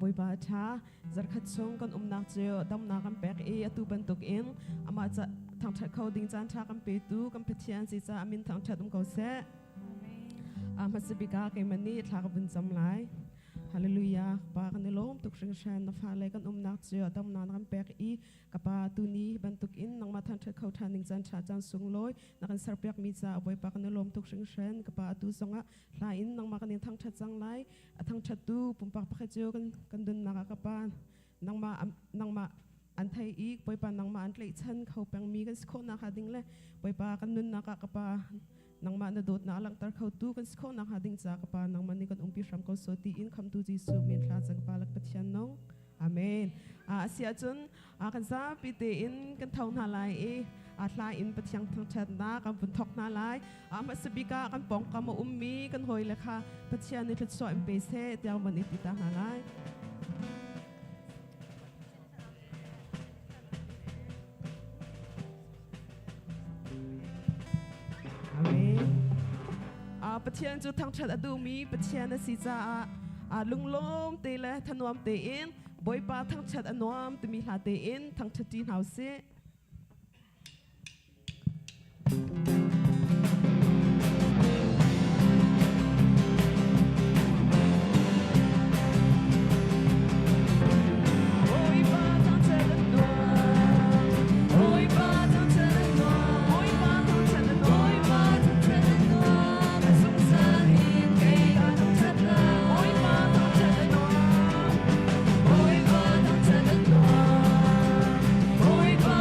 Bawipa a ṭha. Zarkhat chung kan umnak cu damnak kan pek i atu bantukin amah ca thangṭhat kho ding caan ṭha kan petu kan Pathian si caah a min thangṭhat um ko seh. Hmasa bik ah keimah nih thla ka vun cam lai. Hallelujah. Pa kan i lawm tuk hringhran na fale kan umnak cu damnak na kan pek i ka pa tuni bantukin nangmah thangṭhat kho ṭhan ding caan ṭha caan sunglawi na kan serpiakmi caah Bawipa kan i lawm tuk hringhran. Ka pa atu zongah hla in nangmah kan in thangṭhat cang lai. A thangṭhattu pumpak pakhat cio kan kan dunnak ah ka pa nangmah nangmah an thei i Bawipa nangmah an tlaihchan kho pengmi kan si khawh nakhnga ding le Bawipa kan nunnak ah ka pa nangmah na dawtnak a langhter khotu kan si khawh nakhnga ding ca ka pa nangmah nih kan umpi hram ko so tiin khamtu Jesuh min thla cang pa lak Pathian nung Amen. A si ahcun kan zapi tein kan tho hna lai i a hla in Pathian thangṭhatnak kan vun thawk hna lai. Hmasa bik ah kan pawngkam a ummi kan hawile kha Pathian nih thluachuah in pe seh tiah van i ti ta hna lai. Amen. Pathian cu thangṭhat a duhmi Pathian a si caah lunglawm te le thanuam tein Bawipa thangṭhat a nuam timi hla tein thangṭhat ṭi hna usih. Bawipa thangṭhat a nuam. Bawipa thangṭhat a nuam. Bawipa thangṭhat a nuam. Bawipa thangṭhat a nuam. A zungzal in kei ka thangṭhat lai. Bawipa thangṭhat a nuam. Bawipa thangṭhat a nuam. Bawipa.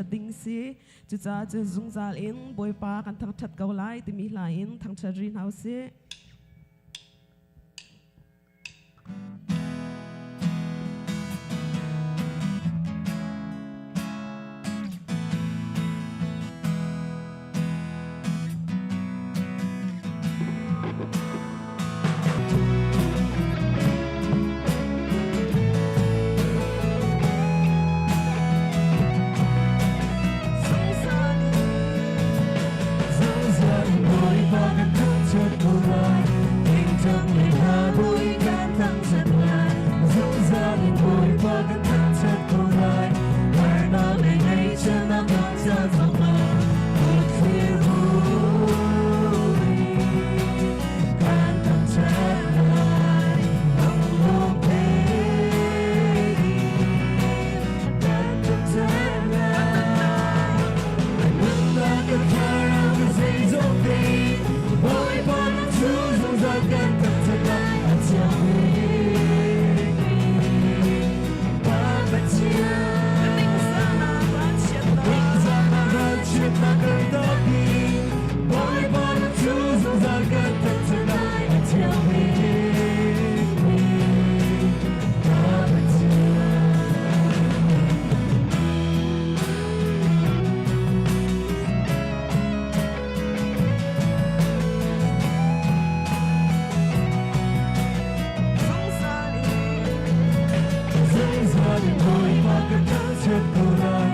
thangṭhat ding si. Cucaah cun zungzal in Bawipa kan thangṭhat ko lai timi hla in thangṭhat rih hna usih. Zungzal in Bawipa kan thangṭhat ko lai. Tingtang le hla buin kan thangṭhat lai. Zungzal in Bawipa kan thangṭhat ko lai. Harnak le ngaihchiatnak kan ca zongah kutthlir buin kan thangṭhat lai. Lunglawm tein kan thangṭhat lai. Nunnak kan thlarau kan zeizong te Bawipa na cu zungzal kan thangṭhat lai. A thiang bikmi Pa Pathian. Ningzahnak ralchiatnak kan dohpi. Bawipa na cu zungzal kan thangṭhat lai. A thiang bikmi Pa Pathian. Zungzal in Bawipa kan thangṭhat ko lai.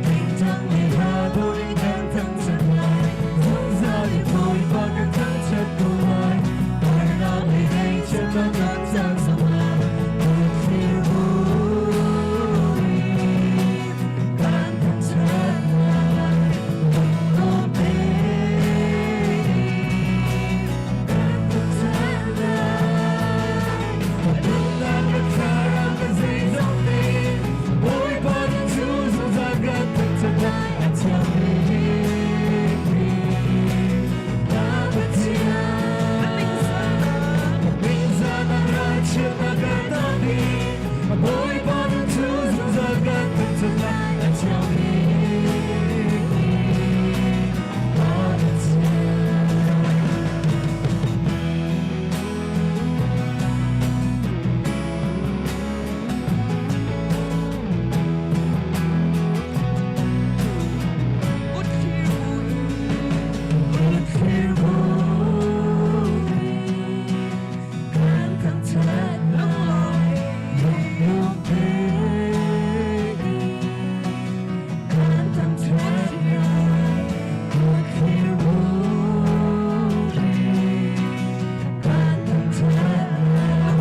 Tingtang le hla buin kan thangṭhat lai. Zungzal in Bawipa kan thangṭhat ko lai. Harnak le ngaihchiatnak kan caan zongah kutthlir buin kan thangṭhat lai. Lunglawm tein kan thangṭhat lai. Nunnak kan thlarau kan zeizong te Bawipa na cu zungzal kan thangṭhat lai. A thiang bikmi Na Pathian. Ningzahnak ralchiatnak kan dohpi. Bawipa na cu zungzal kan thangṭhat lai. A thiang bikmi Na Pathian. Kutthlir buin kan thangṭhat lai. Lunglawm tein kan thangṭhat lai. Kutthlir buin kan thangṭhat lai.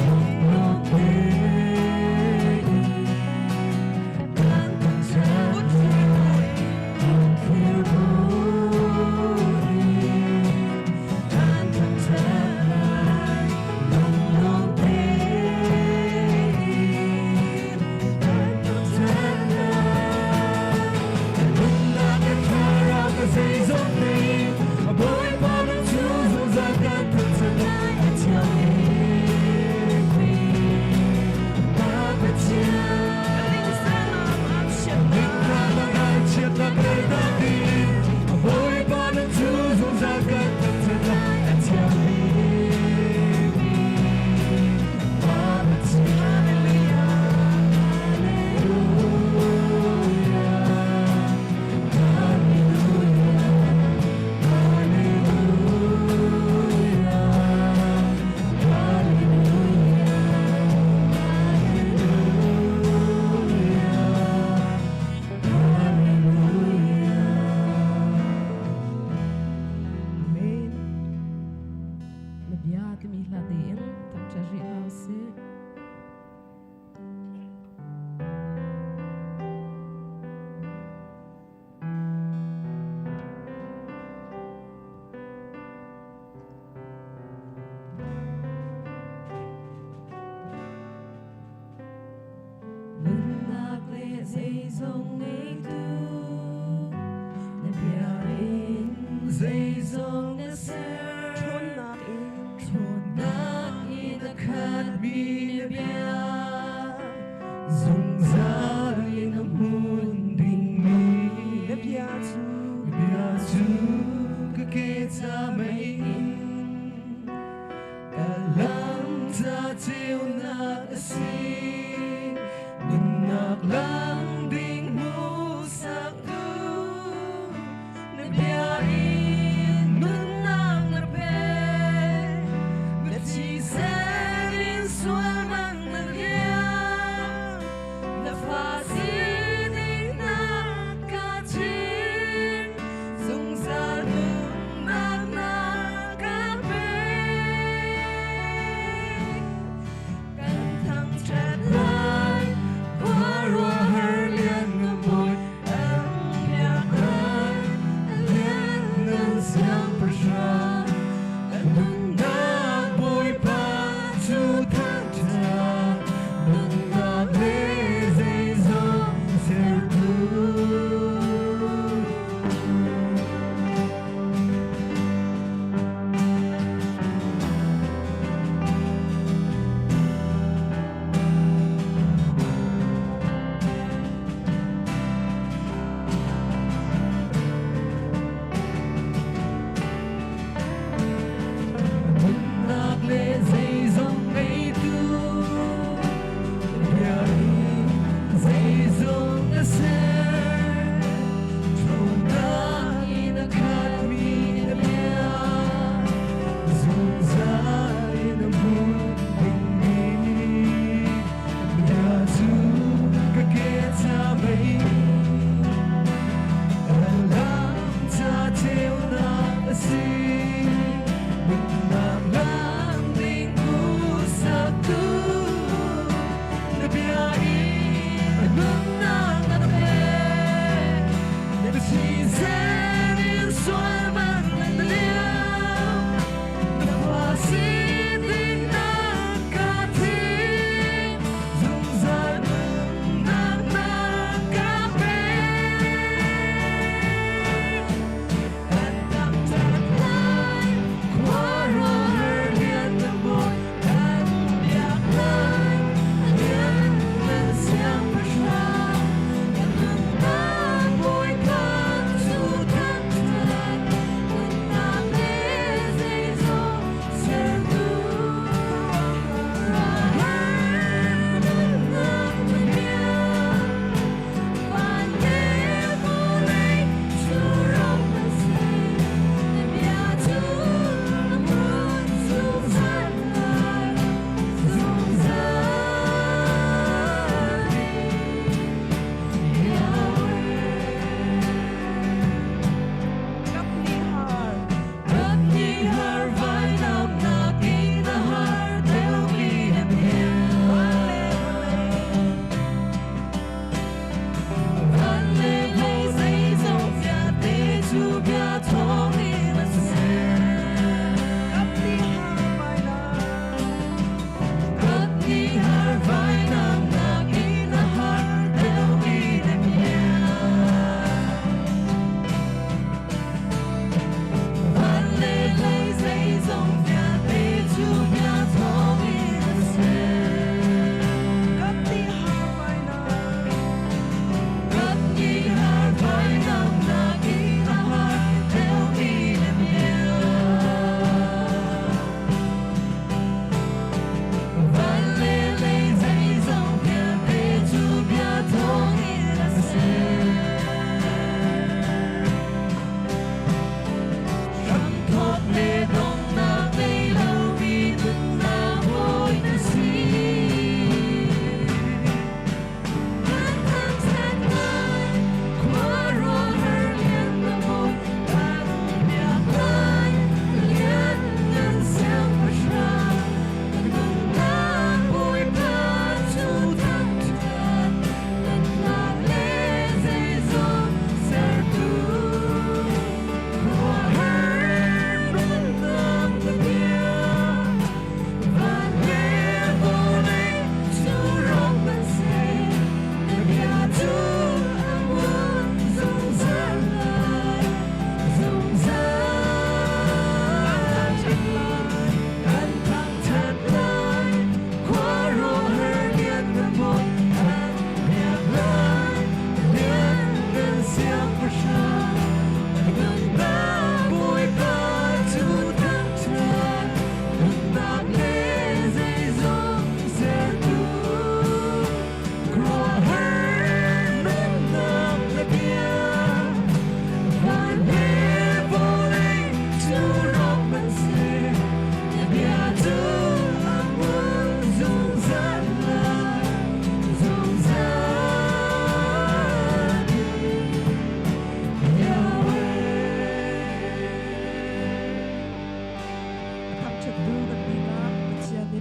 Lunglawm tein kan thangṭhat lai. Kutthlir buin kan thangṭhat lai. Lunglawm tein kan thangṭhat lai. Nunnak kan thlarau kan zeizong te Bawipa na cu zungzal kan thangṭhat lai. A thiang bikmi Pa Pathian. Ningzahnak ralchiatnak kan dohpi. Bawipa na cu zungzal kan thangṭhat lai. A thiang bikmi Pa Pathian. Hallelujah. Hallelujah. Hallelujah. Hallelujah. Hallelujah. Hallelujah. Amen. Na bia timi hla tein thangṭhat rih hna usih. Nunnak le zeizong ngeitu na bia in Zeizong na ser. Ṭhawnnak in Ṭhawnnak in a khatmi na bia zungzal in a hmun dingmi. Ca mei in ka lam ca ceunak a si. Nunnak lam ding hmuhsaktu na bia in nunnak na pek. Na thisen in sual man na liam. Na fa sining na ka chim. Zungzal nunnak na ka pek. Kan thangṭhat.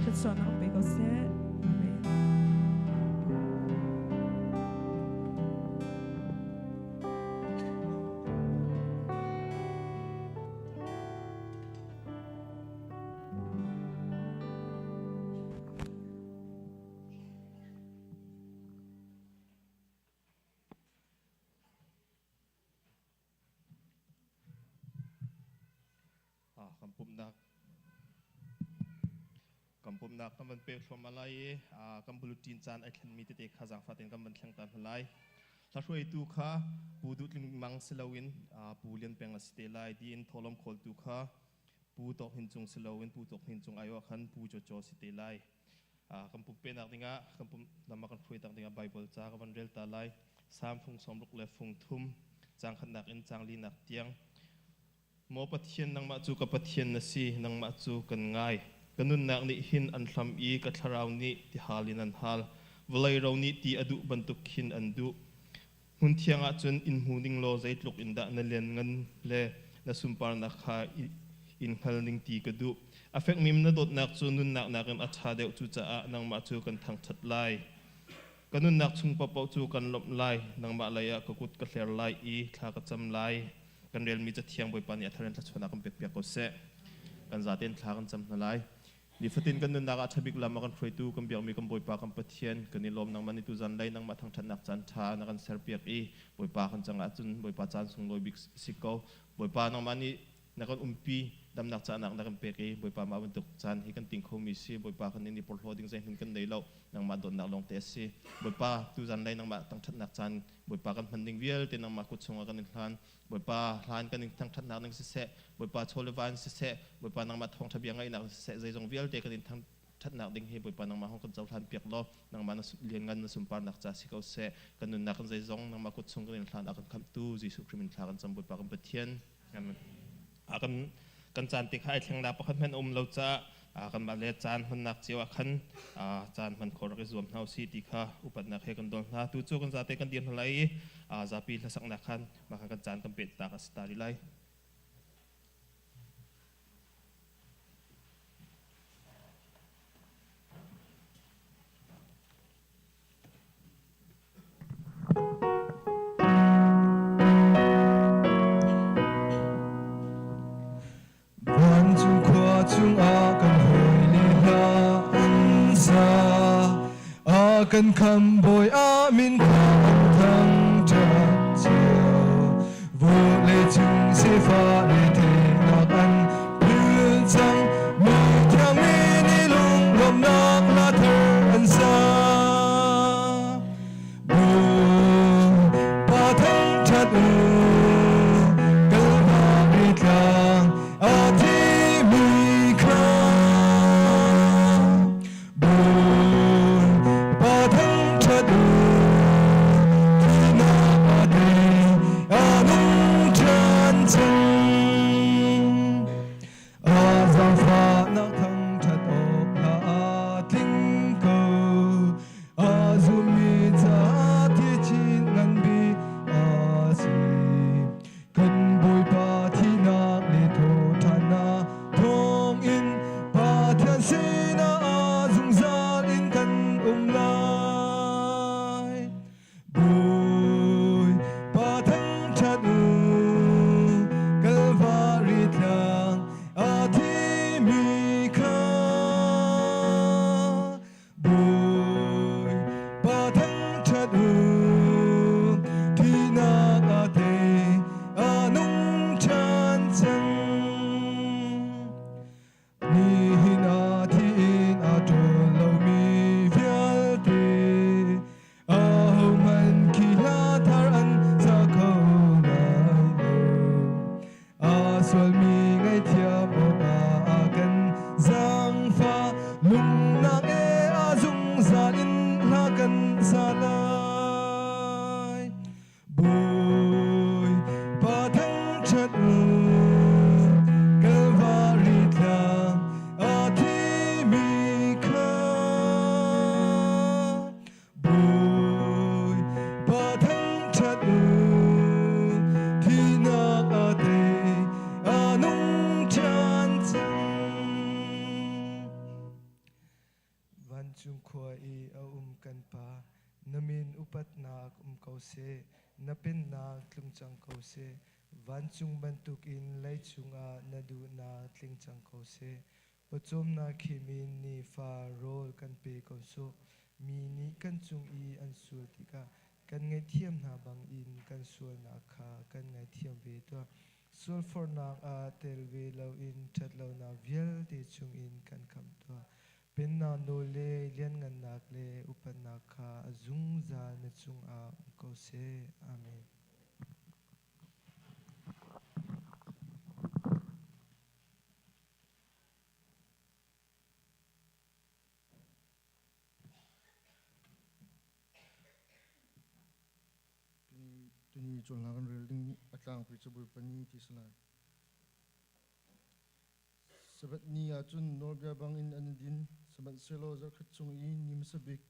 Thluachuahnak kan pe ko seh. Amen. Kan pumhnak kan pumhnak kan van pek thluahmah lai i kan bulletin caan ai thlenmi tete kha zaangfah tein kan van thleng ta hna lai. Hla hruaitu kha Pu Duh Tling Mang si loin Pu Lian Peng a si te lai tiin thawhlawm khawltu kha Pu Tawk Hnin Cung si loin Pu Tawk Hnin Cung aiawh khan Pu Cho Cho si te lai. Kan pumpenak dingah kan pum lam ah kan hruaitak dingah Bible ca ka van rel ta lai. Salm fung 60 le fung thum caang khatnak in caang linak tiang. Maw Pathian, nangmah cu ka Pathian na si, nangmah cu kan ngai. Ka nunnak nih hin an hlam i ka thlarau nih tihal in an hal. Vawlei ro nih ti a duh bantuk khin an duh. Hmun thiang ah cun in hmu ning law zeitluk in dah na lianngan le na sunparnak kha in hngal ning ti ka duh. A fekmi na dawtnak cu nunnak nakin a ṭha deuh, cucaah nangmah cu kan thangṭhat lai. Ka nunnak chung paohpaoh cu kan lawmh lai, nangmah lei ah ka kut ka hler lai i thla ka cam lai. Kan relmi Cathiang Bawipa nih a thar in thluachuahnak kan pekpiak ko seh. Kan zaten thla kan cam hna lai. Nifatin kan nunnak ah ṭhabik lam a kan hruaitu kan biakmi kan Bawipa kan Pathian kan i lawm. Nangmah nih tuzan lei nangmah thangṭhatnak caan ṭha na kan serpiak i Bawipa kan cangah cun Bawipa caan sunglawi bik si ko. Bawipa, nangmah nih na kan umpi, damnak cahnak na kan pek i Bawipa, mah bantuk caan hi kan ting khomi si. Bawipa, kan in i porhlaw ding zeihmanh kan nei lo, nangmah dawtnak lawngte a si. Bawipa, tuzan lei nangmah thangṭhatnak caan Bawipa kan hman ding vialte nangmah kut chungah kan in hlan. Bawipa, hlan kan in thangṭhatnak ning siseh, Bawipa, chaw le va in siseh, Bawipa, nangmah thawngṭha bia ngaihnak in siseh, zeizong vialte kan in thangṭhatnak ding hi Bawipa, nangmah hong kan cohlan piak law nangmah na lianngan na sunparnak ca si ko seh. Kan nunnak kan zeizong nangmah kut chung kan in hlan a kan khamhtu Jesuh Khrih min thla kan cam, Bawipa kan Pathian. Amen. Kan kan caan te kha ai thleng nak pakhat hmanh um lo caah kanmah le caan hmannak cio ah khan caan hman khawh rak i zuam hna usih ti kha upatnak he kan dol hna. Tu cu kan zate kan dir hna lai i zapi hlasaknak khan mah khan kan caan kan pet tak a si ta rih lai. Vancung khua cungah kan hawile hna an za. A kan khamhbawi a min kha an thangṭhat cio. Vawlei cung sifah retheihnak an phil cang. Mi thiang mi nih lunglawmhnak hla thar an sa. Bawipa thangṭhat u, Kalvari tlang a thimi kha. Bawipa thangṭhat u, thihnak a tei, a nung ṭhan cang. A zaangfahnak thangṭhat awk hla a tling ko. A zummi caah thichin ngan bik a si. Kan Bawipa thihnak le thawhṭhannak thawngin Pathian sinah a zungzal in kan um lai. Bawipa thangṭhat u, Kalvari tlang a thimi kha. Bawipa thangṭhat u, thihnak a tei, a nung ṭhan cang. Nihin ah thiin a ṭawl lomi vialte, ahohmanh khi hla thar an sa kho lai lo. A sualmi ngaihthiam awkah a kan zaangfah, lungnak e a zungzal in hla kan sa lai. Bawipa thangṭhat u, Kalvari tlang a thimi kha. Bawipa thangṭhat u, thihnak a tei, a nung ṭhan cang. Vancung khua i a um kan Pa, na min upatnak um ko seh, na pennak tlung cang ko seh. Vancung bantukin leicung ah na duhnak tling cang ko seh. Pawcawmnak khim in nifa rawl kan pe ko sawh. Mi nih kan cung i an sual tikah kan ngaihthiam hna bangin kan sualnak kha kan ngaithiam ve tuah. Sualforhnak ah tel ve loin ṭhatlonak vialte chungin kan khamh tuah. Pennak nawl le lianngannak le upatnak kha a zungzal na cungah um ko seh. Amen. Tuni cawnhla kan rel ding a tlangpi cu Bawipa Ni ti si lai. Sabbath ni ah cun nawlbia bangin an i din, sihmanhsehlaw zarhkhat chung i ni hmasa bik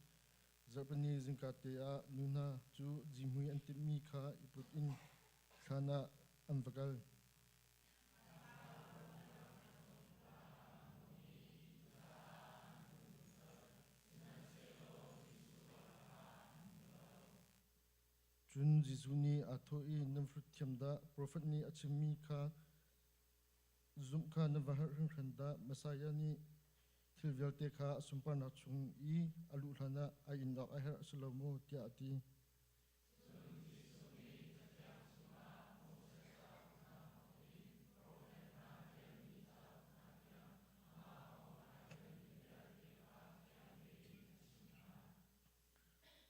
zarhpini zingka te ah nu hna cu zihmui an timhmi kha i put in thlan ah an va kal. Cun Jesuh nih aa thawh i, Nan hrut thiam dah! Profet nih a chimmi kha zumh kha nan va harh hringhran dah! Messiah nih thil vialte kha a sunparnak chung i a luh hlanah a in awk a herh a si lo maw? tiah a ti.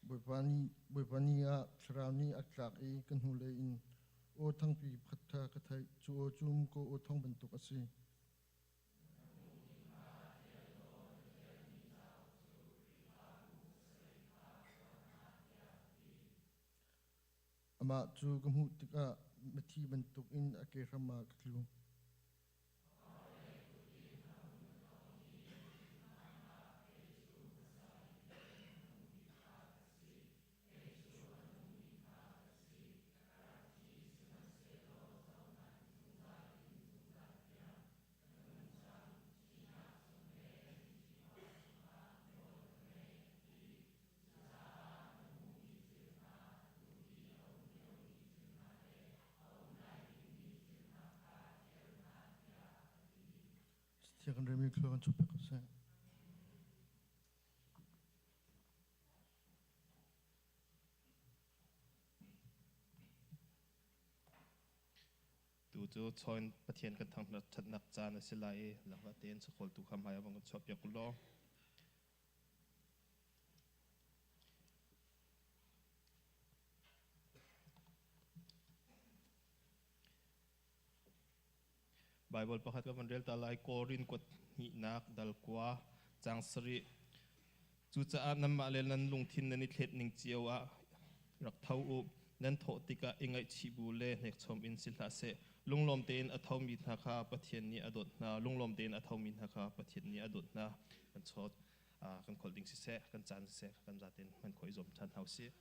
Bawipa ni ah thlarau nih a tlak i ka hnulei in aw thangpi pakhat kha ka theih. Cu aw cu muko aw thawng bantuk a si. Amah cu ka hmuh tikah mithi bantukin a kehram ah ka tlu. Thiang kan remi thluak an chuak ko seh. Tu cu chawn Pathian kan thangṭhatnak caan a si lai i zangfah tein sakhawltu kha hmai ah vang kan chuahpiak u law. Baibal pakhat ka van rel ta lai Korin kuat hnihnak dal kua cang sarih. Cucaah nanmah le nan lungthin nan i thlet ning cio ah rak tho u. Nan thawh tikah i ngaihchih bu le hnekchom in si hlah seh. Lunglawm tein a thomi hna kha Pathian nih a dawt hna. Lunglawm tein a thomi hna kha Pathian nih a dawt hna. Kan chawt kan kholh ding siseh, kan caan siseh, kan zaten hman khawh i zuam ṭhan hna usih.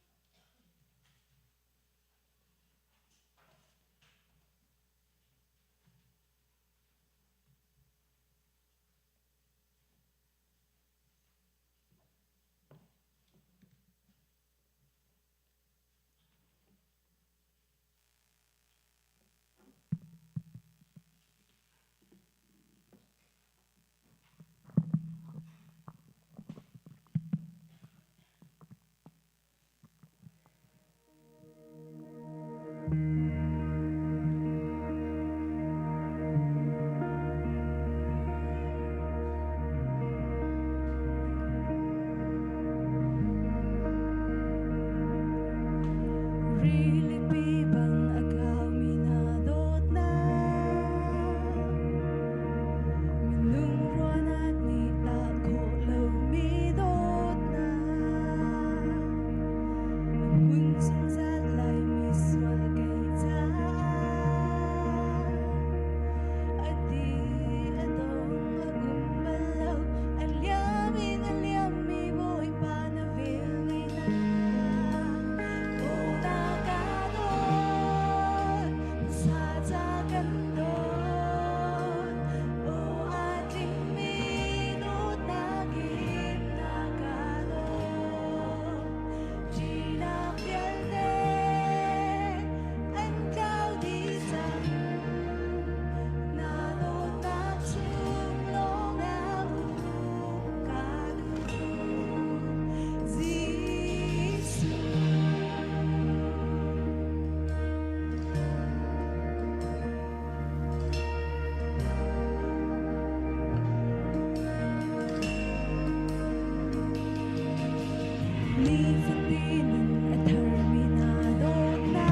Nifatin in a tharmi na dawtnak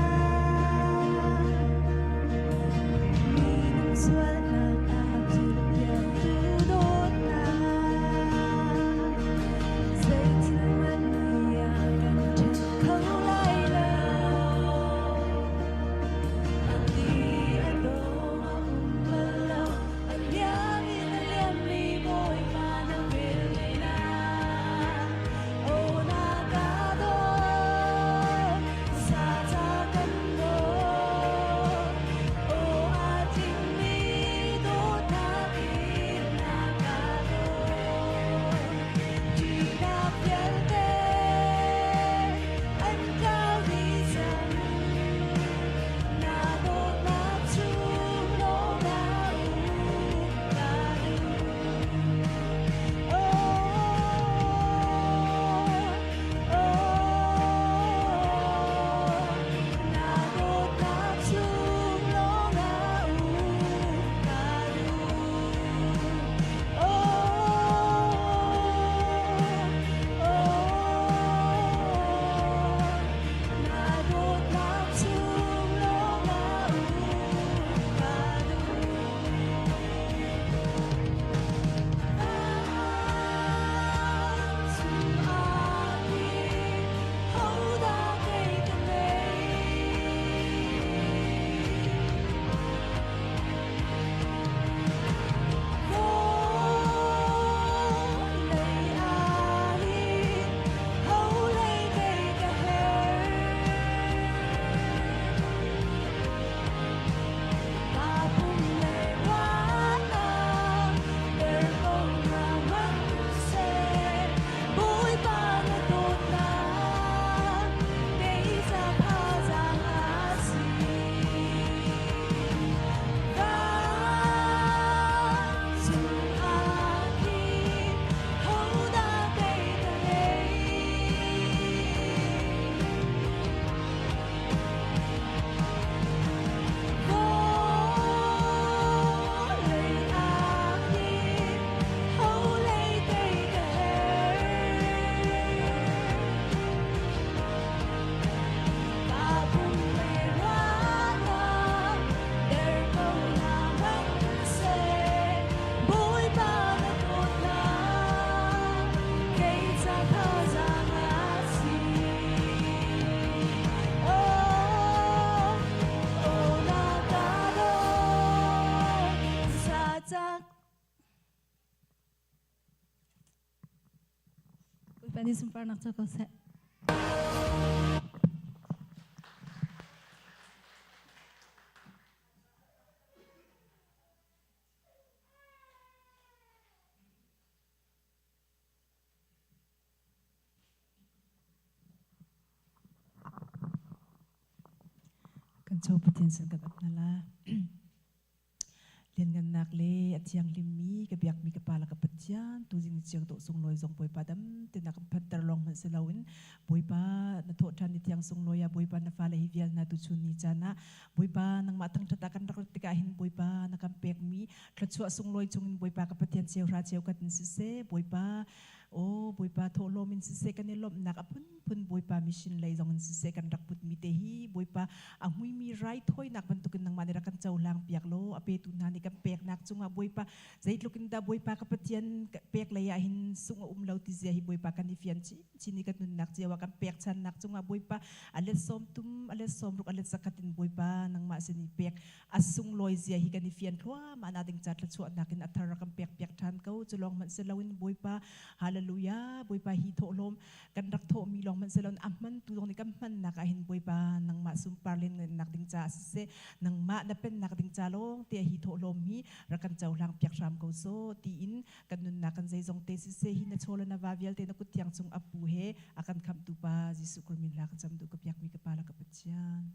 Minung sualnak a philhpiaktu dawtnak Zeithil hmanh nih a kan ṭhen kho lai lo A ti a dawng a um bal lo A liam in a liammi Bawipa na velngeihnak Aw na ka dawt sa ca kan dawt Aw a tlingmi dawtnak in na ka dawt Ṭihnak vialte an tlau dih cang Na dawtnak chung lawngah um ka duh Na dawtnak chung lawngah um ka duh Na dawtnak chung lawngah um ka duh Hodah kei ka ngei Vawlei ah hin holei kei ka herh Ka pum le ruahnak der ko hna hmanhseh Bawipa na dawtnak kei ca thazaang a si. Vancung ah khin hodah kei ka ngei? Vawlei ah hin holei kei ka herh. Ka pum le ruahnak der ko hna hmanhseh Bawipa na dawtnak kei ca thazaang a si. Oh, oh na ka dawt sa cak Bawipa nih sunparnak co ko seh. Kan cho Pathian sin kan ap hna la. Lianngannak le a thianghlimmi ka biakmi ka Pa le ka Pathian tuzing ni chiang dawh sunglawi zong Bawipa dam tein na kan phanter lawng hmanh si loin Bawipa na thawhṭhan ni thiang sunglawi ah Bawipa na fale hi vial hna tuchun ni caan ah Bawipa nangmah thangṭhat ah kan rak rat tikah hin Bawipa na kan pekmi thluachuah sunglawi chungin Bawipa ka Pathian cheuhra cheukhat in siseh Bawipa Aw Bawipa thawhlawm in siseh kan i lawmhnak a phunphun Bawipa mission lei zong in siseh kan rak putmi te hi Bawipa a hmuimi raithawinak bantukin nangmah nih rak kan cohlang piak law a petu hna nih kan peknak cungah Bawipa zeitluk in dah Bawipa ka Pathian pek lei ah hin sung a um lo ti zia hi Bawipa kan i fian chinchin i kan nunnak cio ah kan pekchannak cungah Bawipa a let sawm tum a let sawm ruk a let zakhat in Bawipa nangmah sin i pek a sunglawi zia hi kan i fian thluahmah na ding ca thluachuahnak in a thar kan pek piak ṭhan ko. Cu lawng hmanh si loin Bawipa hallelujah Bawipa hi thawhlawm kan rak thawhmi lawng hmanh si loin a hman tu zong nih kan hmannak ah hin Bawipa nangmah sunpar lennak ding ca siseh nangmah na pennak ding ca lawng te hi thawhlawm hi rak kan cohlang piak hram ko so tiin kan nunnak kan zeizong te siseh hi na chaw le na va vialte na kut thiang cung a pu he a kan khamhtu pa Jesuh Christ min hla ka cam duh ka biakmi ka pa le ka Pathian.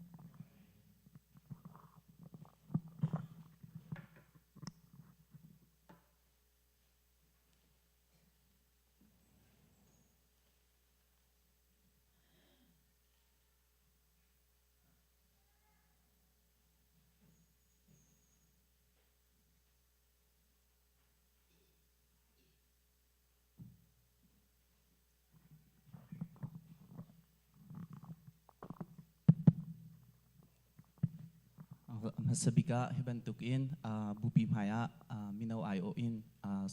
Hmasa bik ah hi bantukin bupi hmai ah mino aiawh in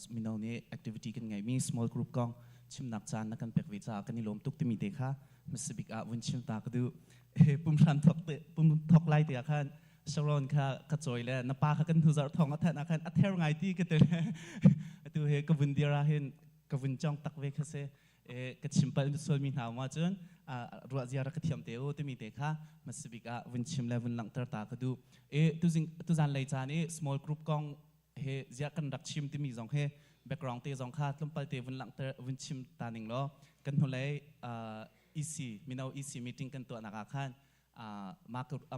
mino nih activity kan ngeihmi small group kong chimnak caan na kan pek ve caah kan i lawm tuk timi te kha hmasa bik ah vun chim ta ka duh. Pumhram thok te pum thok lai te ah khan Sharon kha ka cawi le na pa kha kan hnu zarh thong a thanh ah khan a ther ngai ti ka ti. Atu he ka vun dir ah hin ka vun cong tak ve kha si. Ka chim pal sualmi hna um ahcun ruah zia rak ka thiam te u timi te kha hmasabik ah vun chim le vun langhter ta ka duh. E tuzing tuzan lei caan i small group kong he zia kan rak chim timi zong he background te zong kha tlawmpal te vun langhter vun chim ta ning law kan hnulei EC mino EC meeting kan tuahnak ah khan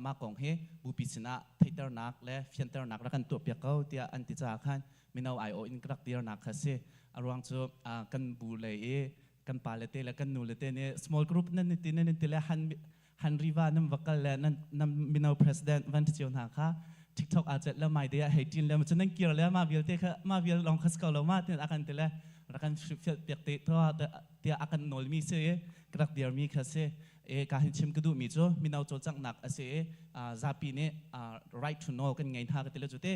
mah kong hi bupi sinah theihternak le fianternak rak kan tuahpiak ko tiah an ti caah khan mino aiawh in ka rak dirnak kha si. A ruang cu kan bu lei i kan pa le te le kan nu le te nih small group nan ti nan ti le han han riva nan va kal le nan nan mino president van ti cio hna kha TikTok a chet le mai de hei tin le cun nan kir le ma vialte kha ma vial long khas ko lo ma tin akan ti le rak kan fial piak te to tiah akan nawl mi si i ka rak dir mi kha si. E ka hin chim ka duhmi cu mino cawlcanghnak a si i zapi nih right to know kan ngei hna ka ti le cu te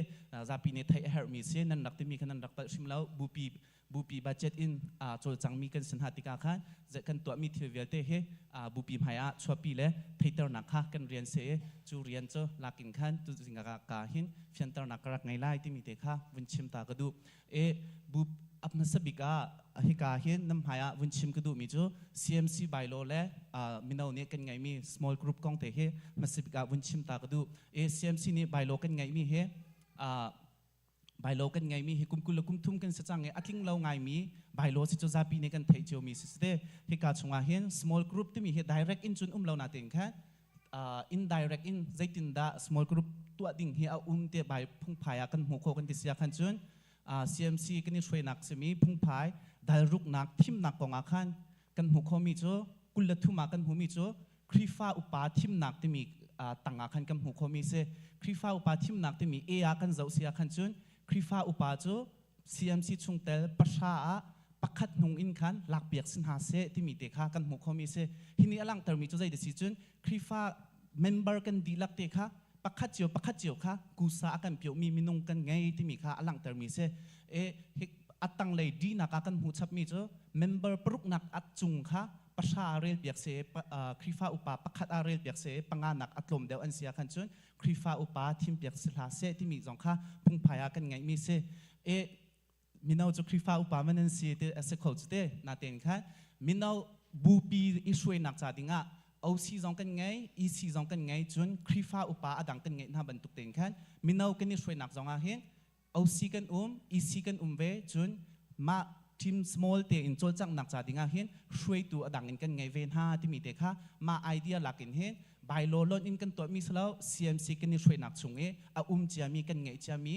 zapi nih theih a herhmi si nan rak timi kha nan rak palh hrim lo. Bupi bupi budget in cawlcangmi kan si hna tikah khan kan tuahmi thil vialte hi bupi hmai ah chuahpi le theiternak kha kan rian si i cu rian cu lakin khan tu ka hin fianternak ka rak ngei lai timi te kha vun chim ta ka duh. E bu hmasa bik ah hika hin nam hmai ah vun chim ka duhmi cu CMC bylaw le mino nih kan ngeihmi small group kong te hi hmasa bik ah vun chim ta ka duh. E CMC nih bylaw kan ngeihmi hi bylaw kan ngeihmi hi kum 20 le kum 30 kan si cang i a tling lo ngaimi bylaw si cu zapi nih kan theih ciomi si te. Hika chungah hin small group timi hi direct in cun um lo na ten khan indirect in zeitindah small group tuah ding hi a um te bai phungphai ah kan hmuh khawh kan ti sia khan cun CMC kan i hruainak simi phungphai dalruknak thimnak kong ah khan kan hmuh khomi cu 23 ah kan hmuhmi cu Khrihfa upa thimnak timi tang ah khan kan hmuh khomi si. Khrihfa upa thimnak timi A ah kan zoh si ah khan cun Khrihfa upa cu CMC chungtel 10 ah pakhat hnung in khan lakpiak si hna seh timi te kha kan hmuh khomi si. Hi nih a langhtermi cu zei si cun Khrihfa member kan dihlak te kha pakhat cio pakhat cio kha kusa a kan piomi minung kan ngei timi kha a langhtermi si. E a tanglei dinak ah kan hmuh chapmi cu member paruknak a cung kha 10 a rel piak se, Khrihfa upa pakhat a rel piak se, panga nak a tlawm deuh an si ah khan cun Khrihfa upa thim piak si hlah seh timi zong kha phungphai ah kan ngeihmi si. E mino cu Khrihfa upa man an si te a si kho cu te natein khan mino bupi i hruainak ca dingah OC zong kan ngei, EC zong kan ngei, cun Khrihfa upa a dang kan ngeih hna bantuk tein khan mino kan i hruainak zong ah hin OC kan um, EC kan um ve, cun mah team small te in cawlcanghnak ca dingah hin hruaitu a dang in kan ngei ve hna timi te kha mah idea lak in hin bylaw loan in kan tuahmi si lo. CMC kan i hruainak chung i a um ciami kan ngeih ciami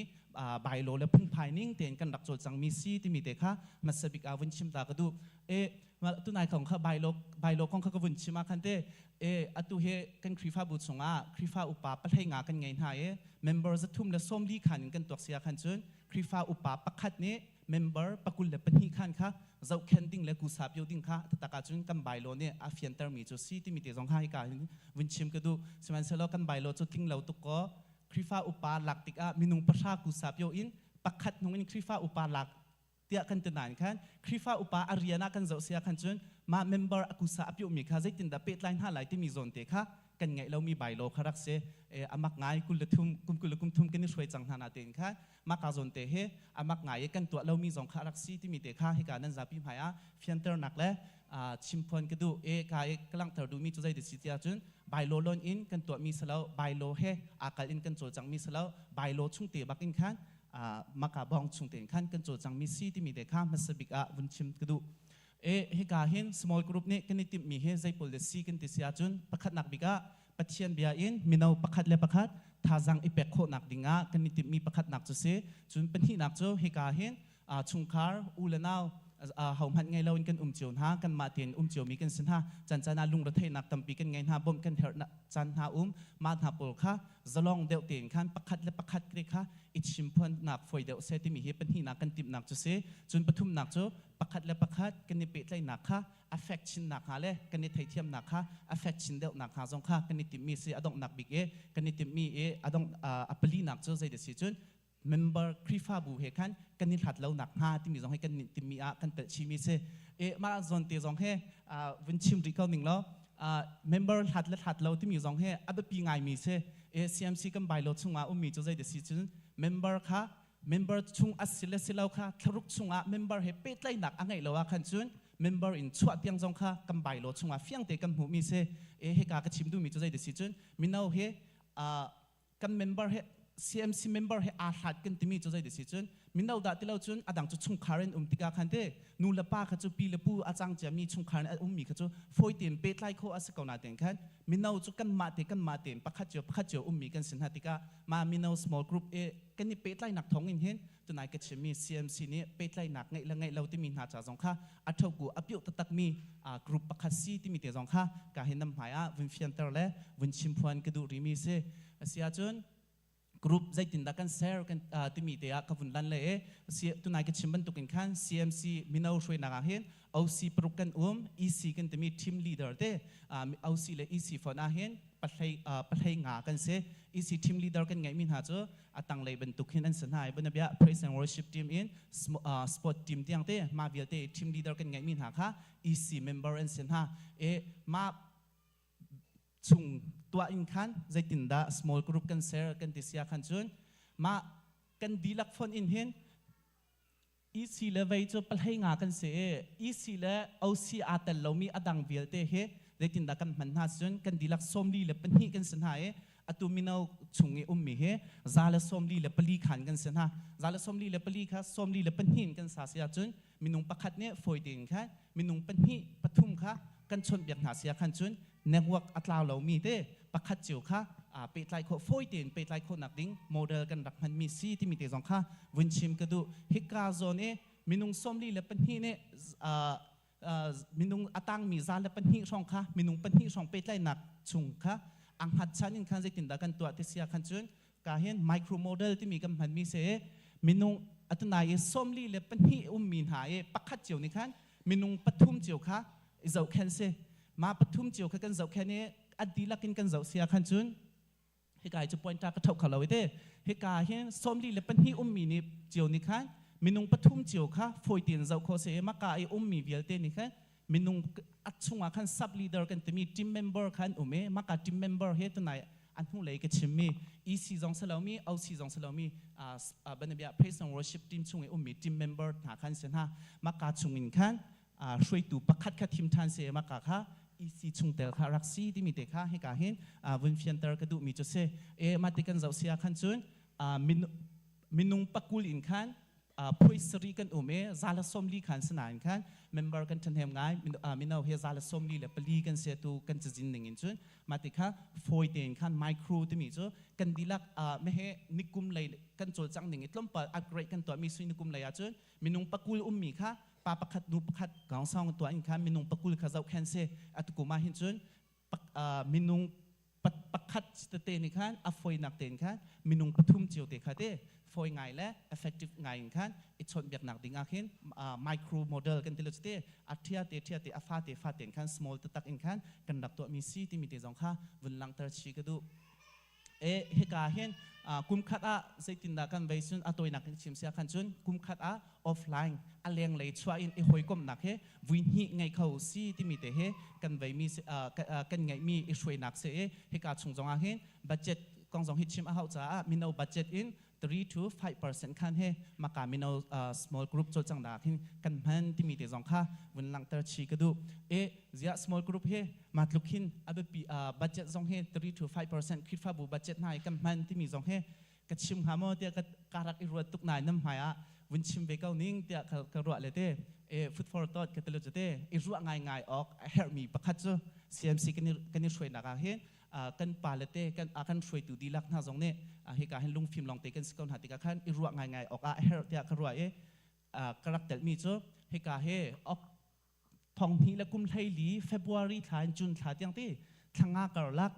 bylaw le phungphai ning tein kan rak cawlcangmi si timi te kha hmasa bik ah vun chim ta ka duh. E tunai kong kha bylaw bylaw kong kha ka vun chim ah khan te e atu hi kan Khrihfabu chungah Khrihfa upa 13 kan ngei hna i member 340 khan in kan tuak sia khan cun Khrihfa upa pakhat nih member 22 khan kha zohkhen ding le kusa pio ding kha tatak ahcun kan bylaw nih a fiantermi cu si timi te zong kha hika hin vun chim ka duh. Sihmanhsehlaw kan bylaw cu tling lo tuk kaw Khrihfa upa lak tikah minung 10 kusa pio in pakhat hnung in Khrihfa upa lak tiah kan ti nain khan Khrihfa upa a rian ah kan zoh sia khan cun mah member a kusa a piomi kha zeitindah pehtlai hna lai timi zawn te kha kan ngeih lomi bylaw kha rak si. Amak ngai 23 kum 20 le kum 30 kan i hruai cang hna na tein khan maka zawn te hi amak ngai i kan tuah lomi zong kha rak si timi te kha hika nan zapi hmai ah fianternak le chimphuan ka duh. E ka i ka langhter duhmi cu zei si tiah cun bylaw loan in kan tuahmi si lo, bylaw he aa kal in kan cawlcangmi si lo, bylaw chung te bak in khan maka bong chung tein khan kan cawlcangmi si timi te kha hmasa bik ah vun chim ka duh. E hika hin small group nih kan i timhmi hi zei pawl le si kan ti si ahcun pakhatnak bik ah Pathian bia in mino pakhat le pakhat thazang i pek khawhnak dingah kan i timhmi pakhatnak cu si. Cun pahnihnak cu hika hin chungkhar u le nau Hohmanh ngei loin kan um cio hna, kanmah tein um ciomi kan si hna. Caan caan ah lungretheihnak tampi kan ngei hna, bawmh kan herh caan hna um. Mah hna pawl kha zalong deuh tein khan pakhat le pakhat te kha i chimphuannak fawi deuh seh timi hi pahnihnak kan timhnak cu si. Cun pathumnak cu pakhat le pakhat kan i pehtlaihnak kha a fek chinnak hnga le kan i theithiamnak kha a fek chin deuhnak hnga zong kha kan i timhmi si. A donghnak bik i kan i timhmi i a dongh a palinak cu zei si cun member Khrihfabu he khan kan i hlat lo nak hnga timi zong hi kan timi ah kan telh chihmi si. E mah zawn te zong he vun chim rih ko ning law, member hlat le hlat lo timi zong he a biapi ngaimi si. E CMC kan bylaw chungah ummi cu zei si cun member kha member chung a si le si lo kha thlaruk chungah member he pehtlaihnak a ngeih lo ah khan cun member in chuah tiang zong kha kan bylaw chungah fiang te kan hmuhmi si. E hika ka chim duhmi cu zei si cun mino he kan member he CMC member he aa hlat kan timi cu zei si cun mino dah tilo cun adang cu chungkhar in um tikah khan te nu le pa kha cu pi le pu a cang ciami chungkhar in a ummi kha cu fawi tein pehtlai khawh a si ko na ten khan mino cu kanmah te kanmah tein pakhat cio pakhat cio ummi kan si hna tikah ma mino small group e kan i pehtlainak thawng in hin tunai ka chimmi CMC nih pehtlaihnak ngeih le ngeih lo timi hna ca zong kha a thoku a piuh taktakmi group pakhat si timi te zong kha ka hin nam hmai ah vun fianter le vun chimphuan ka duh rimi si. Asi ahcun group zeitindah kan ser kan timi te ah ka vun lan le e tunai ka chim bantukin khan CMC mino hruainak ah hin OC paruk kan um. EC kan timi team leader te OC le EC phone ah hin pahlei pahlei nga kan si. EC team leader kan ngeihmi hna cu a tanglei bantuk hin an si hna i banabia praise and worship team in sport team tiang te ma vialte team leader kan ngeihmi hna kha EC member an si hna. E ma chung tuah in khan zeitindah small group kan ser kan ti sia khan cun ma kan dihlak phone in hin EC le vei cu pahlei nga kan si i EC le OC aa tel lomi a dang vialte hi zeitindah kan hman hna cun kan dihlak 42 kan si hna i atu mino chung i ummi hi 144 khan kan si hna. 144 kha 42 in kan sa si ahcun minung pakhat nih fawi tein khan minung pahnih pathum kha kan chawnhbiak hna sia khan cun network a tlau lomi te pakhat cio kha pehtlai khawh, fawi tein pehtlai khawhnak ding model kan rak hmanmi si timi te zong kha vun chim ka duh. Hika zawn i minung 42 nih minung a tangmi 102 hrawng kha minung pahnih hrawng pehtlaihnak chung kha a hngatchan in khan zeitindah kan tuah ti sia khan cun ka hin micro model timi kan hmanmi si. Minung atunai i 42 ummi hna i pakhat cio nih khan minung pathum cio kha i zohkhenh si. Ma pathum cio kha kan zohkhenh i a dihlak in kan zoh sia khan cun hika hi cu point ka tho kho lo te. Hika hin 42 ummi nih cio nih khan minung pathum cio kha fawi tein zoh kho si. Maka i ummi vialte nih khan minung a chungah khan sub leader kan timi team member khan um i maka team member he tunai a hnulei ka chimmi EC zong si lomi OC zong si lomi banabia praise and worship team chung i ummi team member hna khan si hna. Maka chungin khan hruaitu pakhat kha thim ṭhan si. Maka kha EC chungtel kha rak si timi te kha hika hin vun fianter ka duhmi cu si. E mah ti kan zoh sia khan cun minung pakul in khan phoi sari kan um i 140 khan sinain khan member kan ṭhahnem ngai. Mino he 144 kan se tu kan cazin ning in cun mah ti kha fawi tein khan micro timi cu kan dihlak mehe nikum lei kan cawlcangh ning i tlawmpal upgrade kan tuahmi sui. Nikum lei ah cun minung pakul ummi kha pa pakhat nu pakhat gangsang tuah in khan minung pakul kha zohkhen si. Atukum ah hin cun minung pakhat tete nih khan a fawinak tein khan minung pathum cio te kha te fawi ngai le effective ngai in khan i chawnhbiaknak ding ah khin micro model kan ti lo te a thia te thia te a fa te fa tein khan small taktak in khan kan rak tuahmi si timi te zong kha vun langhter chi ka duh. E hika hin kum khat ah zeitindah kan vei cun a tawinak in chim sia khan cun kum khat ah offline a lenglei chuah in i hawikomhnak he vui hnih ngei kho si timi te he kan veimi kan ngeihmi i hruainak si. I hika chung zong ah hin budget kong zong hi chim a hau caah mino budget in 3 to 5% khan he maka mino small group cawlcang nak hin kan hman timi te zong kha vun langhter chi ka duh. E zia small group he ma tluk hin abiapi budget zong he 3 to 5% Khrihfabu budget hna i kan hman timi zong he ka chim hnga maw tiah ka rak i ruat tuk nai nam hmai ah vun chim ve ko ning tiah ka ruah le te. E food for thought ka telu te i ruah ngai ngai awk a herhmi pakhat cu CMC kan i hruainak ah hin kan pa le te kan kan hruaitu dihlak hna zong nih hika hin lungfim lawng te kan si ko hna tikah khan i ruah ngai ngai awk ah a herh tiah ka ruah i ka rak telmi cu. Hika he ok thong hnih le kum 14 February thla in June thla tiang ti thlanga karlak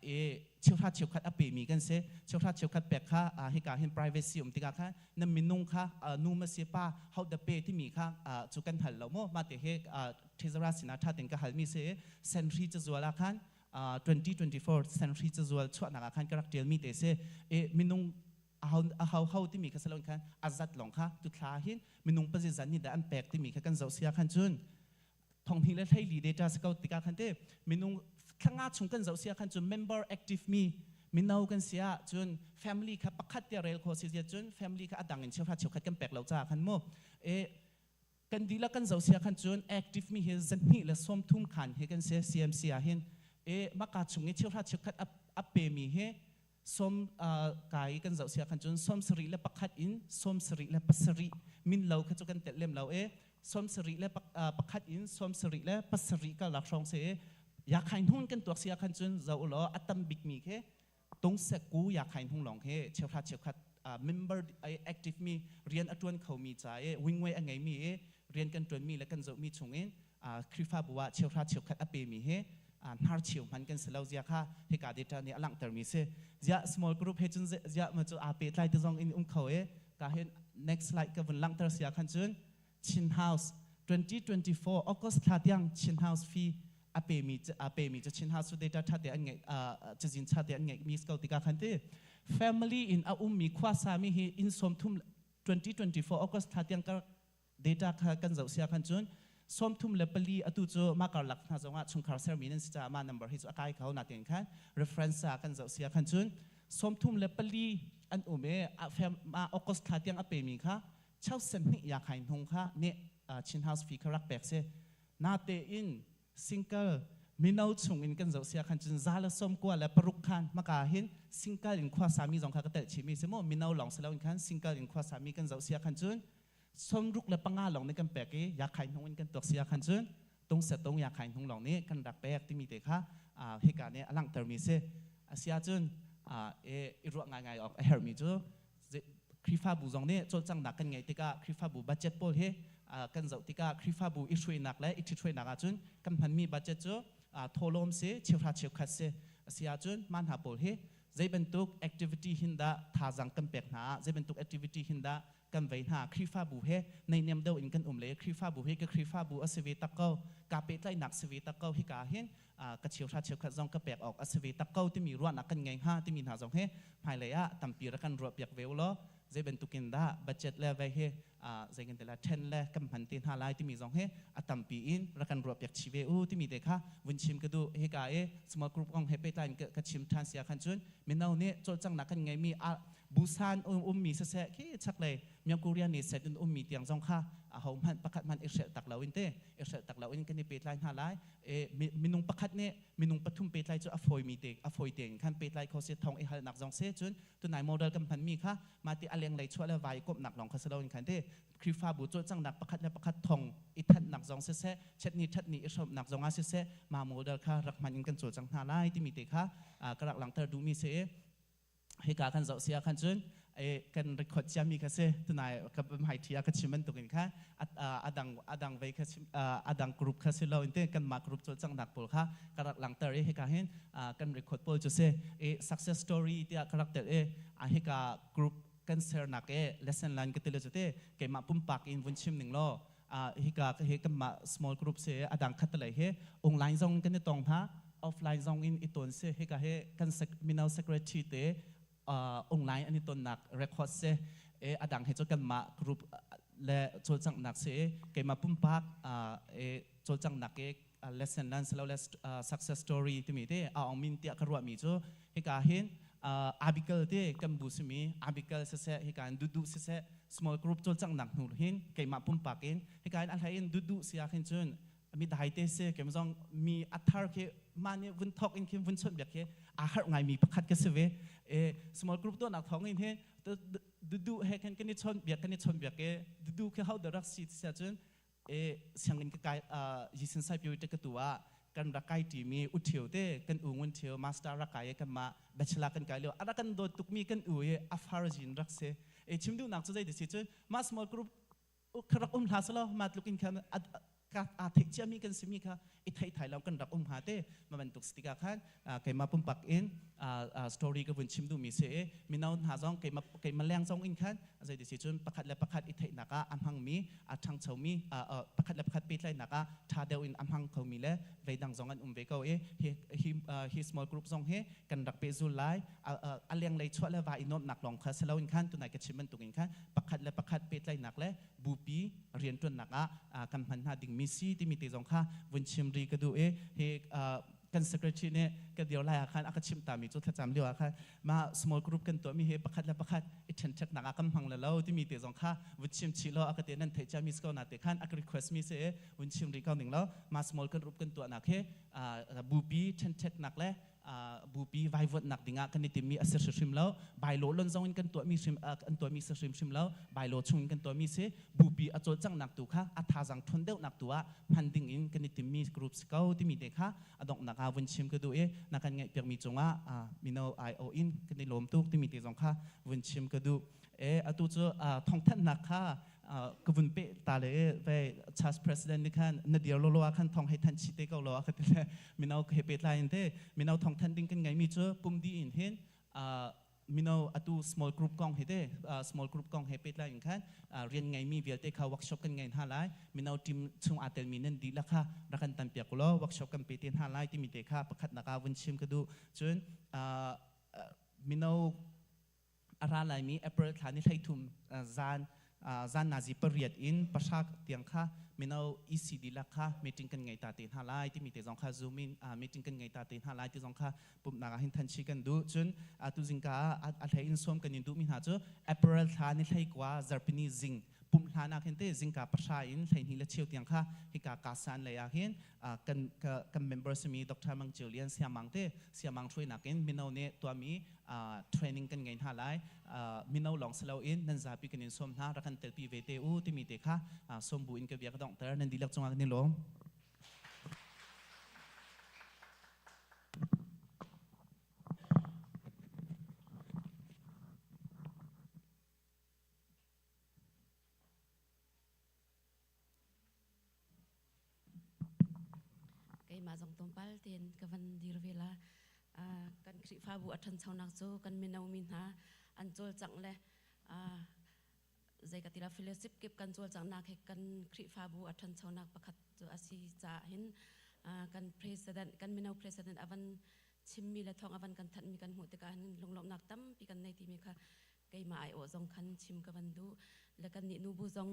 e cheuhra cheukhat a pemi kan si. Cheuhra cheukhat pek kha hika hin privacy um tikah khan na minung kha nu ma si pa ho da pe timi kha cu kan hal lo mo. Ma te he treasurer sinah tha ten ka halmi si. Senhri cazual ah khan 2024 senhri cazual chuahnak ah khan ka rak tialmi te si. E minung a hau timi kha salon khan azat long kha tu thla hin minung pazi zan ni da an pek timi kha kan zoh sia khan cun thong hnih le 14 data se ko tikah khan te minung thlanga chung kan zoh sia khan cun member active mi mino kan sia cun family kha pakhat tia rel kho si sia cun family kha adang in cheuhra cheukhat kan pek lo cha khan mu. E kan dihlak kan zoh sia khan cun active mi hi 230 khan he kan se CMC ah hin. E maka chung i cheuhra cheukhat a pe mi he som kai kan zoh sia khan cun 71 in 77 min lo kha cu kan tel lem lo. E 71 in 77 ka lak hrawng se ya khain hun kan tuak sia khan cun zo lo atam bik mi khe tung se ku ya khain hung long he cheuhra cheukhat member active mi rian atuan kho mi cha e wingway a ngei mi e rian kan tuan mi le kan zoh mi chung in Khrifa bu ah cheuhra cheukhat a pe mi he hnar cheu hman kan si lo zia kha hika data nih a langhter mi si. Zia small group he cun zia ma cu a pe tlai te zong in um kho e ka hin next slide ka vun langhter sia khan cun Chin House 2024 August thla tiang Chin House fee a pe mi a pe mi cu Chin House data tha te an ngai cazin cha te an ngai mi ko tika khan ti family in a um mi khwasa mi hi in som thum 2024 August thla tiang ka data kha kan zoh sia khan cun 34 atu cu ma karlak hna zongah chungkhar sermi nan si caah ma number hi cu a kai kho na ten khan reference ah kan zoh sia khan cun 34 an um e ma August thla tiang a pe mi kha chau sen hnih ya khai hnung kha ne Chin House fee kha rak pek se. Na te in single mino chung in kan zoh sia khan cun 196 khan maka hin single in khwa sami zong kha ka tel chi mi se mo. Mino long se lo in khan single in khwa sami kan zoh sia khan cun 65 long ni kan pek i ya khai hnung in kan tuak sia khan cun tung se tung ya khai hnung long ni kan rak pek timi te kha hika ne alang ter mi se. Asia cun e i ruah ngai ngai ok a her mi cu Khrifabu zong nih cawlcanghnak kan ngeih tikah Khrifabu budget pawl hi kan zoh tikah Khrifabu i hruainak le i ṭhithruainak ahcun kan hmanmi budget cu thawhlawm si cheuhra cheukhat si. Asi ahcun mah hna pawl hi zei bantuk activity hin dah thazaang kan pek hna ah, zei bantuk activity hin dah kan vei hna, Khrihfabu he neihniam deuh in kan um le Khrihfabu hi ka Khrihfabu a si ve tak ko, ka pehtlaihnak si ve tak ko, hika hin ka cheuhra cheukhat zong ka pek awk a si ve tak ko timi ruahnak kan ngei hnga timi hna zong hi hmailei ah tampi rak kan ruah piak ve u law zei bantukin dah budget le vei hi zei kan ti la then le kan hman te hna lai timi zong hi a tampi in rak kan ruah piak chi ve u timi te kha vun chim ka duh. Hika i small group kong he pehtlai in ka chim than sia khan cun mino nih cawlcanghnak kan ngeimi Busan ummi siseh khi chaklei Myanmar Korea ni set in ummi tiang zong kha a ho hmanh pakhat hmanh i hrelh tak lo in te i hrelh tak lo in kan i pehtlai hna lai. E minung pakhat nih minung pathum pehtlai cu a fawi te a fawi te in khan pehtlai kho se thong i halnak zong se cun tunai model kan hman mi kha mati a lenglei chuah le vai komnak lawng kha si lo in khan te Khrihfabu cawlcanghnak pakhat le pakhat thong i thanhnak zong siseh chetni thatni i hrawmnak zong ah siseh ma model kha rak hman in kan cawlcang hna lai timi te kha ka rak langhter duhmi si. Hika kan zoh sia khan cun kan record ciami kha si tunai ka hmai thi ka chim bantuk in kha adang adang vei kha adang group kha si lo in te kan ma group cawlcanghnak pawl kha ka rak langhter i hika hin kan record pawl cu si e success story tiah ka rak tel i hika group kan sernak e lesson learn ka tile cu te keimah pumpak in vun chim ning law hika he kan mah small group se adang khat lei he online zong kan i tong hna, offline zong in i ton se. Hika he kan mino secretary te online an i tonnak record se. E adang he chu kan mah group le cawlcanghnak se. Keimah pumpak e cawlcanghnak e lesson learn selo le success story timi te a ong min tiah ka ruah mi cu hika hin abical te kan bu simi abical siseh hika in dudu siseh small group cawlcanghnak hnu hin keimah pumpak in hika in a hlei in dudu sia khin cun mi dai te se kem zong mi athar khi ma nih vun thok in khin vun chon biak khi a har ngai mi pakhat ka si ve. E small group to nak thong in he dudu he khan kan i chon biak kan i chon biak e dudu khi how the rak si sia cun e sianginn ka kai yisin sai pyo te ka tu ah kan rak kai ti mi u thio te kan u ngun thio master rak kai kan ma bachelor kan kai lio ara kan dawt tuk mi kan u e afar jin rak se. E chim du nak chu zai de si chun ma small group. Kha rak um hlah selaw ma tluk in khan ka aa theih ciami kan simi kha i thei thai lo kan rak um hnga te. Ma bantuk si tikah khan keimah pumpak in story ka vun chim duhmi si i mino hna zong keimah keimah leng zong in khan zeiti si cun pakhat le pakhat i theihnak ah a hmangmi, a ṭhangchomi, pakhat le pakhat pehtlaihnak ah ṭha deuh in a hmang khomi le veidang zong an um ve ko i hi hi hi small group zong hi kan rak pehzul lai. A lenglei chuah le va i nuamhnak lawng kha si loin khan tunai ka chim bantukin khan pakhat le pakhat pehtlaihnak le bupi rianṭuannak ah kan hman hna dingmi si timi te zong kha vun chim ri ka duh i hi kan secretary nih ka dir lai ah khan a ka chimh tami cu thlacam lio ah khan mah small group kan tuahmi hi pakhat le pakhat i ṭhenṭheknak ah kan hmang le lo timi te zong kha vun chim chih law a ka te nan theih ciami si ko na te khan a ka request mi si i vun chim rih ko ning law mah small group kan tuahnak hi bupi ṭhenṭheknak le bupi vaivuanhnak dingah kan i timmi a si hrimhrim lo. Bailo lon zong in kan tuahmi hrim kan tuahmi si hrimhrim lo. Bailo chung in kan tuahmi si bupi a cawlcanghnak tu kha a thazang ṭhawn deuhnak tu ah hman ding in kan i timmi group si ko timi te kha a donghnak ah vun chim ka duh i na kan ngaihpiakmi cungah mino IO in kan i lawm tuk timi te zong kha vun chim ka duh. E atu cu thawngthanhnak kha ka vun pe ta le ve church president nih khan na dir lo lo ah khan thong hei than chi te ko lo a ka ti le mino he pehtlai in te mino thong than ding kan ngeimi cu pum di in hin mino atu small group kong he te small group kong he pehtlai in khan rian ngeimi vialte kha workshop kan ngei hna lai. Mino team chung aa telmi nan dihlak kha rak kan tan piak law workshop kan pe te hna lai timi te kha pakhat nak ah vun chim ka duh. Cun mino a ra laimi April thla ni 13 zan zan nazi 8 in 10 tiang kha mino ECD lak kha meeting kan ngei ta te hna lai timi te zong kha Zoom in meeting kan ngei ta te hna lai ti zong kha pumhnak ah hin than chi kan duh. Cun tu zingka ah a hlei in sawm kan in duhmi hna cu April thla ni 19 zarhpini zing pumh hlan ah khin te zingka 10 in 12:15 tiang kha hika kasan lei ah hin kan kan member simi Dr. Mang Chiu Lian Siamang te Siamang hruainak in mino nih tuahmi training kan ngei hna lai. Mino lawng si loin nan zapi kan in sawm hna, rak kan telpi ve te u timi te kha sawm bu in ka bia ka donghter. Nan dihlak cungah kan i lawm. Keimah zong tlawmpal tein ka van dir ve la. Kan Khrihfabu a ṭhanchonak cu kan mino mi hna an cawlcangh le zei ka ti la fellowship kip kan cawlcanghnak hi kan Khrihfabu a ṭhanchonak pakhat cu a si caah hin kan president, kan mino president a van chimmi le thawng a van kan thanhmi kan hmuh tikah hin lunglawmhnak tampi kan nei timi kha keimah aiawh zong khan chim ka van duh. Le kan nih nubu zong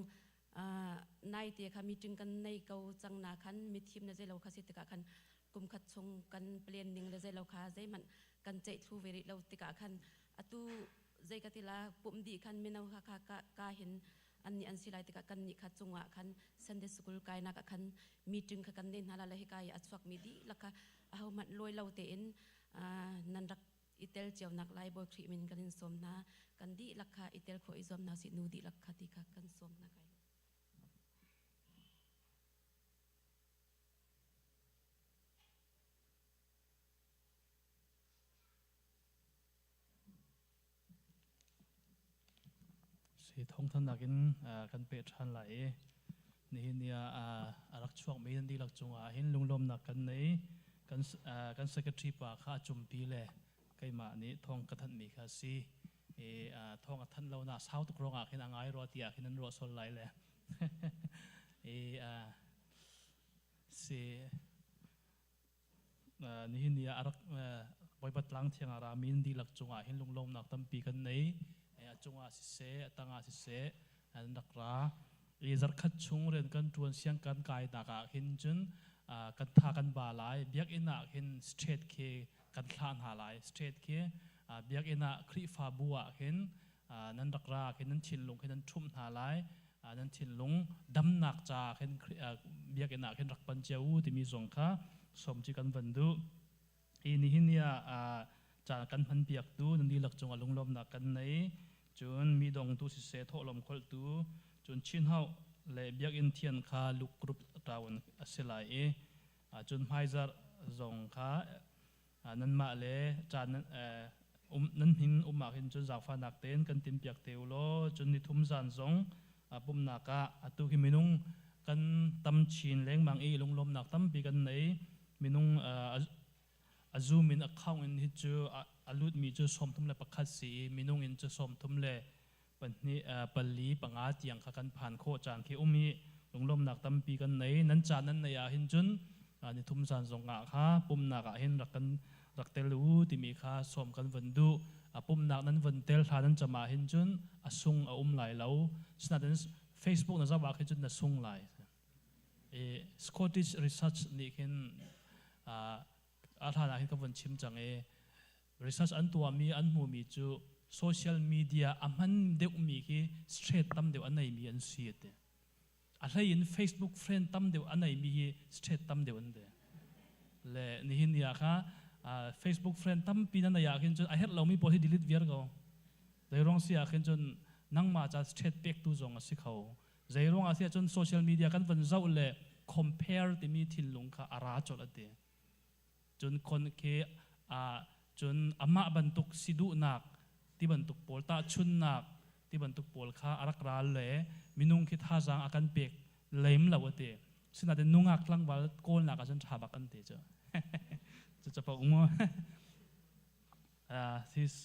nai te kha meeting kan nei ko cang na khan mithim le zeilo kha si tikah khan kum khat chung kan plan ning le zeilo kha zeihmanh kan ceih thlu ve rih lo tikah khan atu zei ka tila pum dih khan mino kha kha ka hin an nih an si lai tikah kan nih kha cungah khan Sunday school kai nak ah khan meeting kha kan nei hna la le hika i a chuak mi dihlak kha aho hmanh lawi lo tein nan rak i tel cio nak lai Bawi Khrih min kan in sawm hna. Kan dihlak kha i tel khawh i zuam hna sih, nu dihlak kha ti kha kan sawm hna kai. Si thawngthan nakin kan peh ṭhan lai i nihin ni ah a rak chuakmi nan dihlak cungah hin lunglawmnak kan nei. Kan secretary pa kha a cumpi le keimah nih thawng ka thanhmi kha a si. I thawng a thanh lo na sau tuk ruangah khin a ngai rua tiah khin an ruah sual lai le. I si Nihin ni ah a rak Bawipa tlang thiang a rami nan dihlak cungah hin lunglawmnak tampi kan nei. A cungah siseh, a tangah siseh, an rak ra. I zarkhat chung rian kan ṭuan siang kan kainak ah hin cun kan tha kan ba lai. Biakinn ah hin straight khi kan thlah hna lai. Straight khi biakinn ah Khrihfabu ah hin nan rak ra khin nan thinlung khi nan ṭhumh hna lai. Nan thinlung damnak ca khin biakinn ah khin rak pan cio u timi zong kha sawm ci kan van duh. Hi nihin ni ah caan kan hman piaktu nan dihlak cungah lunglawmnak kan nei. Cun mi dongtu siseh, thawhlawm kholhtu, cun Chinhauh le biakinn thian kha Luke group ṭaun a si lai i cun hmaizarh zong kha nanmah le caan nan hmin um ah hin cun zaangfahnak tein kan timpiak te u law cun nithum zan zong Pumnak ah atu hi minung kan tam chin lengmang i lunglawmnak tampi kan nei. Minung a Zoom in account in hi cu a lutmi cu 31 si i minung in cu 32 pali panga tiang kha kan phan khawh caan khi um i lunglawmnak tampi kan nei. Nan caan nan nei ah hin cun nithum zan zong ah kha pumnak ah hin rak kan rak tel u timi kha sawm kan van duh. Pumnak nan van tel hla nan cam ah hin cun a sung a um lai lo. Sinain Facebook na zoh ah khin cun na sung lai. Scottish Research nih khin a hlan ah hin ka von chim cang i research an tuahmi an hmuhmi cu social media a hman deuhmi khi straight tam deuh a neimi an si ati. A hlei in Facebook friend tam deuh a neimi hi straight tam deuh an ti. Le nihin ni ah kha Facebook friend tampi na nei ah khin cun a herh lomi pawl hi delete viar ko. Zeiruang si ah khin cun nangmah ca straight pektu zong a si kho. Zeiruang ah si ahcun social media kan van zoh le compare timi thinlung kha a ra colh a ti. Cun kon khi cun amah bantuk si duhnak ti bantuk pawl tahchunnak ti bantuk pawl kha a rak ral le minung khi thazaang a kan pek lem lo a ti. Sinain nungak tlangval kawlnak ahcun ṭha bak an ti cu. Cu capo mu. This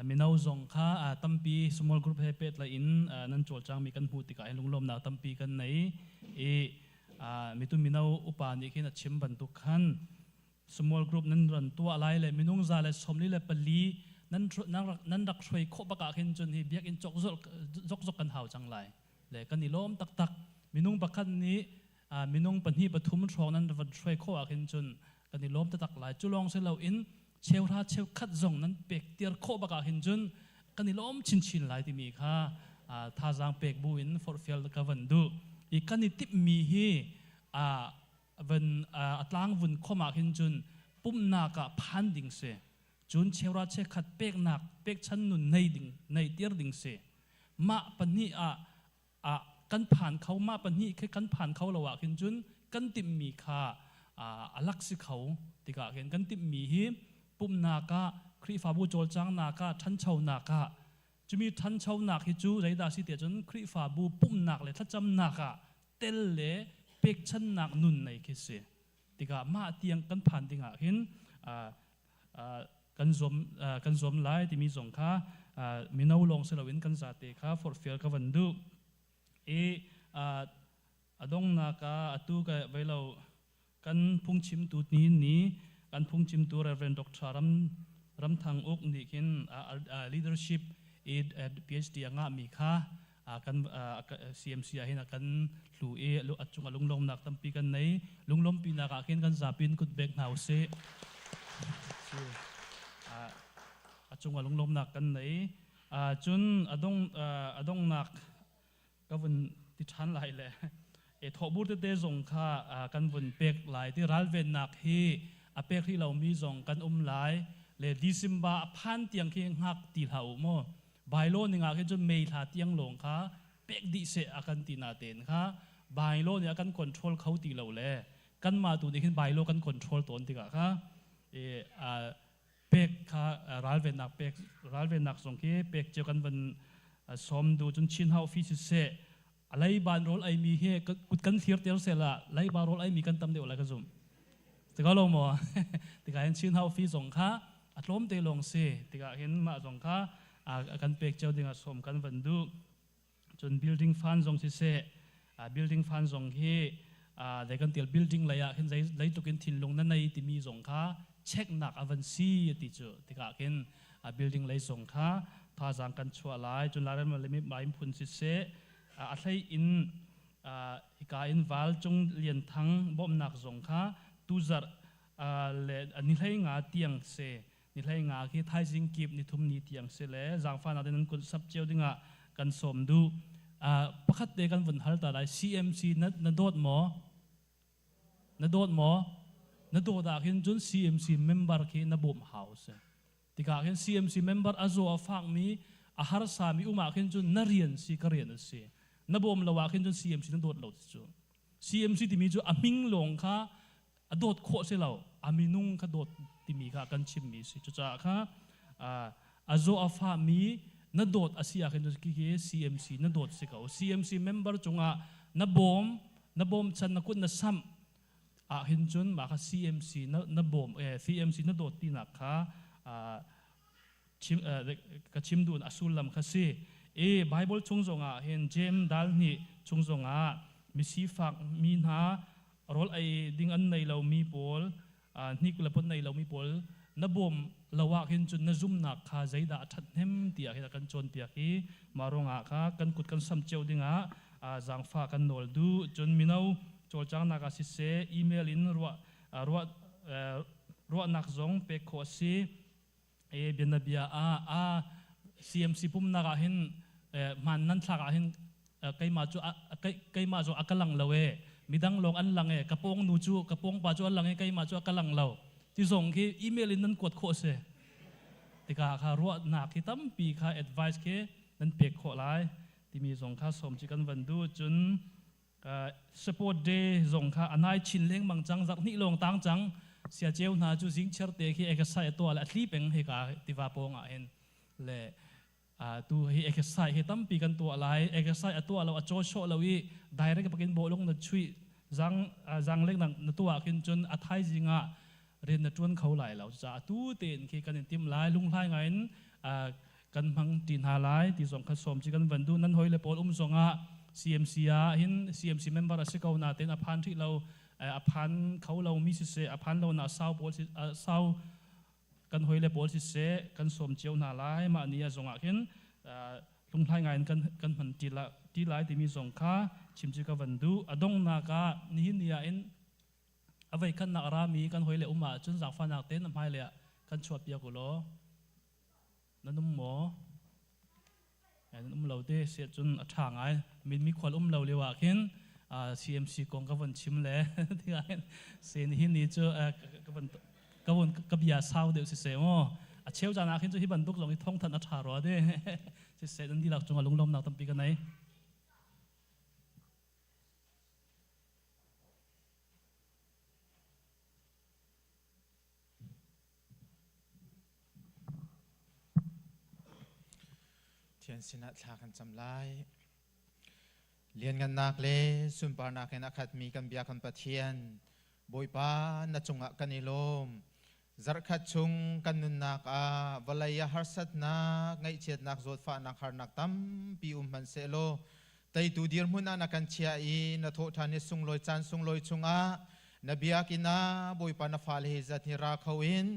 Mino zong kha tampi small group he pehtlaih in nan cawlcangmi kan hmuh tikah hin lunglawmnak tampi kan nei i mitu mino upa nih khin a chim bantuk khan small group nan ran tuah lai le minung 144 nan rak hruai khawh bak ah khin cun hi biakinn cok zok kan hau cang lai le kan i lawm taktak. Minung pakhat nih minung pahnih pathum hrawng nan van hruai khawh ah khin cun kan i lawm taktak lai. Cu lawng si loin cheuhra cheukhat zong nan pek tiar khawh bak ah hin cun kan i lawm chinchin lai timi kha thazaang pek bu in forhfial ka van duh i kan i timhmi hi van a tlang vun khom ah hin cun pumhnak ah phan ding si, cun cheuhra cheukhat peknak pekchan nun nei ding nei tiar ding si. Mah pahnih ah ah kan phan kho, mah pahnih khi kan phan kho lo ah khin cun kan timhmi kha a lak si kho tikah khin kan timhmi hi pumhnak ah, Khrihfabu cawlcanghnak ah, ṭhanchonak ah, cumi ṭhanchonak hi cu zeidah si tiah cun Khrihfabu pumhnak le thlacamnak ah tel le pekchannak nun nei khi si tikah mah tiang kan phan dingah hin kan zuam kan zuam lai timi zong kha mino lawng si loin kan zate kha forhfial ka van duh i a donghnak ah atu ka veilo kan phungchimtu ni ni kan phungchimtu Reverend Dr. Ram Ramthang Uk nih khin leadership i PhD a ngahmi kha kan CMC ah hin a kan hlu i a cung a lunglawmnak tampi kan nei. Lunglawmpinak ah khin kan zapin kut bek hna usih. A cung a lunglawmnak kan nei. Cun adong adongnak ka vun ti ṭhan lai le e thawhbur tete zong kha kan vun pek lai ti ralvennak hi a pek rih lomi zong kan um lai le December a phan tiang khi hngak ti hlah u mu. Bailo ning ah khin cun May thla tiang lawng kha pek dih seh a kan ti na ten kha bailo nih a kan control kho ti lo le kanmah tu nih khin bailo kan control tawn tikah kha e pek kha ralvennak pek ralvennak zong khi pek cio kan van sawm du. Cun Chin Hau fi siseh a leiban rawl ei mi hi kut kan thlir ter sela leiba rawl ei mi kan tam deuh lai ka zum tika lo maw. Tikah hin Chin Hau fi zong kha a tlawm te lawng si tikah hin mah zong kha kan pek cio dingah sawm kan van duh. Cun building fund zong siseh, building fund zong hi dei kan tial building lei ah khin zeitluk in thinlung na nei timi zong kha checknak a van si ti cu tikah khin building lei zong kha thazaang kan chuah lai. Cun Lairam le mai phun siseh, a hlei in hika in Val Cung Lian Thang bawmhnak zong kha tuzarh le ni hlei nga tiang se, ni hlei nga khi thaizing kip nithum ni tiang si le zaangfahnak in nan kun sap cio dingah kan sawm duh. Pakhat te kan vun hal ta lai. CMC na dawt maw? Na dawt maw? Na dawt ah khin cun CMC member khi na bawm hau si tikah khin CMC member a zaw a fakmi a harsa mi um ah khin cun na rian si, ka rian a si. Na bawm lo ah khin cun CMC na dawt lo cu. CMC timi cu a hming lawng kha a dawt khawh si lo, a minung kha dawt timi kha kan chimmi si. Cucaah kha A zaw a fa mi na dawt a si ah khin khi khi CMC na dawt si ko. CMC member cungah na bawm na bawm chan na kut na samh ah hin cun mah kha CMC na na bawm CMC na dawt tinak kha chim ka chim duh a sullam kha si. I Bible chung zongah hin James dal hnih chung zongah misifak mi hna rawl ei ding an nei lo mi pawl hnik le pot nei lo mi pawl na bawm lo ah khin cun na zumnak kha zeidah a ṭhathnem tiah hin a kan cawnpiak i mah ruangah kha kan kut kan sam cio dingah zaangfah kan nawl duh. Cun mino cawlcangnak ah siseh email in ruah ruah ruahnak zong pek khawh a si. E bianabia ah a CMC pumnak ah hin hmaan nan thlak ah hin keimah cu keimah cu a ka lang lo e, midang lawng an lang e, ka pawng nu cu ka pawng pa cu an lang e, keimah cu a ka lang lo ti zong khi email in nan kuat khawh si tikah kha ruahnak hi tampi kha advice khi nan pek khawh lai timi zong kha sawm ci kan van duh. Cun support day zong kha anai chin lengmang cang, zarh hnih lawng tang cang. Sia ceu hna cu zing cher te khi exercise tua le atli peng hika tiva pawng ah hin le tu hi exercise hi tampi kan tuah lai. Exercise a tuah lo a chaw sawh lo i direct pakin bawlung na chui zang zang lek na tuah khin cun a thaizing ah rian na tuan kho lai lo. Ca tu tein khi kan in tim lai, lunghlai ngai in kan hmang ti hna lai ti zong kha sawm chi kan van duh. Nan hoi le pawl um zong ah CMC ah hin CMC member a si ko na ten a phan rih lo, a phan kho lo mi si se, a phan lo na sau pawl si sau kan hoi le pawl si se, kan sawm cio hna lai. Mah ni a zong ah khin hlunghlai ngai in kan kan hman ti la ti lai timi zong kha chim chi ka van duh. A dongnak ah nihin ni ah in a vei khan nak rami kan hoi le um ah cun zaangfahnak tein a hmai le ah kan chuah piak u law. Nan um maw? Nan um lo te si cun a ṭha ngai. Min mi khual um lo lio ah khin CMC kong ka von chim le tikah hin sen hi ni cu ka von ka von ka bia sau deuh si se maw a cheu caan ah khin cu hi bantuk zong hi thawngthanh a ṭha rua de siseh nan dihlak cungah lunglawmnak tampi ka nei. Thian sinah thla kan cam lai. Lianngannak le sunparnak in a khatmi kan bia kan Pathian, Bawipa na cungah kan i lawm. Zarhkhat chung kan nunnak ah vawlei ah harsatnak, ngaihchiatnak, zawtfahnak, harnak tampi um hmanhsehlaw teitu dirhmun ah na kan chiah i na thawhṭhan i sunglawi caan sunglawi chungah na biakinn ah Bawipa na fale hi zat hi ra kho in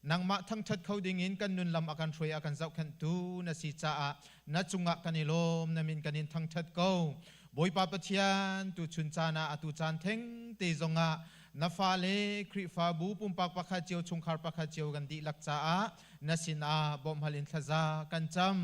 nangmah thangṭhat kho dingin kan nun lam a kan hruai a kan zohkhenhtu na si caah na cungah kan i lawm, na min kan in thangṭhat ko. Bawipa Pathian, tuchun caan ah atu caan theng te zongah na fale Khrihfabu pumpak pakhat cio, chungkhar pakhat cio kan dihlak caah na sinah bawmhhal in thlaza kan cam.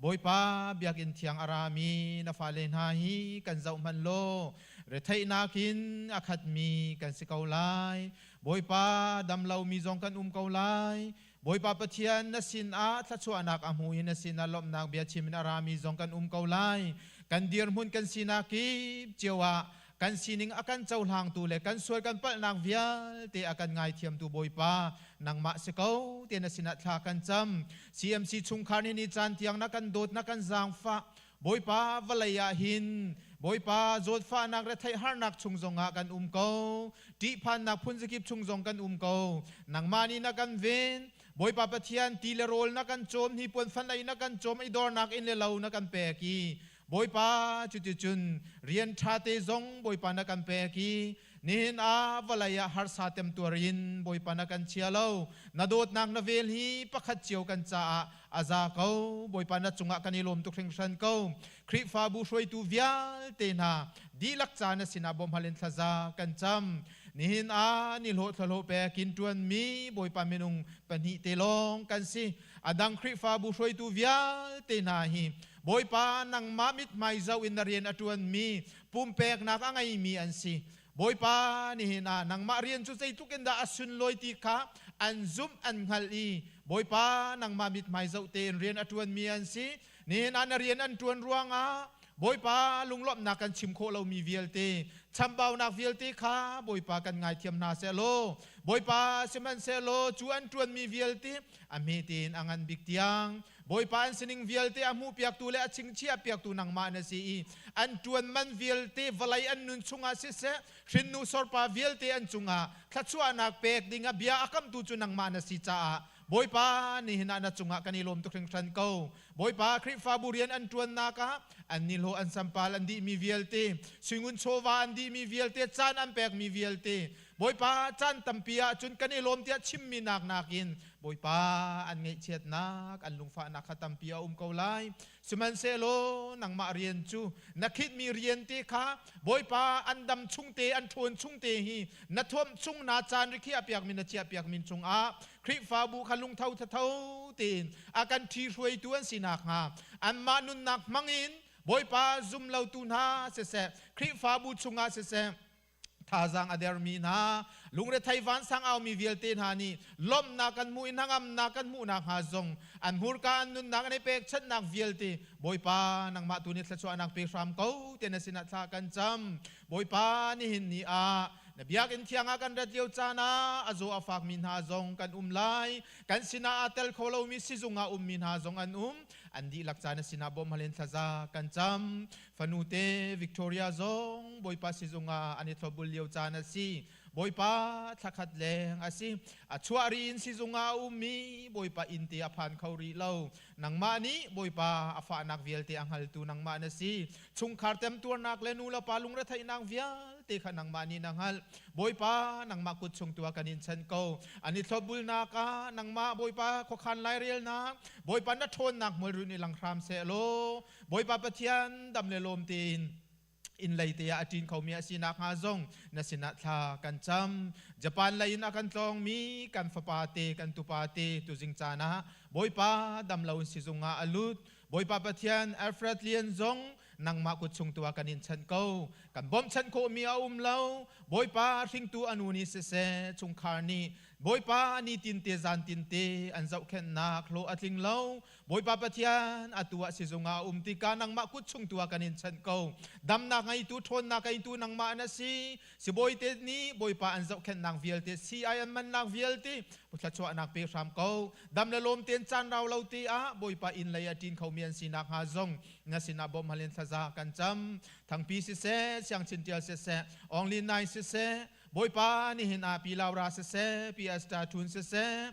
Bawipa, biakinn thiang a rami na fale hna hi kan zoh hmanh law retheihnak in a khatmi kan si ko lai. Bawipa, damlomi zong kan um ko lai. Bawipa Pathian, na sinah thluachuahnak a hmu i na sinah lawmhnak bia chim in a rami zong kan um ko lai. Kan dirhmun kan sinak kip cio ah kan sining a kan cohlangtu le kan sual kan palhnak vialte a kan ngaithiamtu Bawipa nangmah si ko tiah na sinah thla kan cam. CMC chungkhar nih ni caan tiang na kan dawt na kan zaangfah. Bawipa, vawlei ah hin Bawipa zawtfahnak retheih harnak chung zongah kan um ko, ṭihphannak phunzakip chung zong kan um ko, nangmah nih na kan ven. Bawipa Pathian, ti le rawl na kan cawm, hnipuan fan ei na kan cawm, i dornak inn le lo na kan pek i Bawipa, cuticun rian ṭha te zong Bawipa na kan pek i nihin ah vawlei ah harsa temtuar in Bawipa na kan chia lo. Na dawtnak na vel hi pakhat cio kan caah a za ko. Bawipa na cungah kan i lawm tuk hringhran ko. Khrihfabu hruaitu vialte hna dihlak ca na sinah bawmhhal in thlaza kan cam. Nihin ah ni hlawh thlahlawh pek in ṭuanmi Bawipa minung pahnih te lawng kan si. A dang Khrihfabu hruaitu vialte hna hi Bawipa nangmah mithmai zoh in na rian a ṭuanmi pumpeknak a ngeimi an si. Bawipa, nihin ah nangmah rian cu zeitluk in dah a sunlawi ti kha an zumh an hngalh i Bawipa nangmah mithmai zoh tein rian a ṭuanmi an si. Nihin ah na rian an ṭuan ruangah Bawipa lunglawmhnak kan chim khawh lomi vialte, chambaunak vialte kha Bawipa kan ngaithiam hna seh law, Bawipa sihmanhsehlaw cu an ṭuanmi vialte a hme tein a ngan bik tiang Bawipa an sining vialte a hmuhpiaktu le a chingchiahpiaktu nangmah na si i an ṭuan man vialte vawlei an nun chungah siseh, hrinnu sorpa vialte an cungah thluachuahnak pek dingah bia a kamtu cu nangmah na si caah Bawipa nihin ah na cungah kan i lawm tuk hringhran ko. Bawipa Khrihfabu rian an ṭuannak ah an nihlawh an sampal an dihmi vialte, suingun chawva an dihmi vialte, caan an pekmi vialte, Bawipa caan tampi ah cun kan i lawm tiah chimmi nak nakin Bawipa an ngaihchiatnak, an lungfahnak kha tampi a um ko lai. Sihmanhsehlaw nangmah rian cu na khitmi rian te kha Bawipa an dam chung te, an ṭhawn chung te hi na thuamh chung na caan rikhiah piakmi na chiah piakmi chungah Khrihfabu kha lungtho thatho tein a kan ṭhihruaitu an si nakhnga anmah nunnak hmangin Bawipa zum lotu hna siseh, Khrihfabu chungah siseh, thazaang a dermi hna, lungrethei vansang aumi vialte hna nih lawmhnak kan hmuh i hnangamnak kan hmuh nakhnga zong an hmurka an nunnak an i pekchanhnak vialte Bawipa nangmah tu nih thluachuahnak pe hram ko tiah na sinah thla kan cam. Bawipa nihin ni ah na biakinn thiang ah kan rat lio caan ah a zaw a fakmi hna zong kan um lai. Kan sinah aa tel kho lomi sizung ah ummi hna zong an um. An dihlak caan na sinah bawm halin thlaza kan cam. Fanute Victoria zong Bawipa sizung ah an i thlopbul lio caan a si. Bawipa thlakhat leng a si. A chuah ri in sizung ah a ummi Bawipa inn te a phan kho rih lo. Nangmah nih Bawipa a fahnak vialte a hngaltu nangmah na si. Chungkhar temtuarnak le nu le pa lungretheihnak vialte kha nangmah nih na hngalh. Bawipa nangmah kut chung tu ah kan in chanh ko. An i thlopbulnak ah nangmah Bawipa khuakhan lairelnak, Bawipa na ṭhawnnak hmualrun i lang hram seh law Bawipa Pathian dam le lawm tein inn lei te ah a ṭin khomi a si nakhnga zong na sinah thla kan cam. Japan lei in a kan tlawngmi kan fapa te kan tupa te tuzing caan ah Bawipa dam lo in sizung ah a lut. Bawipa Pathian Alfred Lian zong nangmah kut chung tu ah kan in chanh ko. Kan bawmhchanh khawhmi a um lo. Bawipa hringtu a nu nih siseh chungkhar nih Bawipa nitin te zan tin te an zohkhenhnak hlawh a tling lo. Bawipa Pathian atu ah sizung ah a um tikah nangmah kut chung tu ah kan in chanh ko. Damnak ngeitu, ṭhawnnak ngeitu nangmah na si. Sibawi te nih Bawipa an zohkhenhnak vialte, sii an mannak vialte, thluachuahnak pe hram ko. Dam le lawm tein caan rau lo te ah Bawipa inn lei a ṭin khomi an si nakhnga zong na sinah bawmh hal in thlaza kan cam. Thangpi siseh, Siangchin Ṭial siseh, Aung Lin Nai siseh, Bawipa nihin ah Pi Laura siseh, Pi Esther Thun siseh,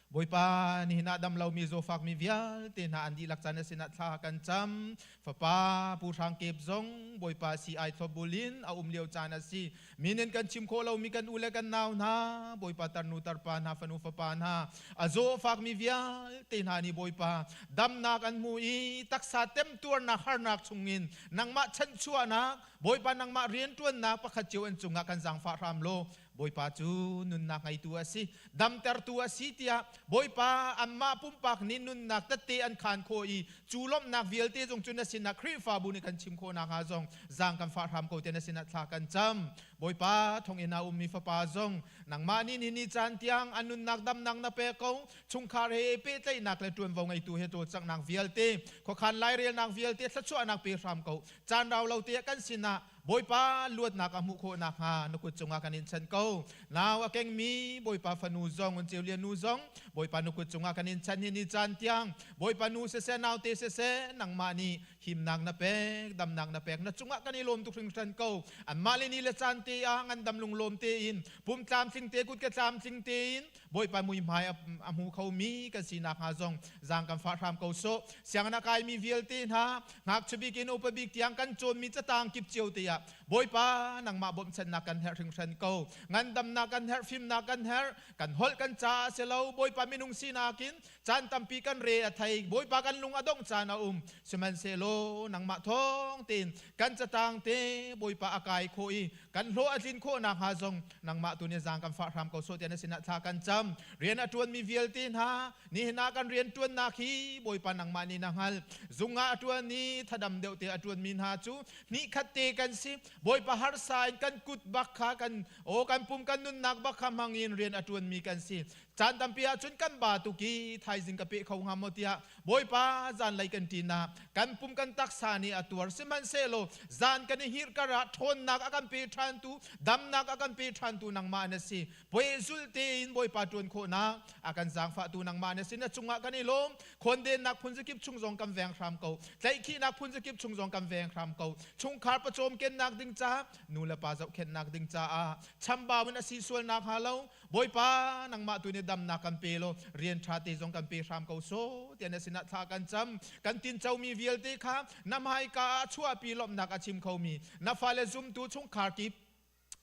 Bawipa nihin ah dam lomi zawfakmi vialte hna an dihlak caan na sinah thla kan cam. Fapa Pu Hrang Kep zong Bawipa si ai thlopbul in a um lio caan a si. Min in kan chim khawh lomi kan u le kan nau hna, Bawipa tarnu tarpa hna, fanu fapa hna, a zawfakmi vialte hna nih Bawipa damnak an hmu i taksa temtuarnak harnak chungin nangmah chanhchuahnak Bawipa nangmah rianṭuannak pakhat cio an cungah kan zaangfah hram law Bawipa cu nunnak ngeitu a si, damtertu a si tiah Bawipa anmah pumpak nih nunnak tette an khaan khawh i cu lawmhnak vialte zong cu na sinah Khrihfabu nih kan chim khawh nakhnga zong zaang kan fah hram ko tiah na sinah thla kan cam. Bawipa thonginn ah ummi fapa zong nangmah nih ni ni caan tiang a nunnak damnak na pek ko chungkhar he pehtlaihnak le ṭuanvo ngeitu he cawlcanghnak vialte khuakhan lairelnak vialte thluachuahnak pe hram ko caan rau lo te kan sinah Bawipa luatnak a hmuh khawh nakhnga na kut cungah kan in chanh ko. Nau a kengmi Bawipa fanu zong, un ceu lian nu zong, Bawipa na kut cungah kan in chanh hi ni caan tiang. Bawipa nu siseh, naute siseh, nangmah nih himnak na pek, damnak na pek, na cungah kan i lawm tuk hringhran ko. Anmah le ni le caan te ah ngandam lunglawm tein, pum tlamtling te, kut ke tlamtling tein, Bawipa muihmai a hmu khomi kan si nakhnga zong zaang kan fah hram ko sawh. Sianginn a kaimi vialte hna, ngakchia bik in upa bik tiang kan cawnmi catang kip cio te ah Bawipa nangmah bawmhchannak kan herh hringhran ko. Ngandamnak kan herh, fimnak kan herh, kan holh kan ca a si lo. Bawipa minung sinak in caan tampi kan re a thei. Bawipa kan lung a dongh caan a um. Sihmanhsehlaw nangmah thawng tein kan catang te Bawipa a kai khawh i kan hlawh a tlin khawh nakhnga zong nangmah tu nih zaang kan fah hram ko sawh tiah na sinah thla kan cam. Rian a ṭuanmi vialte hna nihin ah kan rian ṭuannak hi Bawipa nangmah nih na hngalh. Zung ah a ṭuan i thadam deuh te a ṭuanmi hna cu hnihkhat te kan si. Bawipa harsa in kan kut bak kha kan aw kan pum kan nunnak bak kha hmang in rian a ṭuanmi kan si. Caan tampi ahcun kan ba tuk i thaizing ka peh kho hnga maw tiah Bawipa zanlei kan ṭin ah kan pum kan taksa nih a tuar. Sihmanhsehlaw zan kan i hngirh kar ah ṭhawnnak a kan pe ṭhantu, damnak a kan pe ṭhantu nangmah na si. Puai zul tein Bawipa ṭuan khawhnak a kan zaangfahtu nangmah na si. Na cungah kan i lawm. Khawndennak phunzakip chung zong kan veng hram ko. Tlaihkhihnak phunzakip chung zong kan veng hram ko. Chungkhar pawcawm kennak ding ca, nu le pa zohkhenhnak ding caah chambau in a si sual nakhnga lo Bawipa nangmah tu nih damnak kan pe law rian ṭha te zong kan pe hram ko so tiah na sinah thla kan cam. Kan tincomi vialte kha na hmaika ah chuahpi lawmhnak a chim khomi na fale zumtu chungkhar kip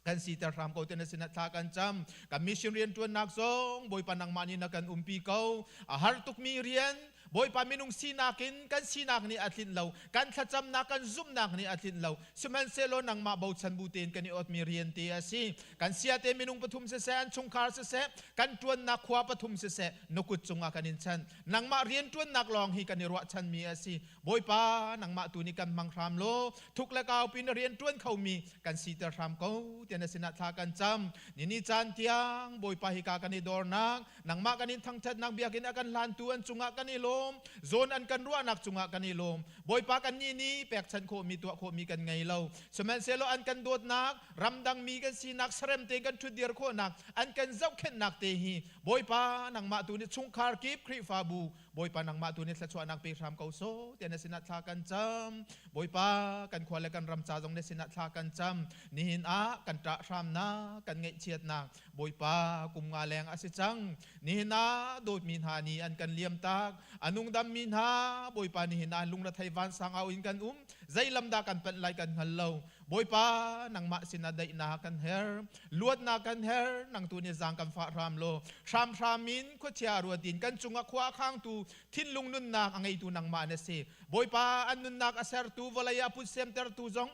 kan siter hram ko tiah na sinah thla kan cam. Kan mission rian ṭuannak zong Bawipa nangmah nih na kan umpi ko. A har tukmi rian Bawipa minung sinak in kan sinak nih a tlinh lo, kan thlacamnak kan zumhnak nih a tlinh lo. Sihmanhsehlaw nangmah bochan bu tein kan i otmi rian te a si. Kan siate minung pathum siseh, an chungkhar siseh, kan ṭuannak khua pathum siseh, na kut cungah kan in chanh. Nangmah rian ṭuannak lawng hi kan i ruahchanmi a si. Bawipa, nangmah tu nih kan hmang hram law, thuk le kau pin rian ṭuan khomi kan siter hram ko, tiah na sinah thla kan cam. Nini caan tiang Bawipa hika kan i dornak, Nangmah kan in thangṭhatnak biakinn a kan hlantu an cungah kan i lawm. Zawn an kan ruahnak cungah kan i lawm. Bawipa kannih nih pekchanh khawhmi tuah khawhmi kan ngei lo. Sihmanhsehlaw an kan dawtnak, ramdangmi kan sinak, sarem tein kan ṭhutdir khawhnak, an kan zohkhenhnak te hi Bawipa nangmah tu nih chungkhar kip Khrihfabu Bawipa nangmah tu nih thluachuahnak pe hram ko sawh tiah na sinah thla kan cam. Bawipa kan khua le kan ram ca zong na sinah thla kan cam. Nihin ah kan ṭah hramnak, kan ngaihchiatnak, Bawipa kum nga leng a si cang. Nihin ah dawtmi hna nih an kan liamtak. A nungdammi hna Bawipa nihin ah lungrethei vansang au in kan um. Zei lam dah kan panh lai kan hngal lo. Bawipa nangmah sinah daihnak kan her. Luatnak kan her. Nang tu nih zaang kan fah hram law. Hramhram in khuachia ruat in kan cungah khua a khangtu thinlung nunnak a ngeitu nangmah na si. Bawipa an nunnak a sertu vawlei ah put semtertu zong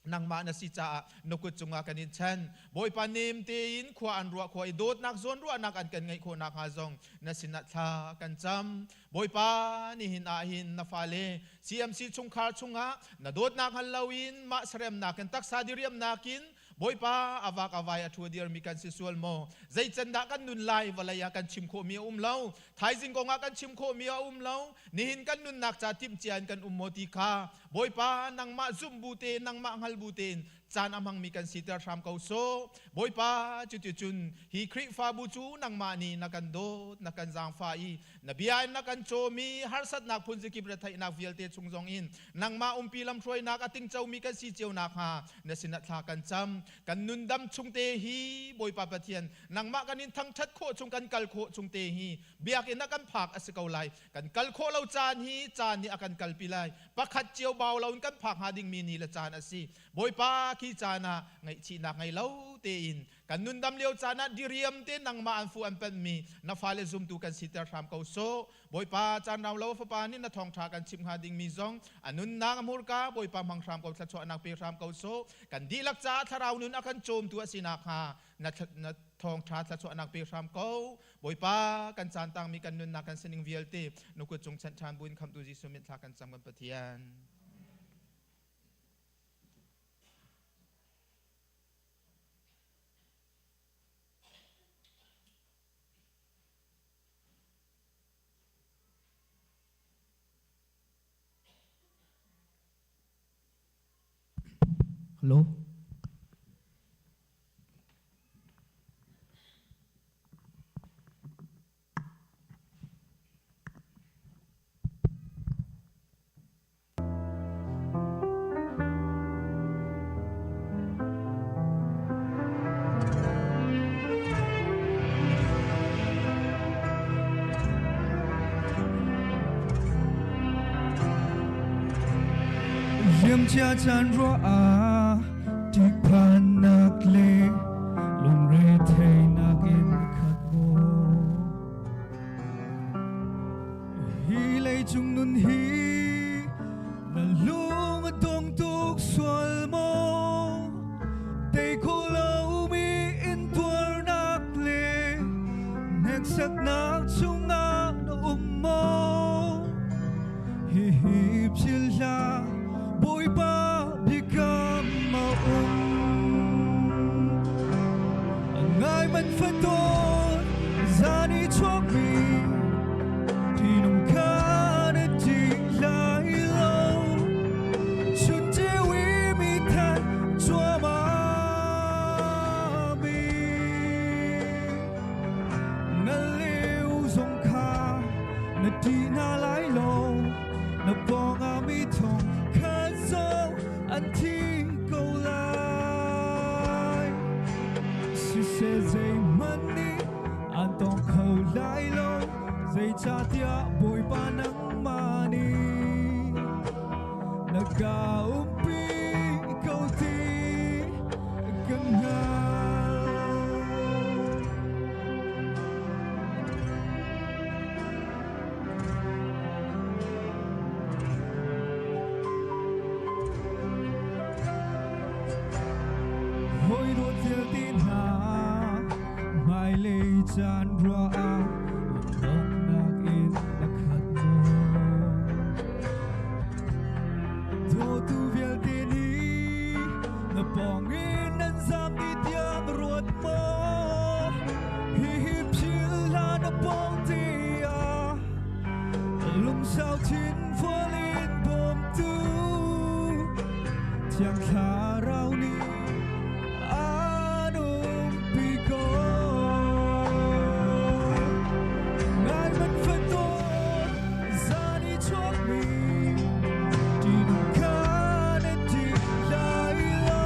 nangmah na si caah na kut cungah kan in chan. Bawipa nem tein khua an ruah khua i dawtnak zawnruahnak an kan ngeih khawh nakhnga zong na sinah thla kan cam. Bawipa nihin ah hin na fale CMC chungkhar chungah na dawtnak hngal loin mah saremnak in taksa diriamnak in Bawipa avak avai a ṭhu dirmi kan si sual maw? Zei can dah kan nun lai vawlei ah kan chim khawhmi a um lo. Thaizing kong ah kan chim khawhmi a um lo. Nihin kan nunnak ca timhcia in kan um maw ti kha Bawipa nangmah zumh bu tein nangmah hngal bu tein caan a hmangmi kan siter hram ko sawh. Bawipa cuticun hi Khrihfabu cu nangmah nih na kan dawt, na kan zaangfah i na bia in na kan cawm i harsatnak phunzikip retheihnak vialte chung zong in nangmah umpi lamhruainak a tingcomi kan si cio nakhnga na sinah thla kan cam. Kan nundam chung te hi Bawipa Pathian nangmah kan in thangṭhat khawh chung kan kal khawh chung te hi biakinn ah kan phak a si ko lai. Kan kal khawh lo caan hi caan nih a kan kalpi lai. Pakhat cio bau loin kan phak hnga dingmi ni le caan a si. Bawipa khi caan ah ngaihchihnak ngei lo tein kan nundam lio caan ah diriam te nangmah an fu an panhmi na fale zumtu kan siter hram ko sawh. Bawipa caan rau lo fapa nih na thawngṭha kan chimh hnga dingmi zong a nunnak a hmurka Bawipa hmang hram ko thluachuahnak pe hram ko sawh. Kan dihlak caah thlarau nun a kan cawmtu a si nakhnga na thawngṭha thluachuahnak pe hram ko. Bawipa kan caan tangmi kan nunnak kan sining vialte na kut cung chanh ṭhan buin khamhtu Jesuh min thla kan cam kan Pathian. Hello. Liamcia caan ruah ah ṭihphannak le lungretheihnak in khat maw? Hi leicung nun hi na lung a dong tuk sual maw? Tei kho lomi intuarnak le hneksaknak chungah na um maw? Hihi philh hlah, Bawipa biakam a um. Ngai man fatawn zan. Siseh zeihmanh nih an tawng kho lai lo, zeicahtiah Bawipa nangmah nih na ka umpi ko ti ka hngalh. Hawi dawt vialte hna, hmailei caan ruah ah lungdonghnak in na khat maw? Dawtu vialte nih na pawng in an zam dih tiah na ruat maw? Hihi philh hlah na pawng te ah lungsau thinfual in bawmtu Thiang Thlarau nih aan umpi ko. Ngai man fatawn zan i chuakmi ṭihnung kha na ṭih lai lo.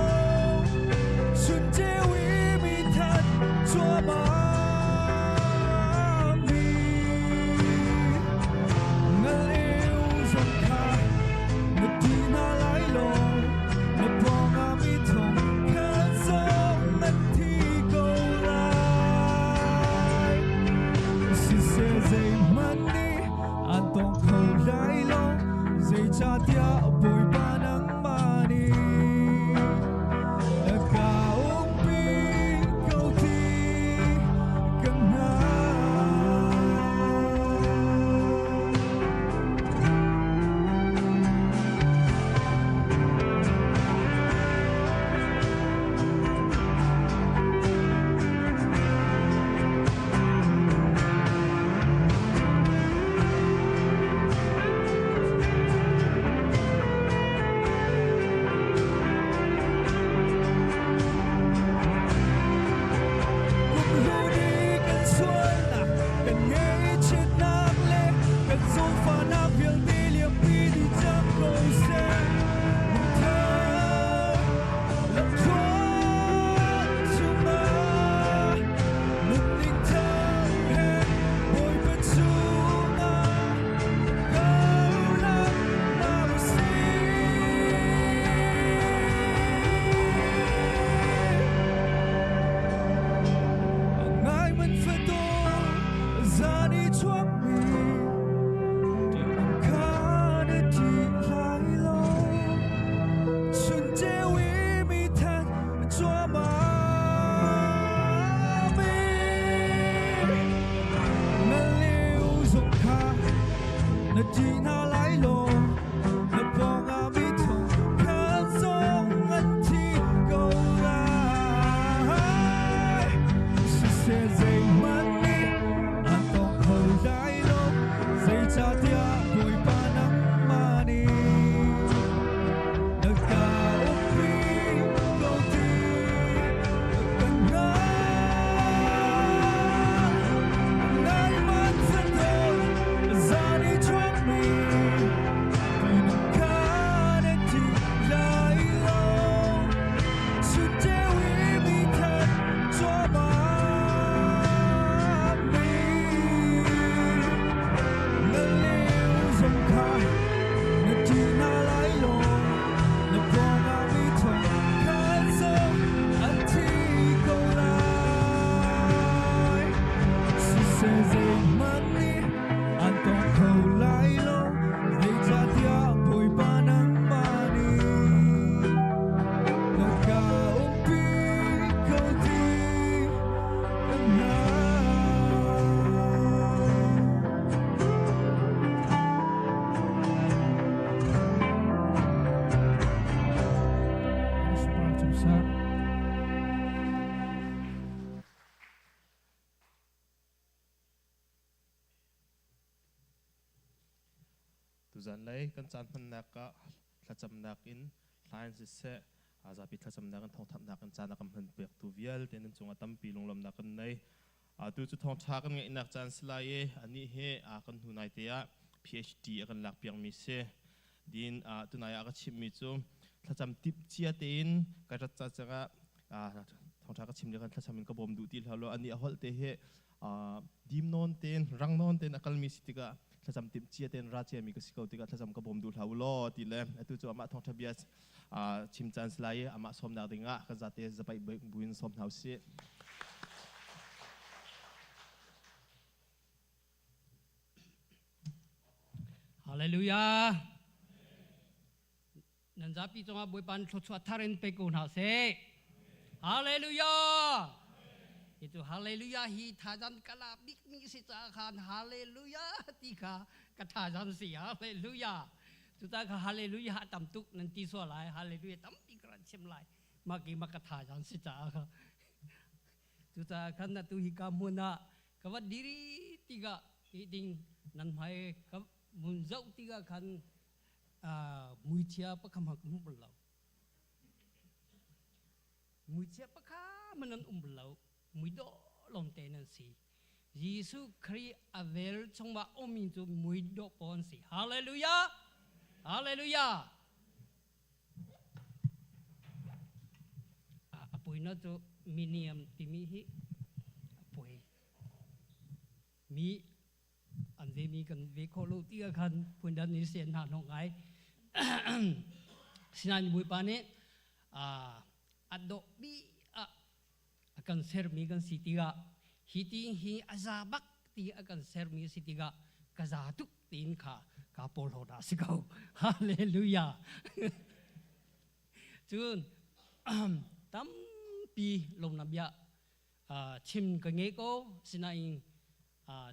Chun ceu i mi that cuahmahmi ngal-eu zong kha na ṭih hna lai lo. Na pawngah mi thong khat zong nan thi ko lai. Siseh zeihmanh nih an tawng kho lai lo, zeicahtiah Bawipa nangmah nih na ka umpi ko ti ka hngalh. Kumhlu nih kan sualnak, kan ngaihchiatnak le kan zawnfahnak vialte liampi dih cang ko seh. Lungthar lamthluan chungah nunning thar he Bawipa chungah kauhlang hna u sih. Ngai man fatawn zan i chuakmi ṭihnung kha na ṭih lai lo. Chun ceu i mi that cuahmahmi na liu zong kha na ṭih hna lai lo. Na pawngah mi thong khat zong an thi ko lai. Siseh zeihmanh nih an tawng kho lai lo, zeicahtiah Bawipa nangmah nih na ka umpi ko ti ka hngalh. Nangmah fatawn zan i chuakmi kha na ṭih lai lo. Chun ceu i mi that cuahmahmi na leu zong kha na ṭih hna lai lo. Na pawngah mi thong khat zong an thi ko lai. Siseh zeihmanh nih an tawng kho lai lo, zeicahtiah Bawipa nangmah nih na ka umpi ko ti ka hngalh. Tuzan lei kan caan hmannak ah thlacamnak in hla in siseh zapi thlacamnak in thawngthanhnak in caan a kan hman piaktu vialte nan cungah tampi lunglawmhnak kan nei. Atu cu thawngṭha kan ngeihnak caan si lai i anih hi kan hnu nai te ah PhD a kan lak piakmi si. Din tunai ah ka chimmi cu thlacam tip cia tein ka rat ca cangah. Thawngṭha ka chim lio khan thlacam in ka bawm duh ti hlah law anih a holh te hi dim nawn tein rang nawn tein a kalmi si tikah thlacam timh cia tein ra ciami ka si ko tikah thlacam ka bawm duh hlah u law ti le atu cu amah thawngṭha bia chim caan si lai i amah sawmnak dingah kan zate zapaih buin sawm hna usih. Hallelujah. Nan zapi cungah Bawipa nih thluachuah thar in pe ko hna seh. Hallelujah. Hi cu hallelujah hi thazan ka la bik mi si caah khan hallelujah ti kha ka thazan si hallelujah. Cucaah kha hallelujah tam tuk nan ti sual lai hallelujah tampi ka ran chim lai. Mah ki mah ka thazan si caah kha. Cucaah khan atu hi ka hmun ah ka va diri tikah hi ding nan hmai ka mun zoh tikah khan muichia pakha hmang ka hmu bal lo. Muichia pakha hmanh nan um bal lo. Muidawh lawngte nan si. Jesuh Khrih a vel chungah ummi cu muidawh pawl an si. Hallelujah! Hallelujah! A puina cu miniam timi hi a pui. Mi an ve mi kan ve khawh lo ti ah khan phundan ni sen hna hnawh ngai. Sinain Bawipa nih a dawh bi ah a kan sermi kan si tikah hi ti hi a za bak ti a kan sermi si tikah ka za tuk tiin kha ka porhlaw dah si ko. Hallelujah. Cun tampi lawmnak bia chim ka ngei ko sinain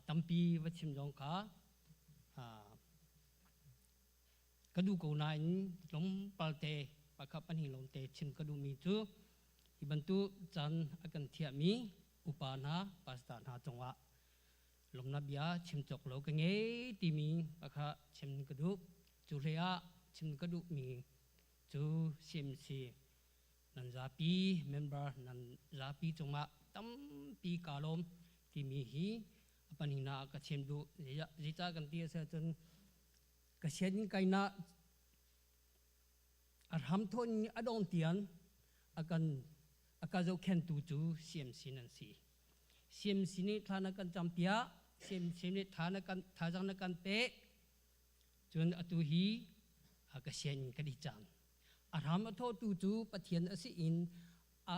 tampi va chim zong kha ka duh ko nain tlawmpal te pakhat pahnih lawngte chim ka duhmi cu hi bantuk caan a kan thiahmi upa hna pastor hna cungah lawmnak bia chim cawk lo ka ngei timi pakhat chim ka duh. Cu hlei ah chim ka duhmi cu CMC nan zapi member nan zapi cungah tampi kaa lawm timi hi a pahnihnak ah ka chim duh. Zeicah kan ti a si ahcun ka sianginn kainak a hramthawh in a dong tiang a kan a ka zohkhenhtu cu CMC nan si. CMC nih thla na kan campiak, CMC nih tha na kan thazaang na kan pek. Cun atu hi ka sianginn ka dih cang. A hram a thawhtu cu Pathian a si in a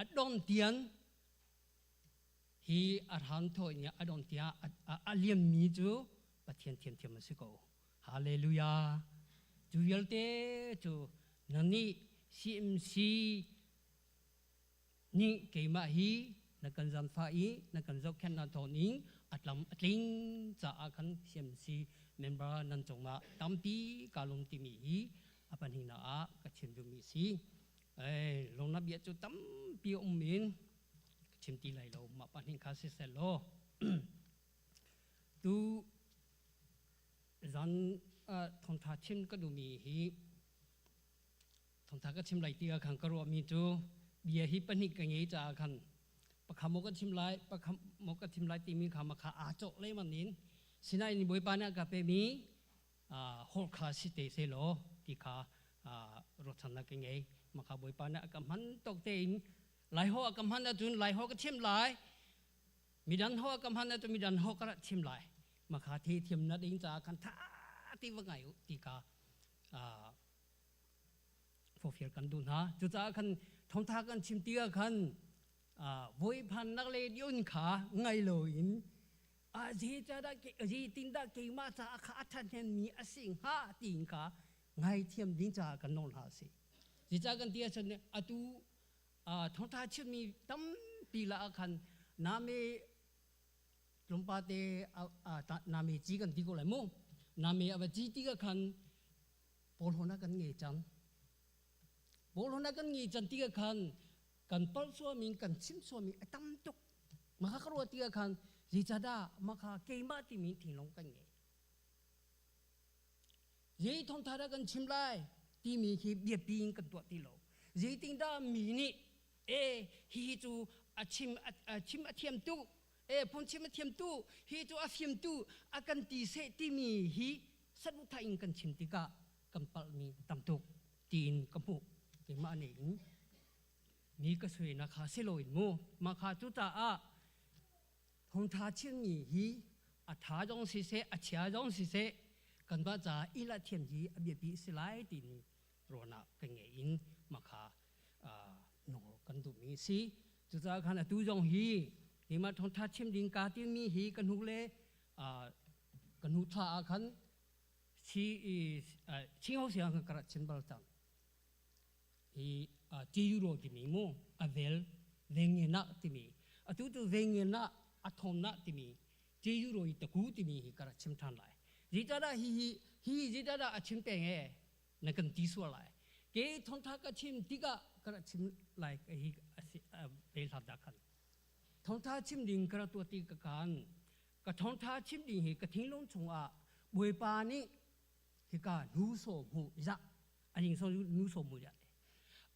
a dong tiang hi a hram thawh in a dong tiang a liammi cu Pathian thiamthiam a si ko. Hallelujah. Cu vialte cu nannih CMC nih keimah hi na kan zaangfah i na kan zohkhenhnak thawngin a tlam a tling caah khan CMC member nan cungah tampi kaa lawm timi hi a pahnihnak ah ka chim duhmi a si. Lungnak bia cu tampi a um in ka chim ti lai lo mah pahnih kha siseh law tu zan thawngtha chim ka duhmi hi Thawngtha ka chim lai ti ah khan ka ruahmi cu bia hi pahnih ka ngei caah khan pakhat maw ka chim lai pakhat maw ka chim lai timi kha makha aa cawh lengmang in sinain Bawipa nih a ka pemi holh kha si te sehlaw ti kha ruahchannak ka ngei. Makha Bawipa nih a ka hman tawk tein Laiho a ka hman ahcun Laiho ka chim lai midang ho a ka hman ahcun midang ho ka rak chim lai makha the thiam na ding caah khan tha ti va ngai u ti kha forfial kan duh hna. Cucaah khan thawngtha kan chim ti ah khan voiphannak le dion kha ngai loin zeicahdah zeitindah keimah caah kha a ṭhahnemmi a si hnga tiin kha ngaithiam ding caah kan nawl hna a si. Zeicah kan ti ahcun atu thawngtha chimmi tampi la ah khan name tlawmpate name ci kan ti ko lai mu name a va ci ti ka khan Pawlhawna kan ngei cang. Pawlhawna kan ngei cang ti khan kan palh suami kan chim suami a tam tuk. Maka ka ruah ti khan zeicahdah maka keimah timi thinlung kan ngei. Zei thawngtha dah kan chim lai timi khi biapi in kan tuah ti lo. Zeitindah mi nih e hihi cu a chim a chim a thiam tu e phungchim a thiam tu hi cu a fim tu a kan ti seh timi hi saduhthah in kan chim tikah kan palhmi tam tuk tiin ka hmuh keimah nih in. Mi ka sui na kha si loin mu ma kha cu caah thawngtha chimmi hi a tha zong siseh a chia zong siseh kan mah caah i la thiam hi a biapi si lai timi ruahnak kan ngei in ma kha nawl kan duhmi si. Cucaah khan atu zong hi keimah thawngtha chim ding kaa timmi hi ka hnu le ka hnu thla ah khan chi chingho siang khan ka rak chim bal cang. Hi Tiyuro timi mu a vel vengena timi atu tu vengena a thawmna timi Tiyuro i taku timi hi ka rak chim than lai. Zeicahdah hi hi hi zeicahdah a chim peng e na kan ti sual lai. Ke thawngtha ka chim tikah ka rak chim lai hi ve hlat dah khan. Thawngtha chim ding ka rak tuah ti ka kan ka thawngtha chim ding hi ka thinglung chungah Bawipa nih hika nu so mu ya အရင်ဆုံးနူးဆိုမှုရတယ်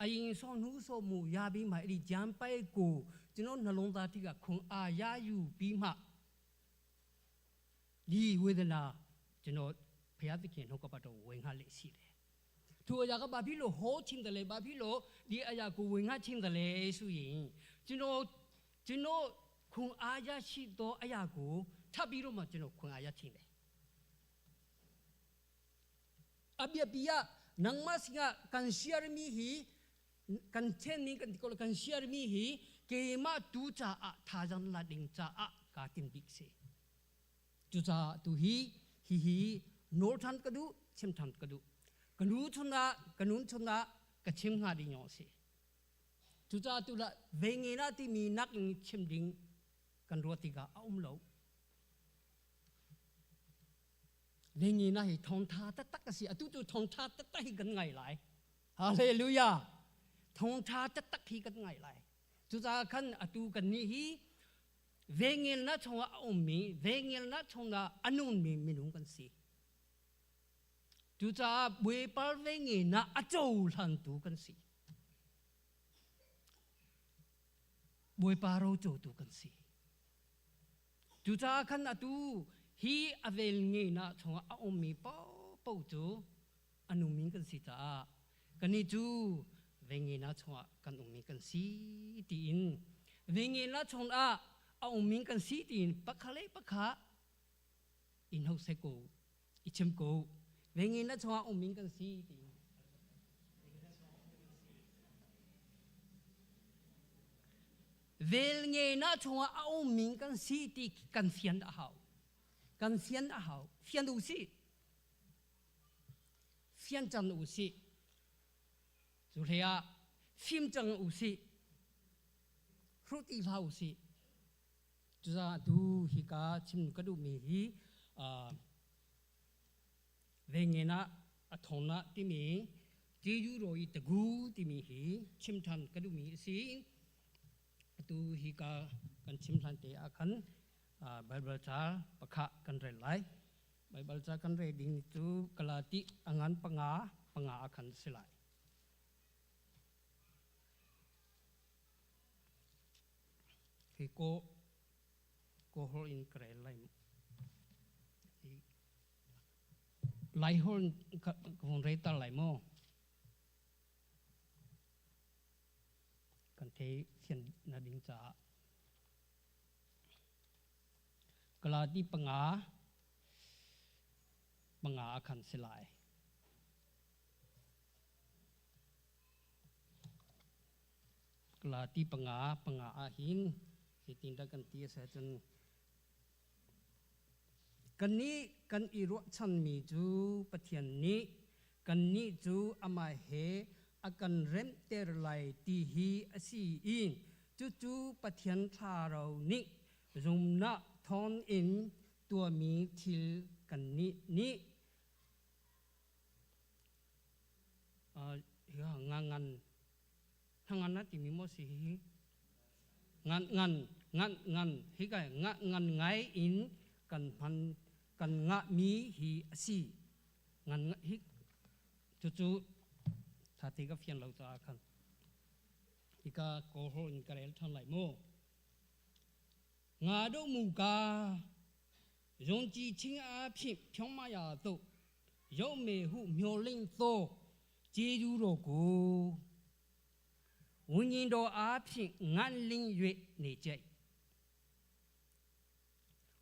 အရင်ဆုံးနူးဆိုမှုရပြီးမှအဲ့ဒီဂျမ်ပိုက်ကိုကျွန်တော်နှလုံးသားတိကခွန်အားရယူပြီးမှဒီဝေဒနာကျွန်တော်ဘုရားသခင်နှုတ်ကပတ်တော်ဝင်ငှလက်ရှိတယ်သူအရာကဘာဖြစ်လို့ဟောချင်းတယ်လဲဘာဖြစ်လို့ဒီအရာကိုဝင်ငှချင်းတယ်လဲဆိုရင်ကျွန်တော်ကျွန်တော်ခွန်အားရရှိသောအရာကိုထပ်ပြီးတော့မှကျွန်တော်ခွန်အားရချင်းတယ်အပြပြ nangmah singa kan share mi hi kan then ning kan ko kan share mi hi keimah tu caah thazang la ding caah ka tim bik si. Cu caah tu hi hi hi nawl than ka duh chim than ka duh. Ka nu chungah ka nun chungah ka chim hnga ding yong si. Cu caah tu la ve nge na timi nak in chim ding kan ruat tikah a um lo. Lengi na hi thawngtha taktak a si. Atu tu thawngtha taktak hi kan ngai lai. Hallelujah. Thawngtha taktak hi kan ngai lai. Cucaah khan atu kan nih hi vengel na chungah a ummi, vengel na chungah a nungmi minung kan si. Cucaah Bawipa vengel na a cohlantu kan si. Bawipa rocotu kan si. Cucaah khan atu hi a vel ngeihnak chungah a ummi paohpaoh cu a nungmi kan si caah kannih cu vengenak chungah kan ummi kan si tiin vengenak chungah a ummi kan si tiin pakhat le pakhat in ho seh ko i chim ko vengenak chungah ummi kan si tiin Velngenak chungah a ummi kan si ti kan fian a hau. Kan fian a hau. Fian u sih. Fian cang u sih. Cu hlei ah fim cang u sih. Hrut i hlah u sih. Cucaah tu hika chim ka duhmi hi Vengen ah a thong ah timi Jeju i tagu timi hi chim ṭhan ka duhmi a si. Atu hi ka kan chim hlan te ah khan Baibal ca pakhat kan rel lai. Baibal ca kan rel ding cu Galati a ngan panga panga ah khan si lai. Hi ko ko hol in ka rel lai. Lai hol ka vung rei tar lai maw? Kan thei fian na ding caah. Galati panga panga a khan si lai. Galati panga panga ah hin hitin dah kan ti a si ahcun Kannih kan i ruahchanmi cu Pathian nih kannih cu amah he a kan remhter lai ti hi a si i cucu Pathian Thlarau nih zumnak thawngin tuahmi thil kannih nih ngan ngan timi maw si hi ngan ngan ngan ngan hi ka nga ngan ngai in kan hman kan ngah mi hi a si ngan hi cucu thate ka fian lo caah khan hika kawl in ka rel than lai mu nga do mu ka yong ji ching a phi phyong ma ya to yo me hu myo ling to ကျေးဇူးတော်ကို ဝိညာဉ်တော်အားဖြင့်ငန့်လင်း၍နေကြ၏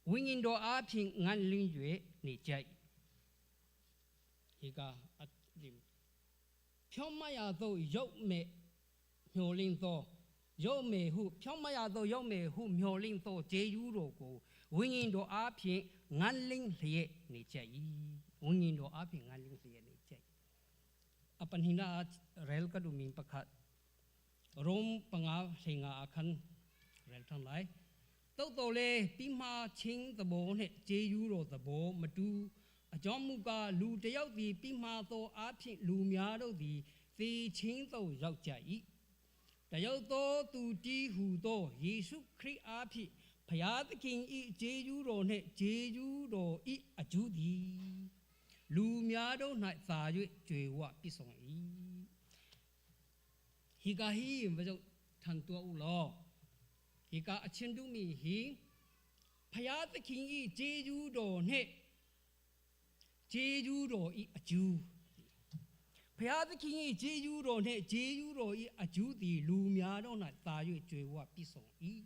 ဝိညာဉ်တော်အားဖြင့်ငန့်လင်း၍နေကြ၏ဒီကအဖြောင်းမရသောရုပ်မဲ့မျောလင်းသောရုပ်မေဟုဖြောင်းမရသောရုပ်မေဟုမျောလင်းသောဂျေယူတော်ကိုဝိညာဉ်တော်အားဖြင့်ငန့်လင်းလျက်နေကြ၏ဝိညာဉ်တော်အားဖြင့်ငန့်လင်းလျက်နေကြ၏အပနိနာရဲလ်ကဒူမင်ပခတ် ရိုမ်ပငါလှေငါအခန်းရဲလ်ထန်လိုက်တုတ်တော်လေပြီးမှချင်းသဘောနှင့်ဂျေယူတော်သဘောမတူအကြောင်းမူကားလူတယောက်သည်ပြီးမှသောအားဖြင့်လူများတို့သည်သေချင်းသို့ရောက်ကြ၏တယောက်သောသူတီးဟူသောယေရှုခရစ်အားဖြင့်ဖျားသခင်ဤဂျေယူတော်နှင့်ဂျေယူတော်ဤအကျိုးသည်လူများတို့၌သာ၍ကြွယ်ဝပြည့်စုံ၏ဟိကာဟိဘဇုထန်တော်ဦးလောဟိကာအချင်းတုမိဟိဖျားသခင်ဤဂျေယူတော်နှင့်ဂျေယူတော်ဤအကျိုးဖျားသခင်၏ဂျေယူတော်နှင့်ဂျေယူတော်၏အကျိုးသည်လူများတို့၌သာ၍ကြွယ်ဝပြည့်စုံ၏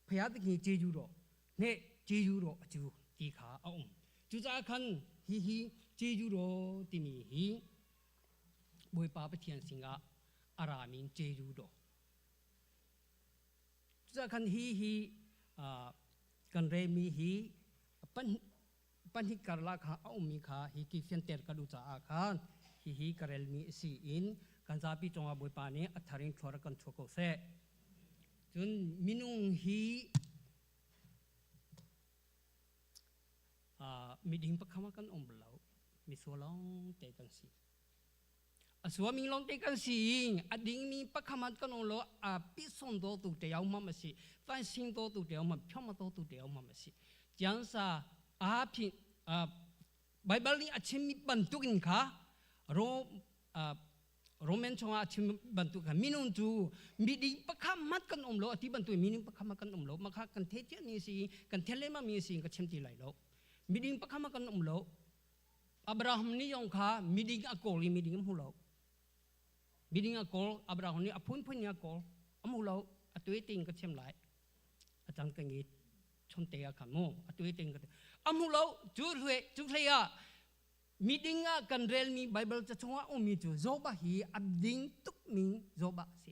ဖျားသခင်ဂျေယူတော်နှင့်ဂျေယူတော်အကျိုးဒီခါအောင်ကျူစားခန်ဟီဟီဂျေယူတော်တိမီဟီဘွေပါပထျန်စင်ကအရာမင်ဂျေယူတော်ကျူစားခန်ဟီဟီအာကန်ရေမီဟီပန်ပန်ဟိကာလာခါအောင်မီခါဟီကိဖျန်တဲကဒူချာအခါဟီဟီကရဲလမီစီအင်ကန်ဇာပိចောင်းဘွေပါနေအထရင်ထောရကန်ချိုကိုဆေကျွန်းမီနုံဟီအာမီဒင်းပခမကန်အုံဘလောမီဆိုလောင်းတေကန်စီအစဝမီလောင်းတေကန်စီအဒင်းမီပခမကန်အုံလောအပိစွန်တော်သူတယောက်မှမရှိတန်ရှင်းတော်သူတယောက်မှဖြောင်းမတော်သူတယောက်မှမရှိကျန်းစာအားဖြင့်အာဘိုင်ဘလအချင်းမီပန်တုကင်ခါရိုအာโรมันชงอาชิมบันตุกมินุนจูมีดีปะคามัดกันอมโลอธิบันตุมินุปะคามัดกันอมโลมาคากันเทเจนี่สิกันเทเลมามีสิกันเชมตีไหลโลมีดีปะคามัดกันอมโลอับราฮัมนี่ยองคามีดีอโกลีมีดีมหูโลมีดีอโกลอับราฮัมนี่อพุนพุนยาโกลอมหูโลอตุยติงกันเชมไหลอาจารย์กันยีชนเตียขันโมอตุยติงกันอมหูโลจูเรจูเรียมีดิงะกันเรลมีไบเบิลจะชงว่ามีจูโซบะฮีอัดดิงตุกมิงโซบะสิ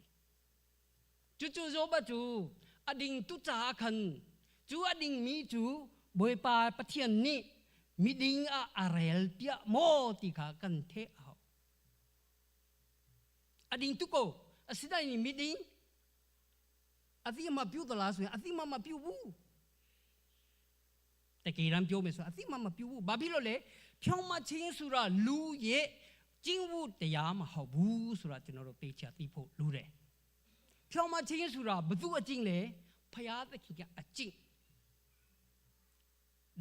จูจูโซบะจูอดิงตุจาคันจูอดิงมีจูบอยปาปะเทียนนี่มีดิงะอาเรลเตียโมติขากันเทเอาอดิงตุโกอสิได้นี่มีดิงอธิมาพิวตลาสุอธิมามาพิวบูတကယ်တမ်းပြောမယ်ဆိုအသိမှမပြုဘူးဘာဖြစ်လို့လဲဖြောင်းမချင်းဆိုတာလူရဲ့ကျင့်ဝတ်တရားမဟုတ်ဘူးဆိုတာကျွန်တော်တို့သိချသိဖို့လိုတယ်ဖြောင်းမချင်းဆိုတာဘသူအကျင့်လဲဖယားသခင်ကအကျင့်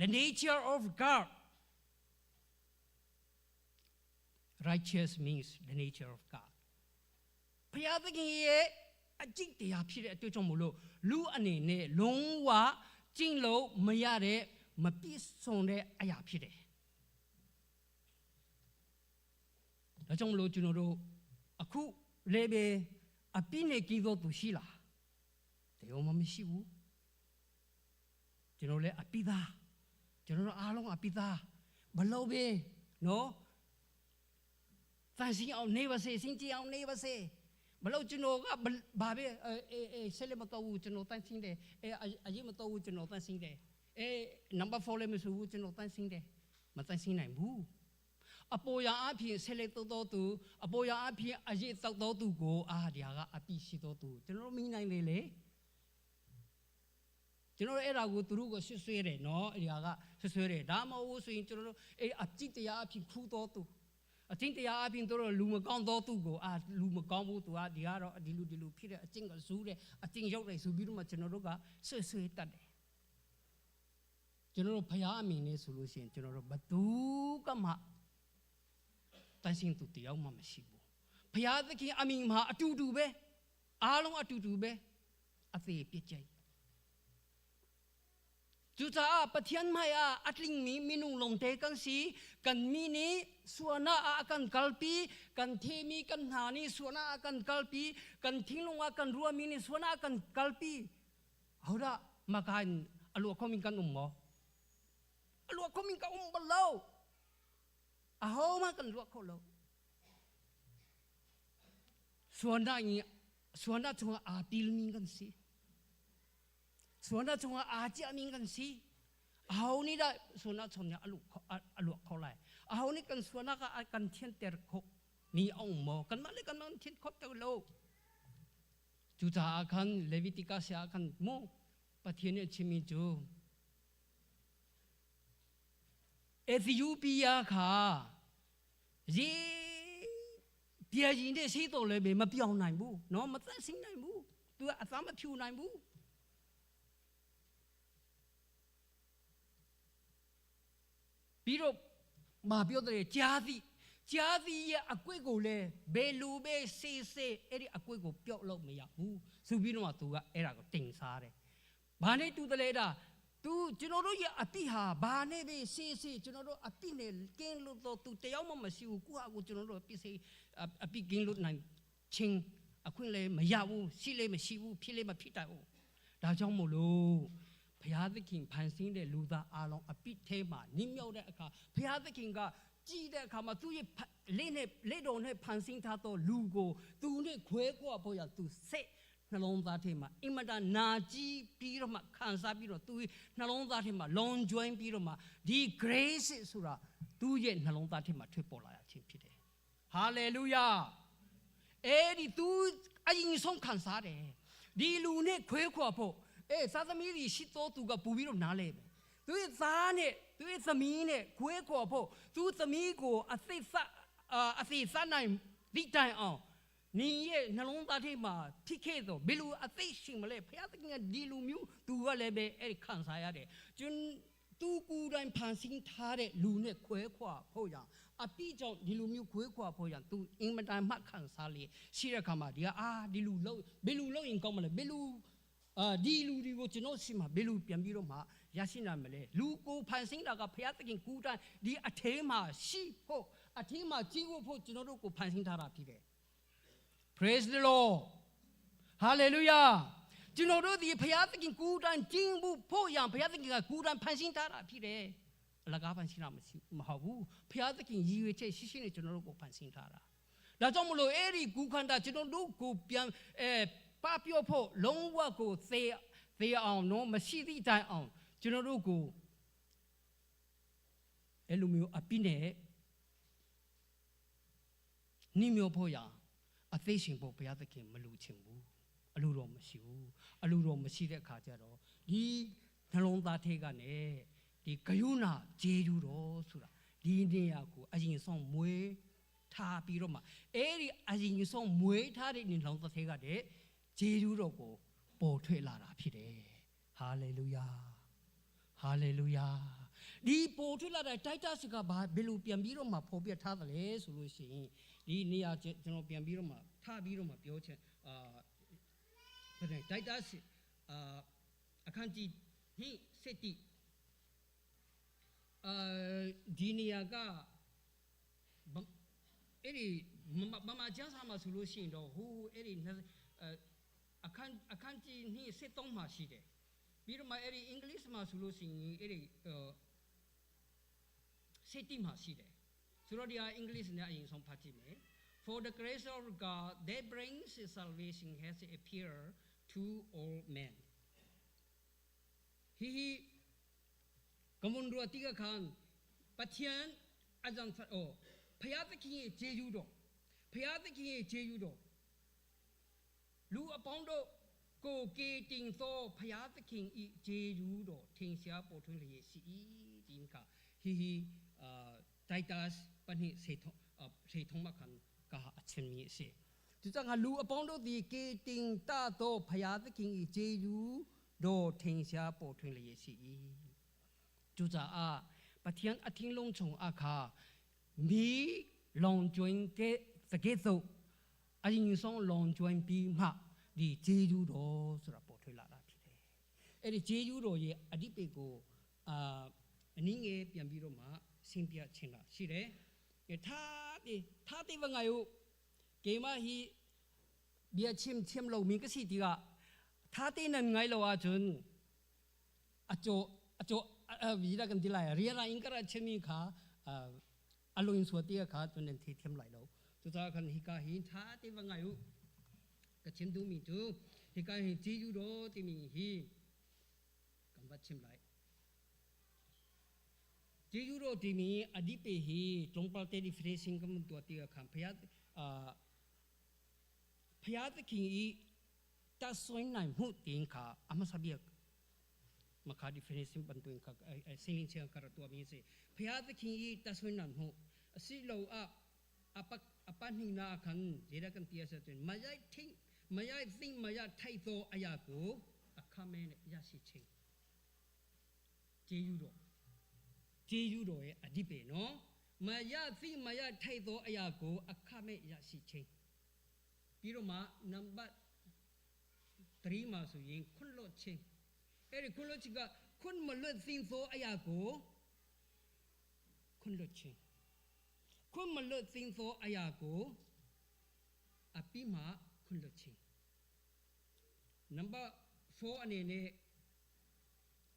The nature of God righteous means the nature of God ဖယားသခင်ရဲ့အကျင့်တရားဖြစ်တဲ့အတွက်ကြောင့်မို့လို့လူအနေနဲ့လုံးဝကျင့်လို့မရတဲ့မပြည့်စုံတဲ့အရာဖြစ်တယ်။ဒါကြောင့်မလို့ကျွန်တော်တို့အခုလည်းပဲအပြစ်နဲ့ကင်းသောသူရှိလား။တရားမှမရှိဘူး။ကျွန်တော်လည်းအပိသားကျွန်တော်တို့အားလုံးအပိသားဘလို့ပဲနော်။တန်ရှင်းအောင်နေပါစေစင်ကြအောင်နေပါစေဘလို့ကျွန်တော်ကဘာပဲအေးအေးဆက်လက်မတော်ဘူးကျွန်တော်တန်ရှင်းတယ်အဲအရေးမတော်ဘူးကျွန်တော်တန်ရှင်းတယ်အဲနံပါတ်4လည်းမဆိုဘူးကျွန်တော်တန်ရှင်းတယ်မတန်ရှင်းနိုင်ဘူးအပေါ်ရအဖြစ်ဆက်လက်တော်တော်သူအပေါ်ရအဖြစ်အရေးတောက်တော်သူကိုအာဒီဟာကအပိရှိတော်သူကျွန်တော်မင်းနိုင်လေလေကျွန်တော်အဲ့ဒါကိုသူတို့ကိုဆွဆွဲတယ်နော်အဲ့ဒီဟာကဆွဆွဲတယ်ဒါမှမဟုတ်ဆိုရင်ကျွန်တော်တို့အဲ့အကြည့်တရားအဖြစ်ခူးတော်သူအချင်းတရားအပြင်တို့လူမကောင်းတော့သူကိုအာလူမကောင်းဘူးသူကဒီကတော့ဒီလူဒီလူဖြစ်တဲ့အချင်းကဇူးတယ်အချင်းရောက်တယ်ဆိုပြီးတော့မှကျွန်တော်တို့ကဆွဆွဲတတ်တယ်ကျွန်တော်တို့ဖျားအမိနေဆိုလို့ရှိရင်ကျွန်တော်တို့ဘသူကမှတန်ရှင်းသူတယောက်မှမရှိဘူးဖျားသခင်အမိမှာအတူတူပဲအားလုံးအတူတူပဲအသေးပြစ်ကြိုက် Cucaah Pathian hmaiah a tlingmi minung lawngte kan si. Kan mi nih sualnak ah a kan kalpi, kan themi kan hna nih sualnak ah a kan kalpi, kan thinglung ah kan ruahmi nih sualnak ah a kan kalpi. Hodah maka in a luah khomi kan um maw? A luah khomi ka um bal lo. Ahohmanh kan luah kho lo. Sualnak in sualnak chungah aa tilmi kan si. Sualnak chungah aa ciahmi kan si. Aho nih dah sualnak chung nih a luah kho lai? Aho nih kan sualnak ah kan thianter kho mi a um maw? Kanmah le kanmah kan thian kho ter lo. Cucaah khan Leviticus ah khan mu Pathian nih a chimmi cu Ethiopia kha zi bia yi ne si to le be ma piao nai bu no ma ta sing nai bu tu a ta ma phiu nai bu ပြီးတော့မာပြောတယ်ကြာသည်ကြာသည်ရဲ့အကွေ့ကိုလည်းဘယ်လူပဲစေးစေးအဲ့ဒီအကွေ့ကိုပျောက်လို့မရဘူးဆိုပြီးတော့သူကအဲ့ဒါကိုတင်စားတယ်ဘာနဲ့တူတယ်လဲဒါသူကျွန်တော်တို့ရဲ့အပိဟာဘာနဲ့ပဲစေးစေးကျွန်တော်တို့အပိနဲ့ကင်းလို့တော့သူတယောက်မှမရှိဘူးကိုဟာကိုကျွန်တော်တို့အပိစေးအပိကင်းလို့နိုင်ချင်းအခွင့်လည်းမရဘူးရှိလည်းမရှိဘူးဖြစ်လည်းမဖြစ်တတ်ဘူးဒါကြောင့်မို့လို့ဘုရားသခင်ဖန်ဆင်းတဲ့လူသားအလုံးအပိထဲမှာနင်းမြောက်တဲ့အခါဘုရားသခင်ကကြည်တဲ့အခါမှာသူ့ရဲ့လက်နဲ့လက်တော်နဲ့ဖန်ဆင်းထားသောလူကိုသူနဲ့ခွဲခွာဖို့ရသူစိတ်နှလုံးသားထဲမှာအင်မတန်နာကြည်ပြီးတော့မှခံစားပြီးတော့သူနှလုံးသားထဲမှာလွန်ကျွမ်းပြီးတော့မှဒီ grace ဆိုတာသူ့ရဲ့နှလုံးသားထဲမှာထွက်ပေါ်လာရခြင်းဖြစ်တယ်ဟာလေလုယာအဲ့ဒီသူအရင်ဆုံးခံစားတယ်ဒီလူနဲ့ခွဲခွာဖို့အေးသာသမီတွေရှိတော်သူကပူပြီးတော့နားလဲပဲသူရဲ့သားနဲ့သူရဲ့သမီးနဲ့ခွဲခွာဖို့သူသမီးကိုအသိသအသိသနိုင်ဒီတိုင်အောင်နင်ရဲ့နှလုံးသားထဲမှာဖြစ်ခဲ့တော့ဘယ်လိုအသိရှိမလဲဖခင်ကဒီလူမျိုးသူကလည်းပဲအဲ့ဒီခံစားရတယ်ကျွန်သူကိုယ်တိုင်ဖန်ဆင်းထားတဲ့လူနဲ့ခွဲခွာဖို့ရအပိကြောင့်ဒီလူမျိုးခွဲခွာဖို့ရသူအင်မတန်မှခံစားလေရှိတဲ့ခါမှာဒီကအာဒီလူလို့ဘယ်လူလို့ရင်ကောင်းမလဲဘယ်လူအာဒီလူတွေကိုကျွန်တော်ရှိမှဘယ်လူပြန်ပြီးတော့မှရရှိနိုင်မလဲလူကိုဖန်ဆင်းတာကဖခင်သခင်ကူတိုင်ဒီအထဲမှာရှိဖို့အထဲမှာကြီးဖို့ကျွန်တော်တို့ကိုဖန်ဆင်းထားတာဖြစ်တယ် Praise the Lord Hallelujah ကျွန်တော်တို့ဒီဖခင်သခင်ကူတိုင်ကျင်းဖို့ဖို့ရန်ဖခင်သခင်ကကူတိုင်ဖန်ဆင်းထားတာဖြစ်တယ်အလကားဖန်ဆင်းတာမရှိမဟုတ်ဘူးဖခင်သခင်ရည်ရွယ်ချက်ရှိရှိနဲ့ကျွန်တော်တို့ကိုဖန်ဆင်းထားတာဒါကြောင့်မလို့အဲ့ဒီကူခန္ဓာကျွန်တော်တို့ကိုပြန်အဲပပြောဖို့လုံးဝကိုသေသေအောင်နော်မရှိသည့်တိုင်အောင်ကျွန်တော်တို့ကိုအဲ့လိုမျိုးအပိနဲ့နှိမျောဖို့ရအသိရှင်ဖို့ဘုရားသခင်မလူချင်ဘူးအလူတော်မရှိဘူးအလူတော်မရှိတဲ့အခါကျတော့ဒီနှလုံးသားထဲကနေဒီဂယုဏဂျေဂျူတော်ဆိုတာဒီနေရာကိုအရင်ဆုံးမွေးထားပြီးတော့မှအဲ့ဒီအရင်ဆုံးမွေးထားတဲ့နှလုံးသားထဲကတဲ့ဂျေဂျူတော်ကိုပေါ်ထွက်လာတာဖြစ်တယ်ဟာလေလုယာဟာလေလုယာဒီပေါ်ထွက်လာတဲ့တိုက်တစကဘာဘယ်လိုပြန်ပြီးတော့မှပေါ်ပြထားသလဲဆိုလို့ရှိရင်ဒီနေရာကျွန်တော်ပြန်ပြီးတော့မှထားပြီးတော့မှပြောချင်အာဘယ်နဲ့တိုက်တစအာအခန်းကြီးဟိစတိအာဒီနေရာကအဲ့ဒီမမကျမ်းစာမှာဆိုလို့ရှိရင်တော့ဟိုအဲ့ဒီအခန်းအခန်းကြီးနှိ73မှာရှိတယ်ပြီးတော့မှအဲ့ဒီအင်္ဂလိပ်မှာဆိုလို့ရှိရင်အဲ့ဒီစတိမှာရှိတယ်ဆိုတော့ဒီဟာအင်္ဂလိပ်နဲ့အရင်ဆုံးဖတ်ကြည့်မယ် For the grace of God that brings salvation has appeared to all men ဟီဟီကမွန်ရတိကခန်ပထယန်အဇန်သအောဖယားသခင်ရဲ့ဂျေယူတော်ဖယားသခင်ရဲ့ဂျေယူတော်လူအပေါင်းတို့ကိုကေတင်သောဖယားသခင်ဤဂျေယူတော်ထင်ရှားပေါ်ထွန်းလျက်ရှိ၏ဒီကဟီဟီအာတိုက်တာစ်ပနိစေထုံစေထုံမကန်ကအချင်းမီစေဒီကြောင့်လူအပေါင်းတို့ဒီကေတင်တသောဖယားသခင်ဤဂျေယူတော်ထင်ရှားပေါ်ထွန်းလျက်ရှိ၏ကျူကြအာပထယန်အထင်းလုံးချုံအခါမီလောင်ကျွင်းကဲတကဲ့သို့အရင်ဆုံးလောင်ကျွမ်းပြီးမှဒီဂျေဂျူတော်ဆိုတာပေါ်ထွက်လာတာဖြစ်တယ်။ အဲ့ဒီဂျေယူတော်ရဲ့အဓိပေကိုအာအနည်းငယ်ပြန်ပြီးတော့မှဆင်းပြချင်တာရှိတယ်။ထားတိထားတိဝငါယုကေမဟီဘီယချင်းချင်းလောမီကစီတီကထားတိနန်ငိုင်လောအချွန်းအချိုအချိုဝီရကန်တိလာရီရာအင်ကရာချင်းမီခါအလုံးဆိုတီခါတွန်တီထ ेम လိုက်လောသူသာခန်ဟိကာဟိထားတိဝငါယုကချင်းဒူမီတူဟိကာဟိဂျီယူတော်တိမီဟိကံဘချင်းလိုက်ဂျေယူတော်တိမီအဒီပေဟိတုံပလတေဒီဖရေစင်ကမွန်တူတီခမ်ဖယာအာဖယာသခင်ဤတဆွင်းနိုင်မှုတင်ခါအမဆဘီမခါ definition ပန်တွင်ခစင်းလင်းချင်ကရတူအမီစီဖယာသခင်ဤတဆွင်းနိုင်မှုအစီလောအအပအပနှိနာခန်ဇေရကန်တီယဆတွင်မယိုက်ထင်းမယိုက်သိမယထိုက်သောအရာကိုအခမဲနဲ့ရရှိခြင်းဂျေယူတော်ဂျေယူတော်ရဲ့အဓိပေနော်မယသိမယထိုက်သောအရာကိုအခမဲ့ရရှိခြင်းပြီးတော့မှနံပါတ်3မှာဆိုရင်ခွန်းလွတ်ခြင်းအဲ့ဒီခွန်းလွတ်ခြင်းကခွန်းမလွတ်သိသောအရာကိုခွန်းလွတ်ခြင်းခွန်းမလွတ်သိသောအရာကိုအပိမှခွန်းလွတ်ခြင်းနံပါတ်4အနေနဲ့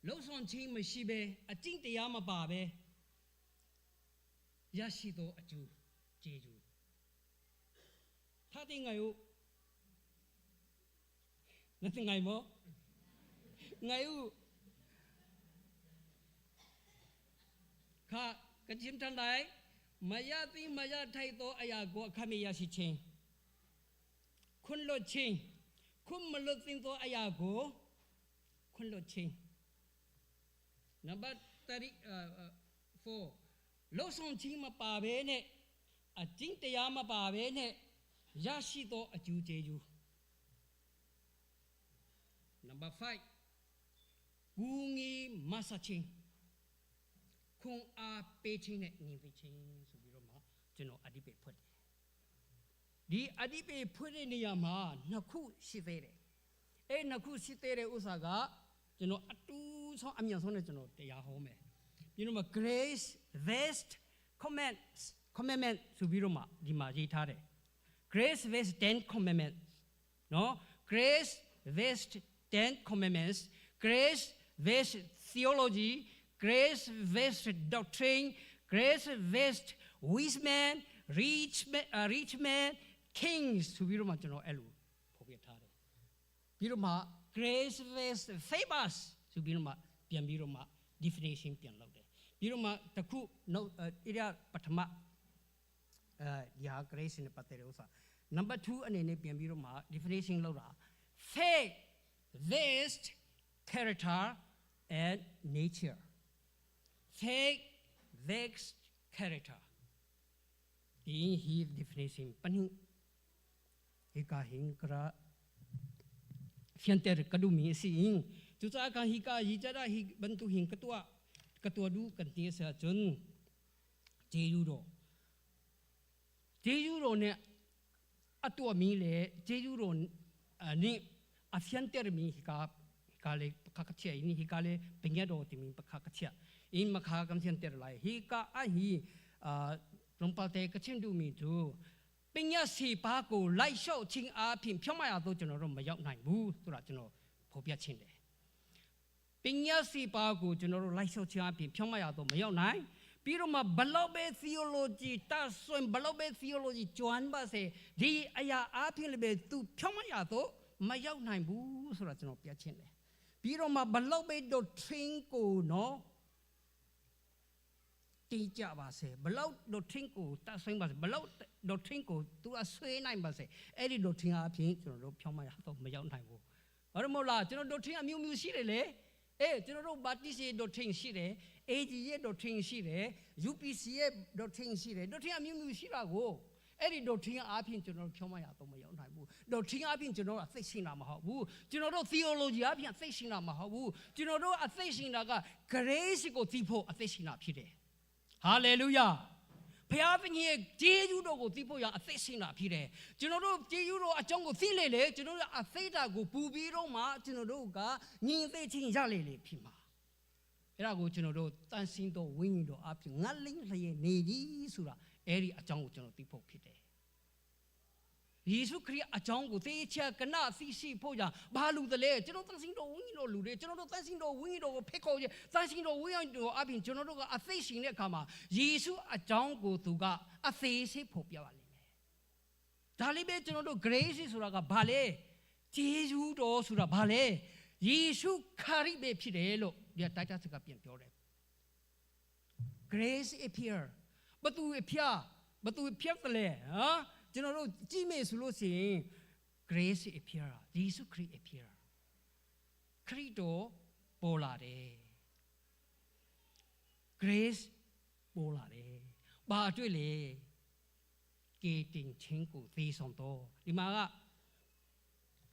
လှုပ်ဆောင်ခြင်းမရှိဘဲအကျင့်တရားမပါဘဲရရှိသောအကျိုးကျေးဇူးထားတဲ့ငါယုငါတင်ငိုင်မောငါယုခါကချင်တန်လိုက်မယတိမယထိုက်သောအရာကိုအခမေရရှိခြင်းခွန်းလွတ်ခြင်းခွန်းမလွတ်သိသောအရာကိုခွန်းလွတ်ခြင်းနံပါတ်34လှုပ်ဆောင်ခြင်းမပါဘဲနဲ့အကျင့်တရားမပါဘဲနဲ့ရရှိသောအကျိုးကျေးဇူးနံပါတ်5ဂူငီမဆချင်းခွန်အားပေးခြင်းနဲ့ညီသိချင်းဆိုပြီးတော့မှကျွန်တော်အဓိပ္ပာယ်ဖွင့်တယ်ဒီအဓိပ္ပာယ်ဖွင့်တဲ့နေရာမှာနှစ်ခုရှိသေးတယ်အဲ့နှစ်ခုရှိသေးတဲ့ဥစ္စာကကျွန်တော်အတူဆုံးအမြန်ဆုံးနဲ့ကျွန်တော်တရားဟောမယ်ပြီးတော့မှ grace vest commandments commandment ဆိုပြီးတော့မှဒီမှာရေးထားတယ် grace vest 10 commandments နော် grace vest 10 commandments grace vest theology grace vest doctrine grace vest wise man rich man, rich man kings ဆိုပြီးတော့မှကျွန်တော်အဲ့လိုဖော်ပြထားတယ်ပြီးတော့မှ grace vest favors ဆိုပြီးတော့မှပြန်ပြီးတော့မှ definition ပြန်လုပ်တယ်ပြီးတော့မှတခုနောက်အဲ့ဒါပထမအဲဒီဟာ grace နဲ့ပတ်သက်တဲ့ဥစ္စာ number 2အနေနဲ့ပြန်ပြီးတော့မှ definition လုပ်တာ faith based character and nature faith based character ဒီဟီ definition ပနိဟိကာဟင်ကရာဖျန်တဲ့ကဒူမီစီင်သူစားကဟိကာယီကြတာဟိဘန်တူဟင်ကတွကတွဒူကန်တီဆာချွန်းဂျေယူတော့ဂျေယူတော့နဲ့အတူမီလေဂျေယူတော့နိအဖျန်တဲ့မီဟိကာဟိကာလေပခကချေနိဟိကာလေပငရတော်တိမီပခကချေအင်းမခါကံဖျန်တဲ့လိုက်ဟိကာအဟိအာလုံပတဲ့ကချင်းဒူမီသူပညာစီပါကိုလိုက်လျှောက်ချင်းအားဖြင့်ဖြောင်းမရတော့ကျွန်တော်တို့မရောက်နိုင်ဘူးဆိုတာကျွန်တော်ဖော်ပြချင်းတယ်ပညာစီပါကိုကျွန်တော်တို့လိုက်လျှောက်ချင်းအားဖြင့်ဖြောင်းမရတော့မရောက်နိုင်ပြီးတော့မှဘလောက်ပဲ theology တဆွင်ဘလောက်ပဲ theology ကျွမ်းပါစေဒီအရာအားဖြင့်လည်းပဲသူဖြောင်းမရတော့မရောက်နိုင်ဘူးဆိုတာကျွန်တော်ပြချင်းတယ်ပြီးတော့မှဘလောက်ပဲ doctrine ကိုနော်တီးကြပါစေဘလောက် doctrine ကိုတဆွင်ပါစေဘလောက် doctrine ကိုသူအဆွေးနိုင်ပါစေအဲ့ဒီ doctrine အပြင်ကျွန်တော်တို့ဖြောင်းမရတော့မရောက်နိုင်ဘူးဟုတ်တယ်မဟုတ်လားကျွန်တော် doctrine အမျိုးမျိုးရှိတယ်လေအေးကျွန်တော်တို့ Baptist ရဲ့ doctrine ရှိတယ် AG ရဲ့ doctrine ရှိတယ် UPC ရဲ့ doctrine ရှိတယ် doctrine အမျိုးမျိုးရှိတာကိုအဲ့ဒီ doctrine အပြင်ကျွန်တော်တို့ဖြောင်းမရတော့မရောက်နိုင်ဘူး doctrine အပြင်ကျွန်တော်တို့အသိရှင်းတာမဟုတ်ဘူးကျွန်တော်တို့ theology အပြင်အသိရှင်းတာမဟုတ်ဘူးကျွန်တော်တို့အသိရှင်းတာက grace ကိုသိဖို့အသိရှင်းတာဖြစ်တယ် hallelujah။ ဖျားသခင်ရဲ့ဂျေဇုတော်ကိုသိဖို့ရအသက်ရှင်တာဖြစ်တယ်ကျွန်တော်တို့ဂျေဇုတော်အကြောင်းကိုသိလေလေကျွန်တော်တို့အသက်တာကိုပူပြီးတော့မှကျွန်တော်တို့ကညီသိချင်းရလေလေဖြစ်မှာအဲ့ဒါကိုကျွန်တော်တို့တန်ဆင်းတော်ဝိညာဉ်တော်အပြင်ငတ်လင်းလျက်နေသည်ဆိုတာအဲ့ဒီအကြောင်းကိုကျွန်တော်သိဖို့ဖြစ်တယ်ယေရှုခရစ်အကြောင်းကိုသေချာကနသိရှိဖို့ရဘာလူတလဲကျွန်တော်တန်ဆင်းတော်ဝိညာဉ်တော်လူတွေကျွန်တော်တို့တန်ဆင်းတော်ဝိညာဉ်တော်ကိုဖိတ်ခေါ်ရတန်ဆင်းတော်ဝိညာဉ်တော်အပြင်ကျွန်တော်တို့ကအသိရှင်တဲ့အခါမှာယေရှုအကြောင်းကိုသူကအသေးစိတ်ဖို့ပြပါလိမ့်မယ်ဒါလေးပဲကျွန်တော်တို့ grace ဆိုတာကဘာလဲဂျေဇုတော်ဆိုတာဘာလဲယေရှုခရစ်ပဲဖြစ်တယ်လို့ဒီတိုက်တာစကပြန်ပြောတယ် grace appear ဘသူအဖျားဘသူဖျက်တယ်လဲဟမ်ကျွန်တော်တို့ကြည့်မယ်ဆိုလို့ရှိရင် grace appear ယေရှုခရစ် appear ခရစ်တော်ပေါ်လာတယ် grace ပေါ်လာတယ်ဘာတွေ့လဲကေတင်ချင်းကိုသေဆောင်တော့ဒီမှာက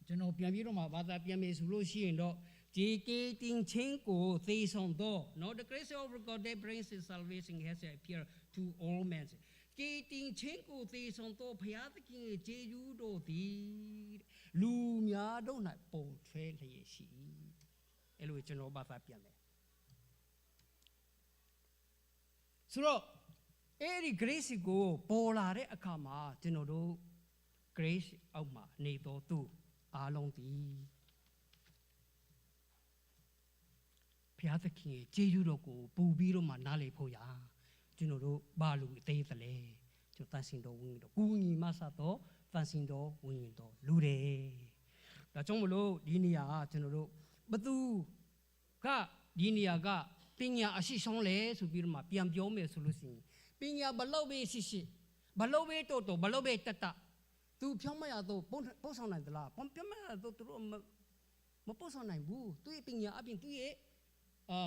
ကျွန်တော်ပြန်ပြီးတော့မှဘာသာပြန်မယ်ဆိုလို့ရှိရင်တော့ဒီကေတင်ချင်းကိုသေဆောင်တော့ no the grace of God that brings salvation has appeared to all men ကေတင်ချင်းကိုသေဆောင်တော့ဘုရားသခင်ရဲ့ဂျေဇုတော်သည်လူများတို့၌ပုံထွဲလျက်ရှိအဲ့လိုကျွန်တော်ဘာသာပြန်တယ်ဆိုတော့အဲ့ဒီ grace ကိုပေါ်လာတဲ့အခါမှာကျွန်တော်တို့ grace အောက်မှာနေတော်သူအားလုံးသည်ဘုရားသခင်ရဲ့ကျေးဇူးတော်ကိုပူပြီးတော့မှနားလည်ဖို့ရာကျွန်တော်တို့ဘာလို့အသေးသလဲကျွန်တော်တန်ဆင်တော်ဝိညာဉ်တော်ကူညီမဆတော့တန်ဆင်တော်ဝိညာဉ်တော်လူတယ်ဒါကြောင့်မလို့ဒီနေရာကကျွန်တော်တို့ဘသူကဒီနေရာကပညာအရှိဆုံးလဲဆိုပြီးတော့မှပြန်ပြောမယ်ဆိုလို့ရှိရင်ပညာဘလောက်ပဲရှိရှိဘလောက်ပဲတော်တော်ဘလောက်ပဲတတ်တသူဖြောင်းမရတော့ပုံပို့ဆောင်နိုင်သလားပုံပြမရတော့သူတို့မပို့ဆောင်နိုင်ဘူးသူရဲ့ပညာအပြင်သူရဲ့အာ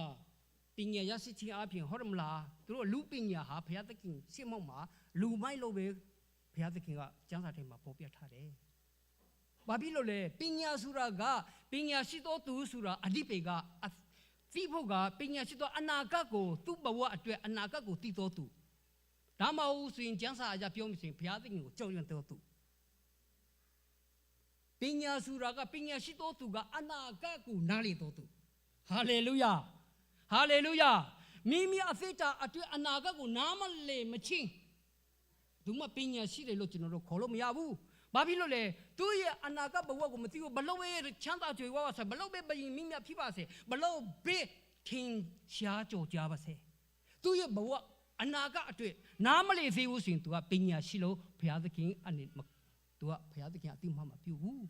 ပညာရရှိခြင်းအပြင်ဟုတ်မလားသူတို့လူပညာဟာဘုရားသခင်ရှေ့မောက်မှာလူမိုက်လို့ပဲဘုရားသခင်ကကျမ်းစာထဲမှာပေါ်ပြထားတယ်။ဘာဖြစ်လို့လဲပညာဆိုတာကပညာရှိသောသူဆိုတာအဓိပေကသိဖို့ကပညာရှိသောအနာဂတ်ကိုသူ့ဘဝအတွက်အနာဂတ်ကိုသိသောသူဒါမှမဟုတ်ဆိုရင်ကျမ်းစာအရာပြောမှဆိုရင်ဘုရားသခင်ကိုကြောက်ရွံ့သောသူပညာဆိုတာကပညာရှိသောသူကအနာဂတ်ကိုနားလေသောသူဟာလေလုယာဟာလေလုယာမိမိအဖေတာအတွက်အနာဂတ်ကိုနားမလည်မချင်းသူမပညာရှိတယ်လို့ကျွန်တော်တို့ခေါ်လို့မရဘူးဘာဖြစ်လို့လဲသူရဲ့အနာဂတ်ဘဝကိုမသိဘူးဘလို့ပဲချမ်းသာကြွယ်ဝပါစေဘလို့ပဲဘယင်မိမြဖြစ်ပါစေဘလို့ပဲထင်ရှားကြော်ကြပါစေသူရဲ့ဘဝအနာဂတ်အတွက်နားမလည်သေးဘူးဆိုရင် तू ကပညာရှိလို့ဘုရားသခင်အနေ तू ကဘုရားသခင်အတိမမပြုဘူး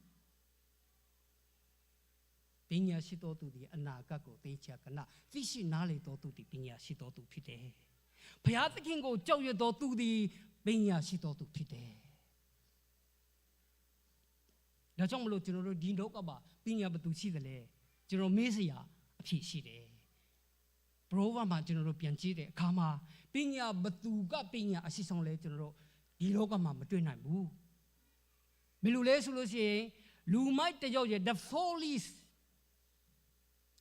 ပညာရှိတော်သူဒီအနာဂတ်ကိုသိချကနသိရှိနားလေတော်သူဒီပညာရှိတော်သူဖြစ်တယ်။ဘုရားသခင်ကိုကြောက်ရွံ့တော်သူဒီပညာရှိတော်သူဖြစ်တယ်။ဒါကြောင့်မလို့ကျွန်တော်တို့ဒီတော့ကပါပညာဘသူရှိတယ်လေကျွန်တော်မေးစရာအဖြေရှိတယ်။ဘရောဘာမှာကျွန်တော်တို့ပြန်ကြည့်တဲ့အခါမှာပညာဘသူကပညာအရှိဆုံးလဲကျွန်တော်တို့ဒီလောကမှာမတွေ့နိုင်ဘူး။ဘယ်လိုလဲဆိုလို့ရှိရင်လူမိုက်တယောက်ရဲ့ the follies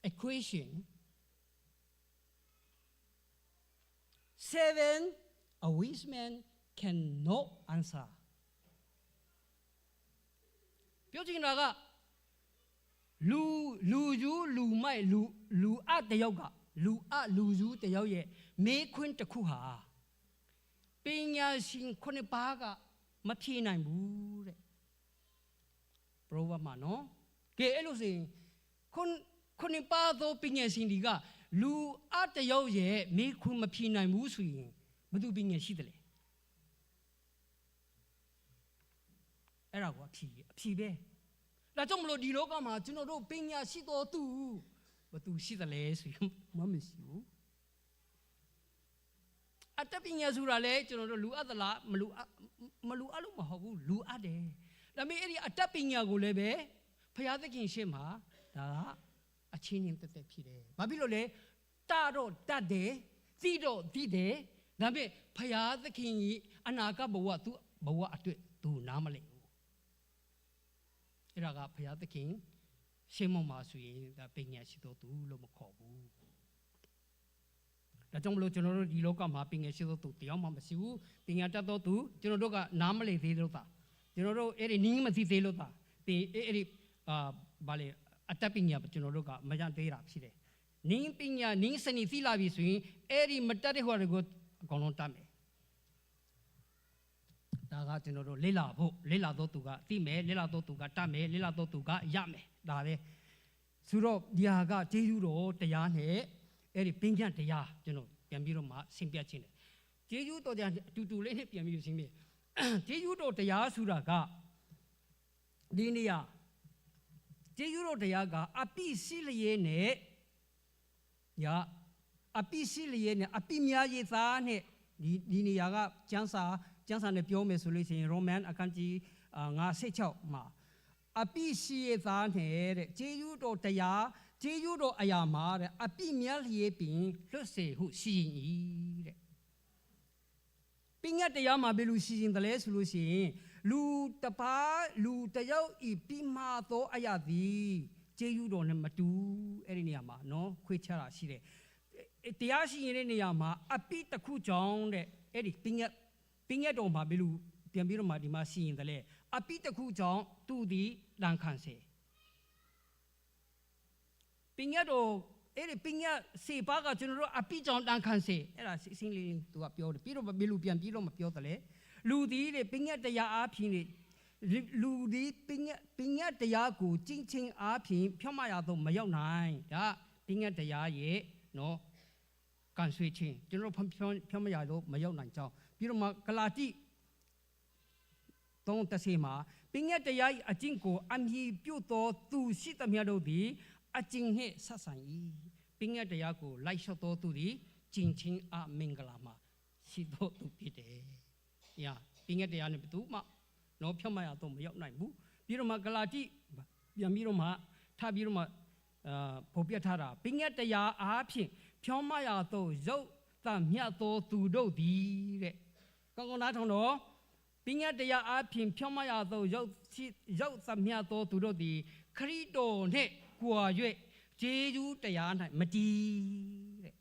equation seven a wise man cannot answer ပြောချင်တာကလူလူယူလူမိုက်လူလူအတယောက်ကလူအလူယူတယောက်ရဲ့မေးခွန်းတစ်ခုဟာပညာရှင်ခုနှစ်ပါးကမဖြေနိုင်ဘူးတဲ့ပရောဘမှာနော်ကဲအဲ့လိုဆိုရင်ခုခုနှစ်ပါးသောပညာရှင်တွေကလူအတယောက်ရဲ့မေးခွန်းမဖြေနိုင်ဘူးဆိုရင်ဘယ်သူပညာရှိတယ်လဲအဲ့ဒါကအဖြေအဖြေပဲဒါကြောင့်မလို့ဒီလောကမှာကျွန်တော်တို့ပညာရှိတော်သူဘသူရှိတယ်လဲဆိုရင်မမရှိဘူးအတ္တပညာဆိုတာလေကျွန်တော်တို့လူအပ်သလားမလူမလူအပ်လို့မဟုတ်ဘူးလူအပ်တယ်ဒါပေမဲ့အဲ့ဒီအတ္တပညာကိုလည်းပဲဖျားသခင်ရှေ့မှာဒါကအချင်းချင်းတက်တက်ဖြစ်တယ်။ဘာဖြစ်လို့လဲတတော့တတ်တယ်သိတော့သိတယ်ဒါပေမဲ့ဖျားသခင်ကြီးအနာဂတ်ဘဝသူဘဝအတွက်သူနားမလည်ဘူး။အဲ့ဒါကဖျားသခင်ရှင်းမမှာဆိုရင်ဒါပညာရှိတော်သူလို့မခေါ်ဘူး။ ဒါကြောင့်မလို့ကျွန်တော်တို့ဒီလောကမှာပင်ငယ်ရှိသောသူတယောက်မှမရှိဘူးပညာတတ်သောသူကျွန်တော်တို့ကနားမလည်သေးလို့သာကျွန်တော်တို့အဲ့ဒီနင်းမသိသေးလို့သာပင်အဲ့ဒီအာဗာလေအတတ်ပညာကျွန်တော်တို့ကမရသေးတာဖြစ်တယ်နင်းပညာနင်းစနေသိလာပြီဆိုရင်အဲ့ဒီမတတ်တဲ့ဟိုတွေကိုအကောင်လုံးတတ်မယ်ဒါကကျွန်တော်တို့လေ့လာဖို့လေ့လာတော့သူကသိမယ်လေ့လာတော့သူကတတ်မယ်လေ့လာတော့သူကရမယ်ဒါပဲဆိုတော့ဒီဟာကကျေးဇူးတော်တရားနဲ့အဲ့ဒီပညာတရားကျွန်တော်ပြန်ပြီးတော့မှဆင်ပြခြင်းတယ်ကျေးဇူးတော်တရားအတူတူလေးနဲ့ပြန်ပြီးဆင်ပြကျေးဇူးတော်တရားဆိုတာကဒီနေရာကျေးဇူးတော်တရားကအပိစိလျေနဲ့ညာအပိစိလျေနဲ့အပိများရေးသားနဲ့ဒီဒီနေရာကကျမ်းစာကျမ်းစာနဲ့ပြောမယ်ဆိုလို့ရှိရင်ရိုမန်အခန်းကြီး56မှာအပိရှိရသားနဲ့တဲ့ကျေးဇူးတော်တရားကျေးဇူးတော်အရာမှာတဲ့အပိမြတ်လျေပင်လွတ်စေဟုရှိရင်ဤတဲ့ပညာတရားမှာဘယ်လိုရှိရင်တလဲဆိုလို့ရှိရင်လူတပါလူတယောက်ဤပြမာသောအရာသည်ကျေးဇူးတော်နဲ့မတူအဲ့ဒီနေရာမှာနော်ခွေချတာရှိတယ်တရားရှိရင်တဲ့နေရာမှာအပိတစ်ခုကြောင့်တဲ့အဲ့ဒီပညာပညာတော်မှာဘယ်လိုပြန်ပြီးတော့မှဒီမှာရှိရင်တလဲအပိတစ်ခုကြောင့်သူသည်လန်ခံစေပညာတော်အဲ့ဒီပညာစေပါကကျွန်တော်တို့အပိကြောင့်တန်ခံစေအဲ့ဒါစင်းလေးသူကပြောတယ်ပြီးတော့ဘယ်လိုပြန်ပြီးတော့မပြောတယ်လေလူသည်တဲ့ပညာတရားအားဖြင့်လူသည်ပညာပညာတရားကိုကျင့်ချင်းအားဖြင့်ဖြောင့်မရသောမရောက်နိုင်ဒါပညာတရားရဲ့နော်ကန်ဆွေချင်းကျွန်တော်ဖြောင့်ဖြောင့်မရတော့မရောက်နိုင်ကြောင်းပြီးတော့မှဂလာတိတုံးတစီမှာပညာတရား၏အကျင့်ကိုအမြည်ပြုတ်သောသူရှိသမျှတို့သည်အကျင့်နှင့်ဆက်ဆံ၏ပညာတရားကိုလိုက်လျှော့သောသူသည်ကျင့်ချင်းအမင်္ဂလာမှာရှိသောသူဖြစ်တယ်။ညာပညာတရားနဲ့ဘယ်သူမှတော့ဖြောင့်မရတော့မရောက်နိုင်ဘူး။ပြီးတော့မှဂလာတိပြန်ပြီးတော့မှထပြီးတော့မှအာဖော်ပြထားတာပညာတရားအားဖြင့်ဖြောင့်မရသောရုပ်တမြတ်သောသူတို့သည်တဲ့။ကောင်းကောင်းနားထောင်တော့ပညာတရားအားဖြင့်ဖြောင့်မရသောရုပ်ရှိရုပ်သမြတ်သောသူတို့သည်ခရစ်တော်နှင့်ကွာ၍ဂျေဇုတရား၌မတည်တဲ့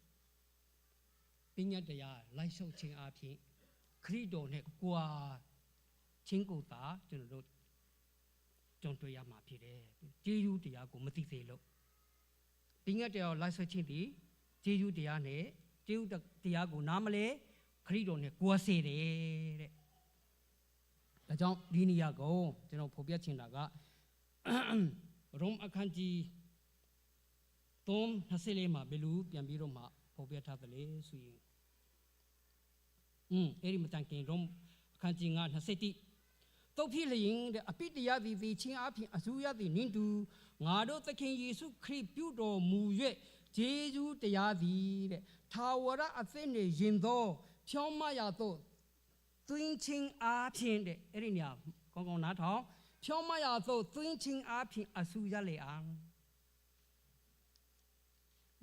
ပညာတရားလိုက်လျှောက်ခြင်းအပြင်ခရစ်တော်နှင့်ကွာခြင်းကိုသာကျွန်တော်တို့ကြုံတွေ့ရမှာဖြစ်တယ်ဂျေဇုတရားကိုမသိသေးလို့ပညာတရားလိုက်လျှောက်ခြင်းသည်ဂျေဇုတရားနဲ့ဂျေဇုတရားကိုနားမလဲခရစ်တော်နဲ့ကွာစေတယ်တဲ့ဒါကြောင့်ဒီနေရာကိုကျွန်တော်ဖော်ပြချင်တာကရုံအခန်းကြီး3:24မှာဘယ်လိုပြန်ပြီးတော့မှဖော်ပြထားတယ်လဲဆိုရင်อืมအဲ့ဒီမတန်ခင်ရုံအခန်းကြီး9:21တုတ်ဖြစ်လျင်တဲ့အပိတရားသည်သည်ချင်းအပြင်အဆူရသည်နင်းတူငါတို့သခင်ယေရှုခရစ်ပြုတော်မူ၍ဂျေဇုတရားသည်တဲ့ထာဝရအသင်းနှင့်ယင်သောဖြောင်းမရသောသွင်းချင်းအားဖြင့်တဲ့အဲ့ဒီနေရာကောင်းကောင်းနားထောင်ဖြောင်းမရသောသွင်းချင်းအားဖြင့်အဆူရလေအောင်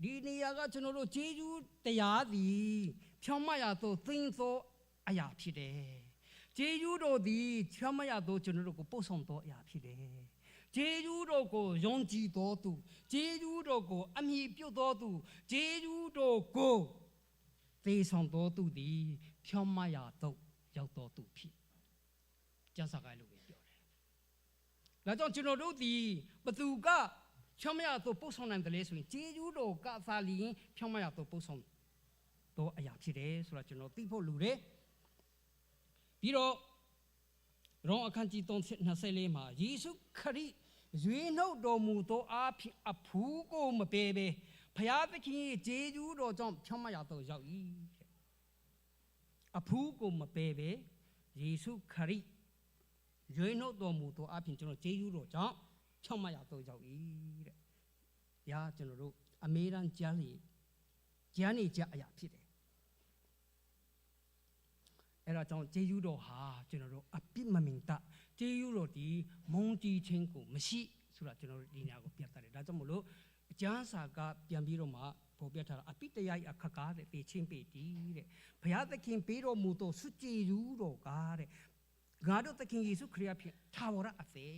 ဒီနေရာကကျွန်တော်တို့ဂျေဇုတရားသည်ဖြောင်းမရသောသွင်းသောအရာဖြစ်တယ်ဂျေဇုတော်သည်ဖြောင်းမရသောကျွန်တော်တို့ကိုပို့ဆောင်သောအရာဖြစ်တယ်ဂျေဇုတော်ကိုယုံကြည်တော်သူဂျေဇုတော်ကိုအမိပြုတ်တော်သူဂျေဇုတော်ကိုသေဆောင်တော်သူသည်ဖြောင်းမရသောရောက်တော်သူဖြစ်ကျမ်းစာကလို့ပဲပြောတယ်။ဒါကြောင့်ကျွန်တော်တို့ဒီဘသူကဖြောင်းမရသောပို့ဆောင်နိုင်တယ်လေဆိုရင်ဂျေဇုတော်ကသာလျင်ဖြောင်းမရသောပို့ဆောင်တော်အရာဖြစ်တယ်ဆိုတာကျွန်တော်သိဖို့လိုတယ်။ပြီးတော့ရောအခန်းကြီး3:24မှာယေရှုခရစ်ရွေးနှုတ်တော်မူသောအားဖြင့်အဖူးကိုမပေးပဲဖျားသခင်ရဲ့ဂျေဇုတော်ကြောင့်ဖြောင်းမရသောရောက်၏တဲ့အဖူးကိုမပေးပဲယေရှုခရစ်ရွေးနှုတ်တော်မူသောအပြင်ကျွန်တော်ဂျေဇုတော်ကြောင့်ဖြောင်းမရသောရောက်၏တဲ့။ညာကျွန်တော်တို့အမေရန်ကြားလီကြားနေကြအရာဖြစ်တယ်။အဲ့ဒါကြောင့်ဂျေဇုတော်ဟာကျွန်တော်တို့အပြစ်မမင်တဂျေဇုတော်ဒီမုန်းတီးခြင်းကိုမရှိဆိုတာကျွန်တော်တို့ဒီနေရာကိုပြတ်တယ်။ဒါကြောင့်မို့လို့အကျမ်းစာကပြန်ပြီးတော့မှပေါ်ပြထားတာအပိတရားဤအခကားတဲ့တေချင်းပေတီတဲ့ဘုရားသခင်ပေးတော်မူသောဆုကျေးဇူးတော်ကားတဲ့ငါတို့သခင်ယေရှုခရစ်ဖြင့်ထာဝရအသက်တဲ့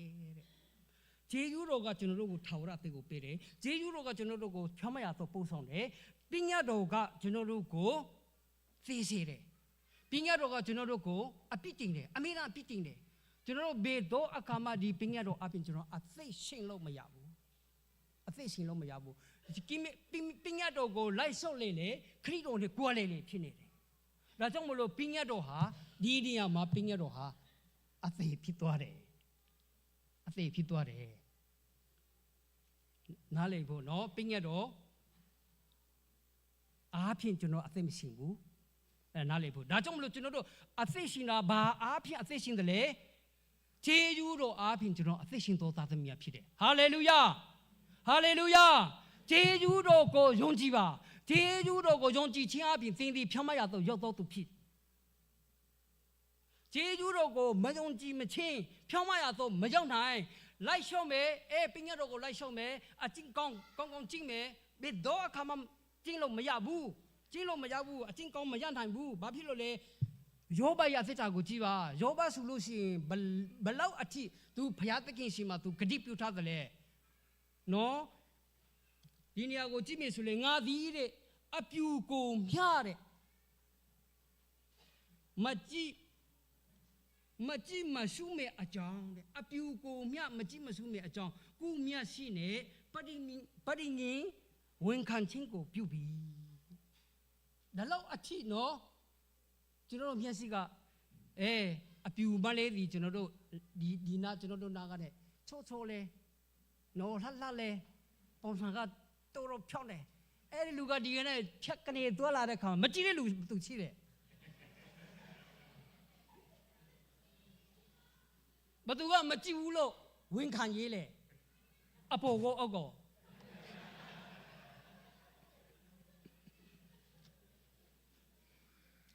ဂျေဇုတော်ကကျွန်တော်တို့ကိုထာဝရအသက်ကိုပေးတယ်ဂျေဇုတော်ကကျွန်တော်တို့ကိုဖြောင်းမရသောပို့ဆောင်တယ် ပညာတော်ကကျွန်တော်တို့ကိုသေစေတယ်ပညာတော်ကကျွန်တော်တို့ကိုအပြစ်တင်တယ်အမေကအပြစ်တင်တယ်ကျွန်တော်တို့ဘေတော့အခါမှဒီပညာတော်အပြင်ကျွန်တော်အသိရှင်းလို့မရဘူးအသိရှင်းလို့မရဘူးကိပညာတော်ကိုလိုက်ဆုပ်လေလေခရစ်တော်နဲ့ကွာလေလေဖြစ်နေတယ်ဒါကြောင့်မလို့ပညာတော်ဟာဒီနေရာမှာပညာတော်ဟာအသေးဖြစ်သွားတယ်အသေးဖြစ်သွားတယ်နားလည်ဖို့နော်ပညာတော်အားဖြင့်ကျွန်တော်အသက်မရှိဘူးအဲနားလည်ဖို့ဒါကြောင့်မလို့ကျွန်တော်တို့အသက်ရှင်တာဘာအားဖြင့်အသက်ရှင်တယ်လဲဂျေဇုတော်အားဖြင့်ကျွန်တော်အသက်ရှင်တော်သားသမီးဖြစ်တယ်ဟာလေလုယာဟာလေလုယာဂျေဇုတော်ကိုယုံကြည်ပါဂျေဇုတော်ကိုယုံကြည်ခြင်းအပြင်သင်သည်ဖြောင့်မတ်ရသောရောက်သောသူဖြစ်ဂျေဇုတော်ကိုမယုံကြည်မချင်းဖြောင့်မတ်ရသောမရောက်နိုင်လိုက်ရှော့မယ်အဲပညာတော်ကိုလိုက်ရှော့မယ်အကျင့်ကောင်းကောင်းကောင်းကျင့်မယ်ဘယ်တော့အခါမှကျင့်လို့မရဘူးကျင့်လို့မရဘူးအကျင့်ကောင်းမရနိုင်ဘူးဘာဖြစ်လို့လဲယောဘရဲ့အသက်တာကိုကြည့်ပါယောဘဆိုလို့ရှိရင်ဘလောက်အထိသူဘုရားသခင်ရှိမှသူဂတိပြုထားတယ်လေနော်ဒီနေရာကိုကြည့်မြင်ဆိုလေငါသည်တဲ့အပြူကိုမျှတဲ့မကြည့်မကြည့်မရှုမဲ့အကြောင်းတဲ့အပြူကိုမျှမကြည့်မရှုမဲ့အကြောင်းကုမြရှိနေပရိပရိငင်ဝန်ခံခြင်းကိုပြုပြီဒါလောက်အထိနော်ကျွန်တော်တို့မျက်စိကအဲအပြူမလေးဒီကျွန်တော်တို့ဒီဒီနာကျွန်တော်တို့နာကတဲ့ချောချောလဲနော်လှလှလဲပုံစံကတော်တော်ဖြောင်းတယ်အဲ့ဒီလူကဒီကနေ့ဖြတ်ကနေသွားလာတဲ့ခါမှာမကြည့်တဲ့လူသူရှိတယ်ဘသူကမကြည့်ဘူးလို့ဝန်ခံရေးလေအပေါ်ကောအောက်ကော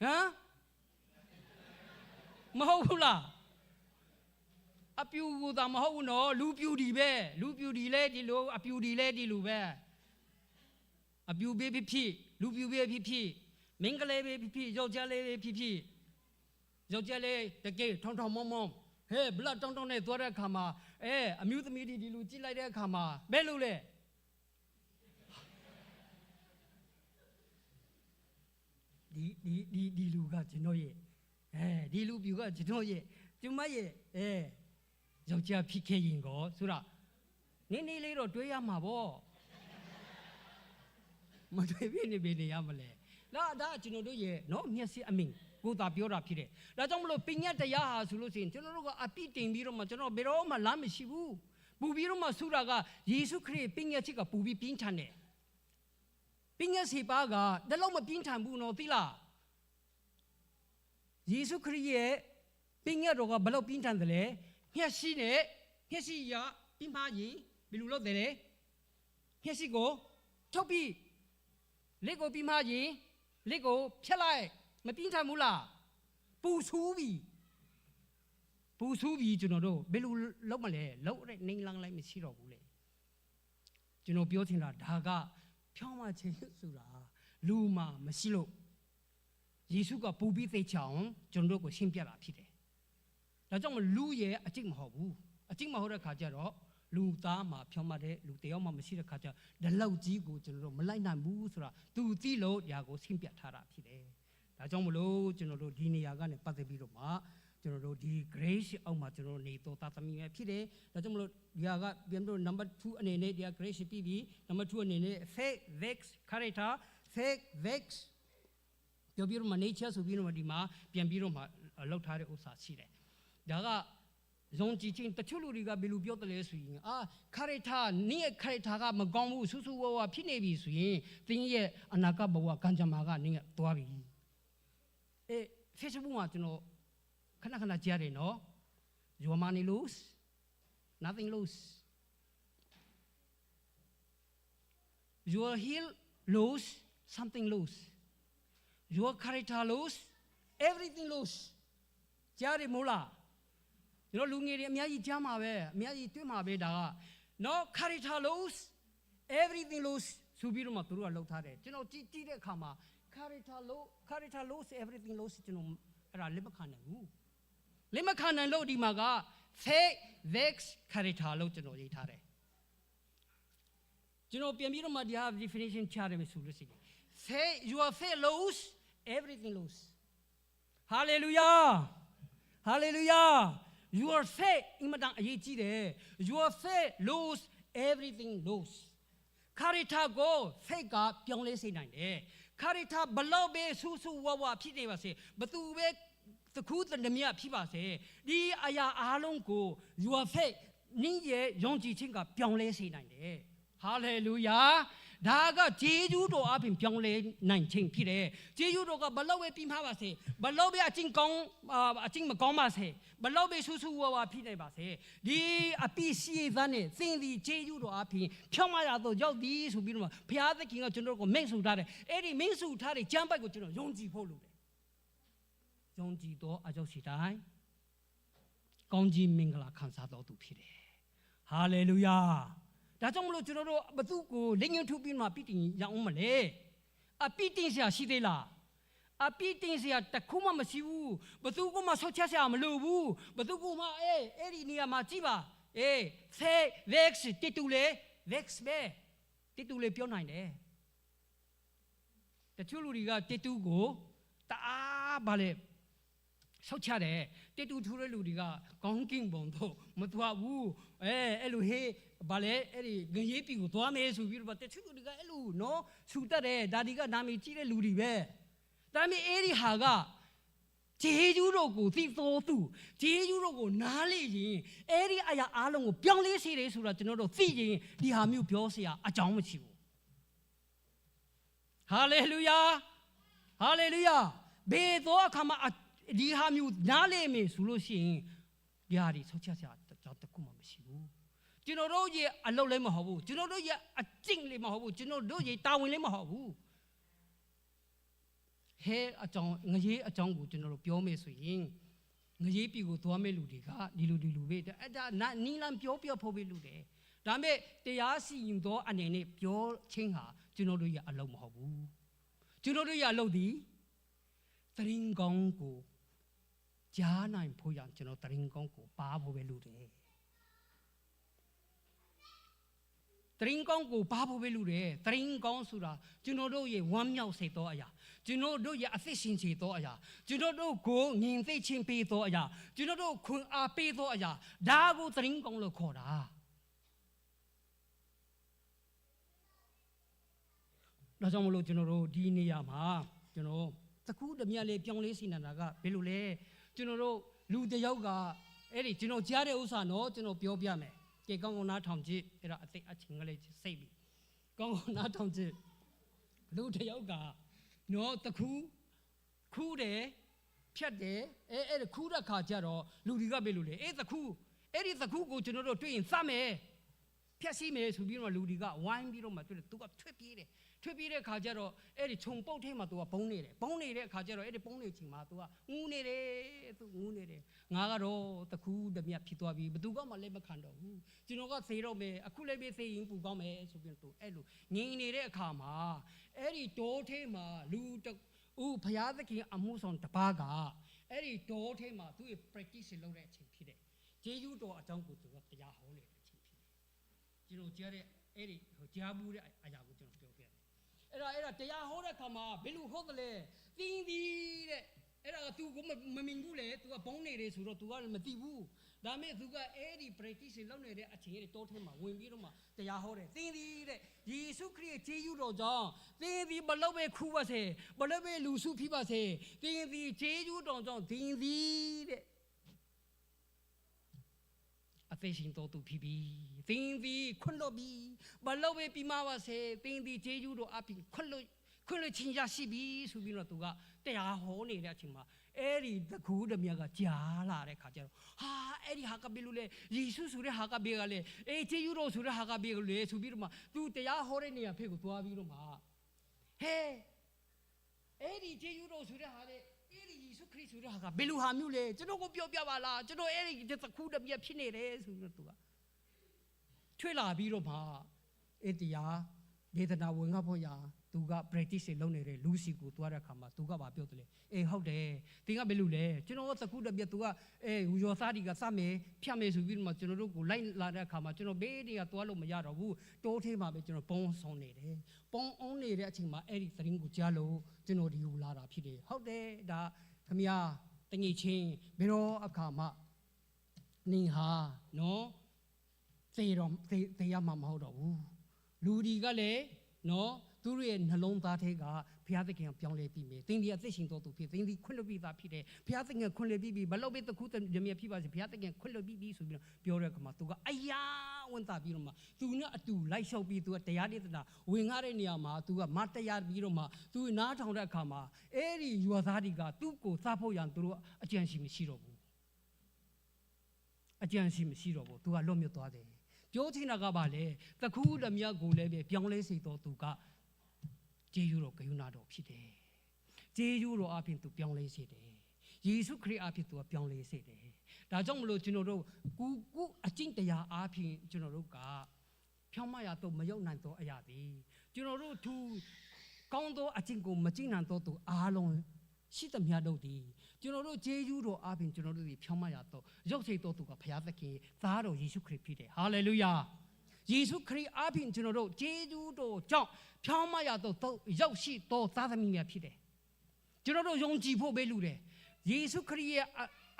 ဟမ်မဟုတ်ဘူးလားအပြူကသာမဟုတ်ဘူးနော်လူပြူဒီပဲလူပြူဒီလဲဒီလိုအပြူဒီလဲဒီလိုပဲအပြူပဲဖြစ်ဖြစ်လူပြူပဲဖြစ်ဖြစ်မင်းကလေးပဲဖြစ်ဖြစ်ယောက်ျားလေးပဲဖြစ်ဖြစ်ယောက်ျားလေးတကယ်ထောင်ထောင်မောင်းမောင်းဟဲ့ဘလတောင်းတောင်းနဲ့သွားတဲ့အခါမှာအဲအမျိုးသမီးတွေဒီလိုကြည့်လိုက်တဲ့အခါမှာဘယ်လိုလဲဒီဒီဒီဒီလူကကျွန်တော်ရဲ့အဲဒီလူပြူကကျွန်တော်ရဲ့ကျမရဲ့အဲယောက်ျားဖြစ်ခဲ့ရင်ကောဆိုတာနင်းနေလေးတော့တွေးရမှာပေါ့မတွေးပြနေပြီနေရမလဲလာဒါကျွန်တော်တို့ရဲ့နော်မျက်စိအမြင်ကိုသာပြောတာဖြစ်တယ်ဒါကြောင့်မလို့ပညာတရားဟာဆိုလို့ရှိရင်ကျွန်တော်တို့ကအပြစ်တင်ပြီးတော့မှကျွန်တော်ဘယ်တော့မှလမ်းမရှိဘူးပူပြီးတော့မှဆူတာကယေရှုခရစ်ပညာချစ်ကပူပြီးပြင်းထန်တယ်ပညာစီပါကဒါလောက်မပြင်းထန်ဘူးနော်သိလားယေရှုခရစ်ရဲ့ပညာတော်ကဘလောက်ပြင်းထန်တယ်လဲမျက်စိနဲ့မျက်စိရပြင်းပါရင်ဘယ်လိုလုပ်တယ်လဲမျက်စိကိုထုတ်ပြီးလက်ကိုပြင်းပါရင်လက်ကိုဖြတ်လိုက်မပြင်းထန်ဘူးလားပူဆူးပြီပူဆူးပြီကျွန်တော်တို့ဘယ်လိုလုပ်မလဲလုပ်တဲ့နေလန်းလိုက်မရှိတော့ဘူးလေကျွန်တော်ပြောချင်တာဒါကဖြောင်းမခြင်းဆိုတာလူမှမရှိလို့ယေရှုကပူပြီးသိချအောင်ကျွန်တော်တို့ကိုရှင်းပြတာဖြစ်တယ်။ဒါကြောင့်မလူရဲ့အကျင့်မဟုတ်ဘူး။အကျင့်မဟုတ်တဲ့ခါကျတော့လူသားမှာဖြောင်းမတဲ့လူတယောက်မှမရှိတဲ့ခါကျဒီလောက်ကြီးကိုကျွန်တော်တို့မလိုက်နိုင်ဘူးဆိုတာသူသိလို့ຢာကိုရှင်းပြထားတာဖြစ်တယ်။ဒါကြောင့်မလို့ကျွန်တော်တို့ဒီနေရာကနေပတ်သက်ပြီးတော့မှကျွန်တော်တို့ဒီ grace အောက်မှာကျွန်တော်တို့နေတော့တာသမီးပဲဖြစ်တယ်။ဒါကြောင့်မလို့ဒီဟာကပြန်တော့ number 2အနေနဲ့ဒီဟာ grace ပြီးပြီ number 2အနေနဲ့ faith vex character faith vex ပြောပြီးတော့မှ nature ဆိုပြီးတော့မှဒီမှာပြန်ပြီးတော့မှလောက်ထားတဲ့ဥစ္စာရှိတယ်။ဒါကဇုံကြည့်ချင်းတချို့လူတွေကဘယ်လိုပြောတယ်လဲဆိုရင်အာ character နင့်ရဲ့ character ကမကောင်းဘူးဆူဆူဝါဝါဖြစ်နေပြီဆိုရင်သင်ရဲ့အနာဂတ်ဘဝကံကြမ္မာကနင့်ကသွားပြီ။အေး Facebook မှာကျွန်တော်ခဏခဏကြားတယ်နော် Your money lose nothing lose Your heel lose something lose Your character lose everything lose ကြားတယ်မို့လားကျွန်တော်လူငယ်တွေအများကြီးကြားမှာပဲအများကြီးတွေ့မှာပဲဒါကနော် character lose everything lose ဆိုပြီးတော့မှသူတို့ကလှုပ်ထားတယ်ကျွန်တော်ကြည့်ကြည့်တဲ့အခါမှာ character lose character lose everything lose ကျွန်တော်အဲ့ဒါလက်မခံနိုင်ဘူးလက်မခံနိုင်လို့ဒီမှာက faith vex character လို့ကျွန်တော်ရေးထားတယ်ကျွန်တော်ပြန်ပြီးတော့မှဒီဟာ definition ချတယ်မယ်ဆိုလို့ရှိရင် Faith, your faith lose, everything lose. Hallelujah. Hallelujah. Your faith အင်မတန်အရေးကြီးတယ် Your faith lose everything lose ခရစ်ထာကို faith ကပြောင်းလဲစေနိုင်တယ်ခရစ်ထာဘလောက်ပဲဆူဆူဝဝဖြစ်နေပါစေဘသူပဲတခုတည်းမြဖြစ်ပါစေဒီအရာအားလုံးကို your faith နင်းရဲ့ယုံကြည်ခြင်းကပြောင်းလဲစေနိုင်တယ်ဟာလေလုယာဒါကဂျေဇုတော်အပြင်ပြောင်းလဲနိုင်ခြင်းဖြစ်တယ်ဂျေဇုတော်ကဘလောက်ပဲပြီးမှာပါစေဘလောက်ပဲအချင်းကောင်းအချင်းမကောင်းပါစေဘလောက်ပဲဆူဆူဝဝဖြစ်နေပါစေဒီအပိစီသားနဲ့သင်ဒီဂျေဇုတော်အပြင်ဖြောင်းမရတော့ရောက်သည်ဆိုပြီးတော့ဘုရားသခင်ကကျွန်တော်ကိုမိန့်ဆိုထားတယ်အဲ့ဒီမိန့်ဆိုထားတဲ့ကျမ်းပိုက်ကိုကျွန်တော်ယုံကြည်ဖို့လိုတယ်ယုံကြည်တော့အကြောက်စီတိုင်းကောင်းကြီးမင်္ဂလာခံစားတော်သူဖြစ်တယ်ဟာလေလုယာဒါကြောင့်မလို့ကျွန်တော်တို့ဘသူကိုလက်ညှိုးထိုးပြီးမှပြတင်ရအောင်မလဲအပြတင်စရာရှိသေးလားအပြတင်စရာတခုမှမရှိဘူးဘသူကမှဆောက်ချက်စရာမလိုဘူးဘသူကမှအေးအဲ့ဒီနေရာမှာကြည့်ပါအေးဖဲ vex တိတူလေ vex ပဲတိတူလေပြောနိုင်တယ်တချို့လူတွေကတိတူကိုတအားပါလေဆောက်ချတယ်တိတူထူတဲ့လူတွေကကောင်းကင်ဘုံတော့မသွားဘူးအဲအဲ့လိုဟေးဘာလဲအဲ့ဒီငရေးပြီကိုသွားမယ်ဆိုပြီးတော့တချို့လူတွေကအဲ့လိုနော်ဆူတတ်တယ်ဒါဒီကနာမည်ကြီးတဲ့လူတွေပဲဒါပေမဲ့အဲ့ဒီဟာကဂျေဂျူးတို့ကိုသိတော်သူဂျေဂျူးတို့ကိုနားလေရင်အဲ့ဒီအရာအားလုံးကိုပြောင်းလဲစေတယ်ဆိုတာကျွန်တော်တို့သိရင်ဒီဟာမျိုးပြောစရာအကြောင်းမရှိဘူးဟာလေလုယာဟာလေလုယာဘေသောအခါမှာဒီဟာမျိုးနားလေမယ်ဆိုလို့ရှိရင်ဒီဟာဒီဆောက်ချစရာတော့တခုမှမရှိဘူးကျွန်တော်တို့ရဲ့အလုပ်လည်းမဟုတ်ဘူးကျွန်တော်တို့ရဲ့အကျင့်လည်းမဟုတ်ဘူးကျွန်တော်တို့ရဲ့တာဝန်လည်းမဟုတ်ဘူးဟဲအကြောင်းငရေးအကြောင်းကိုကျွန်တော်တို့ပြောမယ်ဆိုရင်ငရေးပြီကိုသွားမဲ့လူတွေကဒီလူဒီလူပဲအဲ့ဒါနီလန်ပြောပြောဖို့ပဲလူတယ်ဒါမဲ့တရားစီရင်သောအနေနဲ့ပြောချင်းဟာကျွန်တော်တို့ရဲ့အလုပ်မဟုတ်ဘူးကျွန်တော်တို့ရဲ့အလုပ်ဒီတရင်ကောင်းကိုကြားနိုင်ဖို့ရန်ကျွန်တော်တရင်ကောင်းကိုပါဖို့ပဲလူတယ်တရင်ကောင်းကိုပါဖို့ပဲလူတယ်တရင်ကောင်းဆိုတာကျွန်တော်တို့ရဲ့ဝမ်းမြောက်စေသောအရာကျွန်တော်တို့ရဲ့အသက်ရှင်စေသောအရာကျွန်တော်တို့ကိုငြင်သိချင်းပေးသောအရာကျွန်တော်တို့ခွန်အားပေးသောအရာဒါကိုတရင်ကောင်းလို့ခေါ်တာဒါကြောင့်မလို့ကျွန်တော်တို့ဒီနေရာမှာကျွန်တော်တခုတည်းလေးပြောင်းလဲစီနေတာကဘယ်လိုလဲကျွန်တော်တို့လူတယောက်ကအဲ့ဒီကျွန်တော်ကြားတဲ့ဥစ္စာနော်ကျွန်တော်ပြောပြမယ်ကဲကောင်းကောင်းနားထောင်ကြည့်အဲ့ဒါအသိအချင်းကလေးစိတ်ပြီကောင်းကောင်းနားထောင်ကြည့်လူတယောက်ကနော်တခုခူးတယ်ဖြတ်တယ်အဲအဲ့ခူးတဲ့ခါကျတော့လူတွေကဘယ်လိုလဲအေးတခုအဲ့ဒီတခုကိုကျွန်တော်တို့တွေ့ရင်သတ်မယ်ဖြတ်စီမယ်ဆိုပြီးတော့လူတွေကဝိုင်းပြီးတော့မှတွေ့တယ်သူကထွက်ပြေးတယ်ထွက်ပြေးတဲ့ခါကျတော့အဲ့ဒီခြုံပုတ်ထဲမှာသူကပုံနေတယ်ပုံနေတဲ့အခါကျတော့အဲ့ဒီပုံနေချိန်မှာသူကငူးနေတယ်သူငူးနေတယ်ငါကတော့တခုတမြတ်ဖြစ်သွားပြီဘသူကမှလည်းမခံတော့ဘူးကျွန်တော်ကသေတော့မယ်အခုလည်းပဲသေရင်ပူကောင်းမယ်ဆိုပြီးတော့အဲ့လိုငြိမ်နေတဲ့အခါမှာအဲ့ဒီတောထဲမှာလူတဦးဘုရားသခင်အမှုဆောင်တပါးကအဲ့ဒီတောထဲမှာသူ့ရဲ့ practice လုပ်တဲ့အချိန်ဖြစ်တယ်ဂျေဇုတော်အကြောင်းကိုသူကတရားဟောနေတဲ့အချိန်ဖြစ်တယ်ကျွန်တော်ကြားတဲ့အဲ့ဒီဟိုကြားဘူးတဲ့အရာကိုကျွန်တော်ပြောပြတယ်အဲ့ဒါအဲ့ဒါတရားဟောတဲ့ခါမှာဘယ်လိုဟောတယ်လဲတင်းဒီတဲ့အဲ့ဒါက तू ကိုမမြင်ဘူးလေ तू ကဘုန်းနေတယ်ဆိုတော့ तू ကမသိဘူးဒါမဲ့ तू ကအဲ့ဒီ practice လုပ်နေတဲ့အချိန်ကြီးတောထဲမှာဝင်ပြီးတော့မှတရားဟောတယ်တင်းဒီတဲ့ယေရှုခရစ်ဂျေဇုတော်ကြောင့်တင်းဒီဘလို့ပဲခူးပါစေဘလို့ပဲလူစုဖြစ်ပါစေတင်းဒီဂျေဇုတော်ကြောင့်တင်းဒီတဲ့အသက်ရှင်တော်သူဖြစ်ပြီသင်သည်ခွင့်လွတ်ပြီဘလို့ပဲပြီးမပါစေသင်သည်ဂျေဇုတော်အပြင်ခွင့်လွတ်ခွင့်လွတ်ခြင်းရရှိပြီဆိုပြီးတော့သူကတရားဟောနေတဲ့အချိန်မှာအဲ့ဒီတကူတမြကကြားလာတဲ့ခါကျတော့ဟာအဲ့ဒီဟာကဘယ်လိုလဲယေရှုဆိုတဲ့ဟာကဘယ်ကလဲအေးဂျေဇုတော်ဆိုတဲ့ဟာကဘယ်ကလဲဆိုပြီးတော့မှသူတရားဟောတဲ့နေရာဖေကိုသွားပြီးတော့မှဟဲအဲ့ဒီဂျေဇုတော်ဆိုတဲ့ဟာလေအဲ့ဒီယေရှုခရစ်ဆိုတဲ့ဟာကဘယ်လိုဟာမျိုးလဲကျွန်တော်ကိုပြောပြပါလားကျွန်တော်အဲ့ဒီတခုတမြဖြစ်နေတယ်ဆိုပြီးတော့သူကထွေလာပြီးတော့မှအဲ့တရား ဒေသနာဝင်ငါဖို့ရာသူက practice လုပ်နေတဲ့လူစီကိုတွားတဲ့အခါမှာသူကဘာပြောတယ်လဲအေးဟုတ်တယ်တင်ကဘယ်လိုလဲကျွန်တော်သခုတပြက်သူကအေးရောသားဒီကစမယ်ဖြတ်မယ်ဆိုပြီးတော့ကျွန်တော်တို့ကိုလိုက်လာတဲ့အခါမှာကျွန်တော်ဘေးတွေကတွားလို့မရတော့ဘူးတိုးထဲမှာပဲကျွန်တော်ပုံဆောင်နေတယ်ပုံအောင်နေတဲ့အချိန်မှာအဲ့ဒီသတင်းကိုကြားလို့ကျွန်တော်ဒီကိုလာတာဖြစ်တယ်ဟုတ်တယ်ဒါခမရတငိချင်းဘယ်တော့အခါမှနင်ဟာနော်သေတော့သေသေရမှာမဟုတ်တော့ဘူးလူဒီကလည်းနော်သူတို့ရဲ့နှလုံးသားထဲကဘုရားသခင်ကပြောင်းလဲပြီးမယ်။သင်ဒီအသက်ရှင်တော်သူဖြစ်သင်ဒီခွင့်လွှတ်ပြီးသားဖြစ်တယ်။ဘုရားသခင်ခွင့်လွှတ်ပြီးပြီဘလို့ပဲတခုတည်းမြဖြစ်ပါစေဘုရားသခင်ခွင့်လွှတ်ပြီးပြီဆိုပြီးတော့ပြောတဲ့အခါမှာသူကအယားဝန်တာပြီးတော့မှသူနဲ့အတူလိုက်လျှောက်ပြီးသူကတရားဒေသနာဝင်ကားတဲ့နေရာမှာသူကမတရားပြီးတော့မှသူနားထောင်တဲ့အခါမှာအဲ့ဒီရွာသားတွေကသူ့ကိုသတ်ဖို့ရန်သူတို့အကြံရှိမရှိတော့ဘူး။အကြံရှိမရှိတော့ဘူး။သူကလွတ်မြောက်သွားတယ်။ပြောချင်တာကဘာလဲတခုတမြတ်ကိုလည်းပဲပြောင်းလဲစေတော်သူကဂျေယူတော်ဂယုဏတော်ဖြစ်တယ်။ဂျေယူတော်အပြင်သူပြောင်းလဲစေတယ်။ယေရှုခရစ်အပြင်သူကပြောင်းလဲစေတယ်။ဒါကြောင့်မလို့ကျွန်တော်တို့ကူကူအကျင့်တရားအပြင်ကျွန်တော်တို့ကဖြောင်းမရတော့မရောက်နိုင်တော့အရာသည်ကျွန်တော်တို့သူကောင်းသောအကျင့်ကိုမကျင့်နိုင်တော့သူအားလုံးရှိသမျှတို့သည်ကျွန်တော်တို့ဂျေယူတော်အပြင်ကျွန်တော်တို့ဒီဖြောင်းမရတော့ရောက်စေတော်သူကဘုရားသခင်သားတော်ယေရှုခရစ်ဖြစ်တယ်။ဟာလေလုယာ။ယေရှုခရစ်အပြင်ကျွန်တော်တို့ဂျေဇုတော်ကြောင့်ဖြောင်းမရတော့ရောက်ရှိတော်သားသမီးများဖြစ်တယ်။ကျွန်တော်တို့ယုံကြည်ဖို့ပဲလူတယ်။ယေရှုခရစ်ရဲ့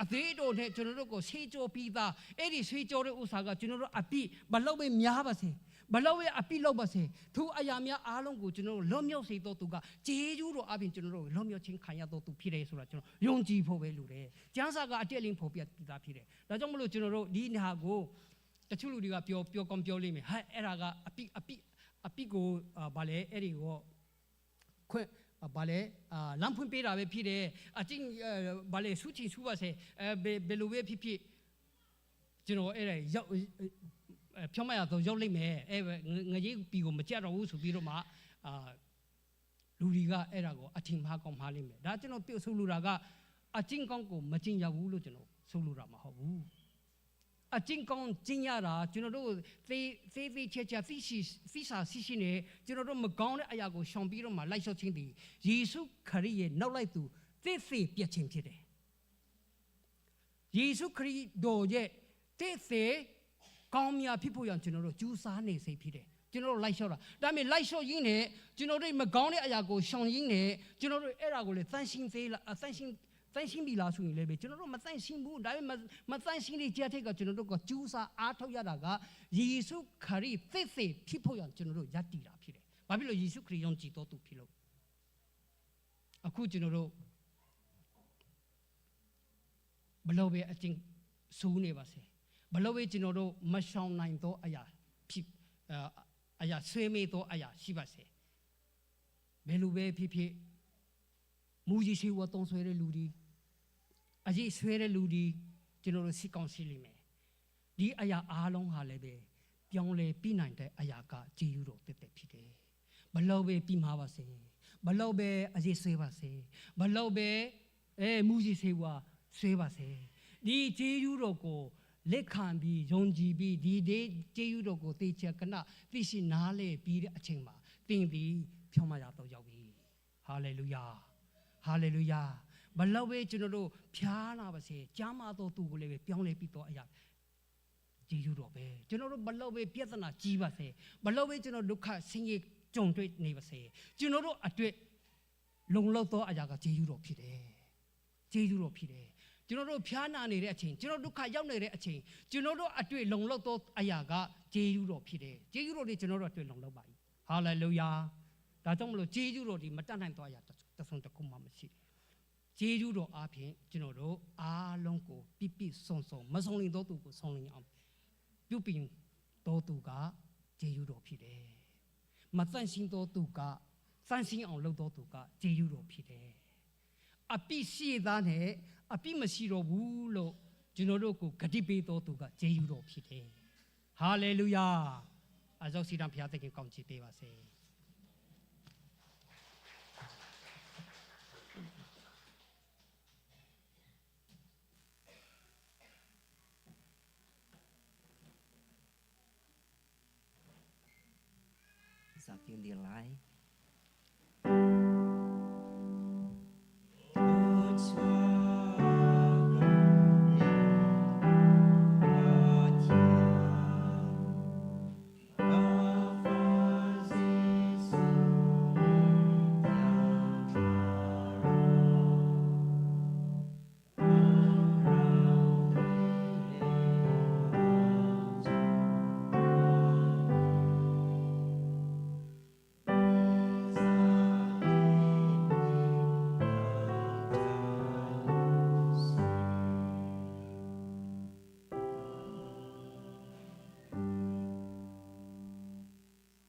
အသေးတော်နဲ့ကျွန်တော်တို့ကိုဆေးကြောပြီးသားအဲ့ဒီဆေးကြောတဲ့ဥစ္စာကကျွန်တော်တို့အပြစ်ဘလောက်ပဲများပါစေဘလောက်ပဲအပြစ်လုပ်ပါစေသူအရာများအားလုံးကိုကျွန်တော်တို့လွတ်မြောက်စေတော်သူကဂျေဇုတော်အပြင်ကျွန်တော်တို့လွတ်မြောက်ခြင်းခံရတော်သူဖြစ်တယ်ဆိုတာကျွန်တော်ယုံကြည်ဖို့ပဲလူတယ်။ကျမ်းစာကအတက်လင်းဖို့ပြပြီးသားဖြစ်တယ်။ဒါကြောင့်မလို့ကျွန်တော်တို့ဒီဟာကိုတချို့လူတွေကပြောပြောကောင်းပြောလိမ့်မယ်ဟဲ့အဲ့ဒါကအပိအပိအပိကိုဗာလဲအဲ့ဒီကိုခွင့်ဗာလဲအာလမ်းဖွင့်ပေးတာပဲဖြစ်တယ်အချင်းဗာလဲဆူချင်ဆူပါစေအဲဘယ်လိုပဲဖြစ်ဖြစ်ကျွန်တော်အဲ့ဒါရောက်ဖြောင်းမရတော့ရောက်လိမ့်မယ်အဲ့ငကြီးပြီကိုမကြတော့ဘူးဆိုပြီးတော့မှအာလူတွေကအဲ့ဒါကိုအထင်မှားကောင်းမှားလိမ့်မယ်ဒါကျွန်တော်ပြုတ်ဆိုလိုတာကအချင်းကောင်းကိုမကျင်ရဘူးလို့ကျွန်တော်ဆိုလိုတာမဟုတ်ဘူးအချင်းကောင်းကျင်ရတာကျွန်တော်တို့သေသေသေးချာချာသိရှိသိစာရှိရှိနေကျွန်တော်တို့မကောင်းတဲ့အရာကိုရှောင်ပြီးတော့မှလိုက်လျှောက်ခြင်းသည်ယေရှုခရစ်ရဲ့နောက်လိုက်သူသေသေပြတ်ခြင်းဖြစ်တယ်ယေရှုခရစ်တော်ရဲ့သေသေကောင်းမြတ်ဖြစ်ဖို့ရန်ကျွန်တော်တို့ကြိုးစားနေစိတ်ဖြစ်တယ်ကျွန်တော်တို့လိုက်လျှောက်တာဒါပေမဲ့လိုက်လျှောက်ရင်းနဲ့ကျွန်တော်တို့မကောင်းတဲ့အရာကိုရှောင်ရင်းနဲ့ကျွန်တော်တို့အဲ့ဒါကိုလေသန့်ရှင်းသေးလားသန့်ရှင်းသန့်ရှင်းပြီလားဆိုရင်လည်းပဲကျွန်တော်တို့မသန့်ရှင်းဘူးဒါပေမဲ့မသန့်ရှင်းတဲ့ကြားထက်ကကျွန်တော်တို့ကကြိုးစားအားထုတ်ရတာကယေရှုခရစ်သစ်သစ်ဖြစ်ဖို့ရန်ကျွန်တော်တို့ယက်တည်တာဖြစ်တယ်။ဘာဖြစ်လို့ယေရှုခရစ်ယုံကြည်တော်သူဖြစ်လို့အခုကျွန်တော်တို့ဘလို့ပဲအချင်းစူးနေပါစေဘလို့ပဲကျွန်တော်တို့မရှောင်နိုင်သောအရာဖြစ်အရာဆွေးမေးသောအရာရှိပါစေဘယ်လိုပဲဖြစ်ဖြစ်မူကြီးရှိဝတုံးဆွဲတဲ့လူတွေအရေးဆွဲတဲ့လူတွေကျွန်တော်တို့စိကောင်းရှိလိမ့်မယ်ဒီအရာအားလုံးဟာလည်းပဲပြောင်းလဲပြီးနိုင်တဲ့အရာကဂျေယူတော်တက်တက်ဖြစ်တယ်ဘလို့ပဲပြီးမှာပါစေဘလို့ပဲအရေးဆွဲပါစေဘလို့ပဲအဲမူကြီးရှိဝဆွဲပါစေဒီဂျေယူတော်ကိုလက်ခံပြီးယုံကြည်ပြီးဒီဒီဂျေယူတော်ကိုသိချက်ကနသိရှိနားလေပြီးတဲ့အချိန်မှာသင်သည်ဖြောင်းမရတော့ရောက်ပြီဟာလေလုယာဟာလေလုယာဘလောက်ပဲကျွန်တော်တို့ဖျားလာပါစေကြားမတော်သူကိုလည်းပဲပြောင်းလဲပြီးတော့အရာဂျေယူတော်ပဲကျွန်တော်တို့ဘလောက်ပဲပြဿနာကြီးပါစေဘလောက်ပဲကျွန်တော်ဒုက္ခဆင်းရဲကြုံတွေ့နေပါစေကျွန်တော်တို့အတွေ့လုံလောက်သောအရာကဂျေယူတော်ဖြစ်တယ်ဂျေယူတော်ဖြစ်တယ်ကျွန်တော်တို့ဖျားနာနေတဲ့အချိန်ကျွန်တော်ဒုက္ခရောက်နေတဲ့အချိန်ကျွန်တော်တို့အတွေ့လုံလောက်သောအရာကဂျေယူတော်ဖြစ်တယ်ဂျေယူတော်ဒီကျွန်တော်တို့အတွေ့လုံလောက်ပါ၏ဟာလေလုယာဒါကြောင့်မလို့ဂျေယူတော်ဒီမတတ်နိုင်သောအရာတဆုံတစ်ခုမှမရှိဂျေယူတော်အားဖြင့်ကျွန်တော်တို့အားလုံးကိုပြပြဆုံဆုံမဆုံလင်သောသူကိုဆုံလင်အောင်ပြုပြင်တော်သူကဂျေယူတော်ဖြစ်တယ်မတန့်ရှင်းသောသူကတန့်ရှင်းအောင်လုပ်တော်သူကဂျေယူတော်ဖြစ်တယ်အပိရှိသားနဲ့အပိမရှိတော့ဘူးလို့ကျွန်တော်တို့ကိုဂတိပေးတော်သူကဂျေယူတော်ဖြစ်တယ်ဟာလေလုယာအဇောစီတံဘုရားသခင်ကောင်းချီးပေးပါစေ ဇာ Ti dir lai.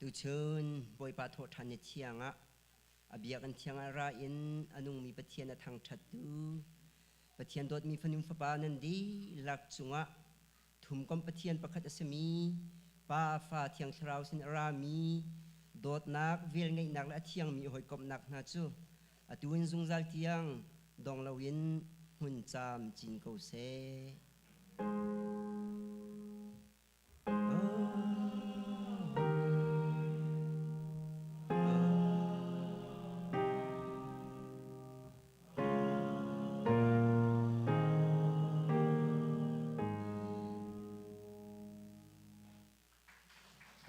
Tuchun Bawipa thawhṭhan ni thiang ah a biakinn thiang ah ra in a nungmi Pathian a thangṭhattu Pathian dawtmi fanu fapa nan dihlak cungah thumkomh Pathian pakhat a simi Pa, Fa, Thiang Thlarau sin a rami dawtnak, velngeihnak le a thiangmi hawikomhnak hna cu atu in zungzal tiang dong loin hmun camcin ko seh.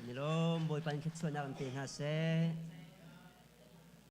Kan i lawm. Bawipa in thluachuahnak in pe hna seh.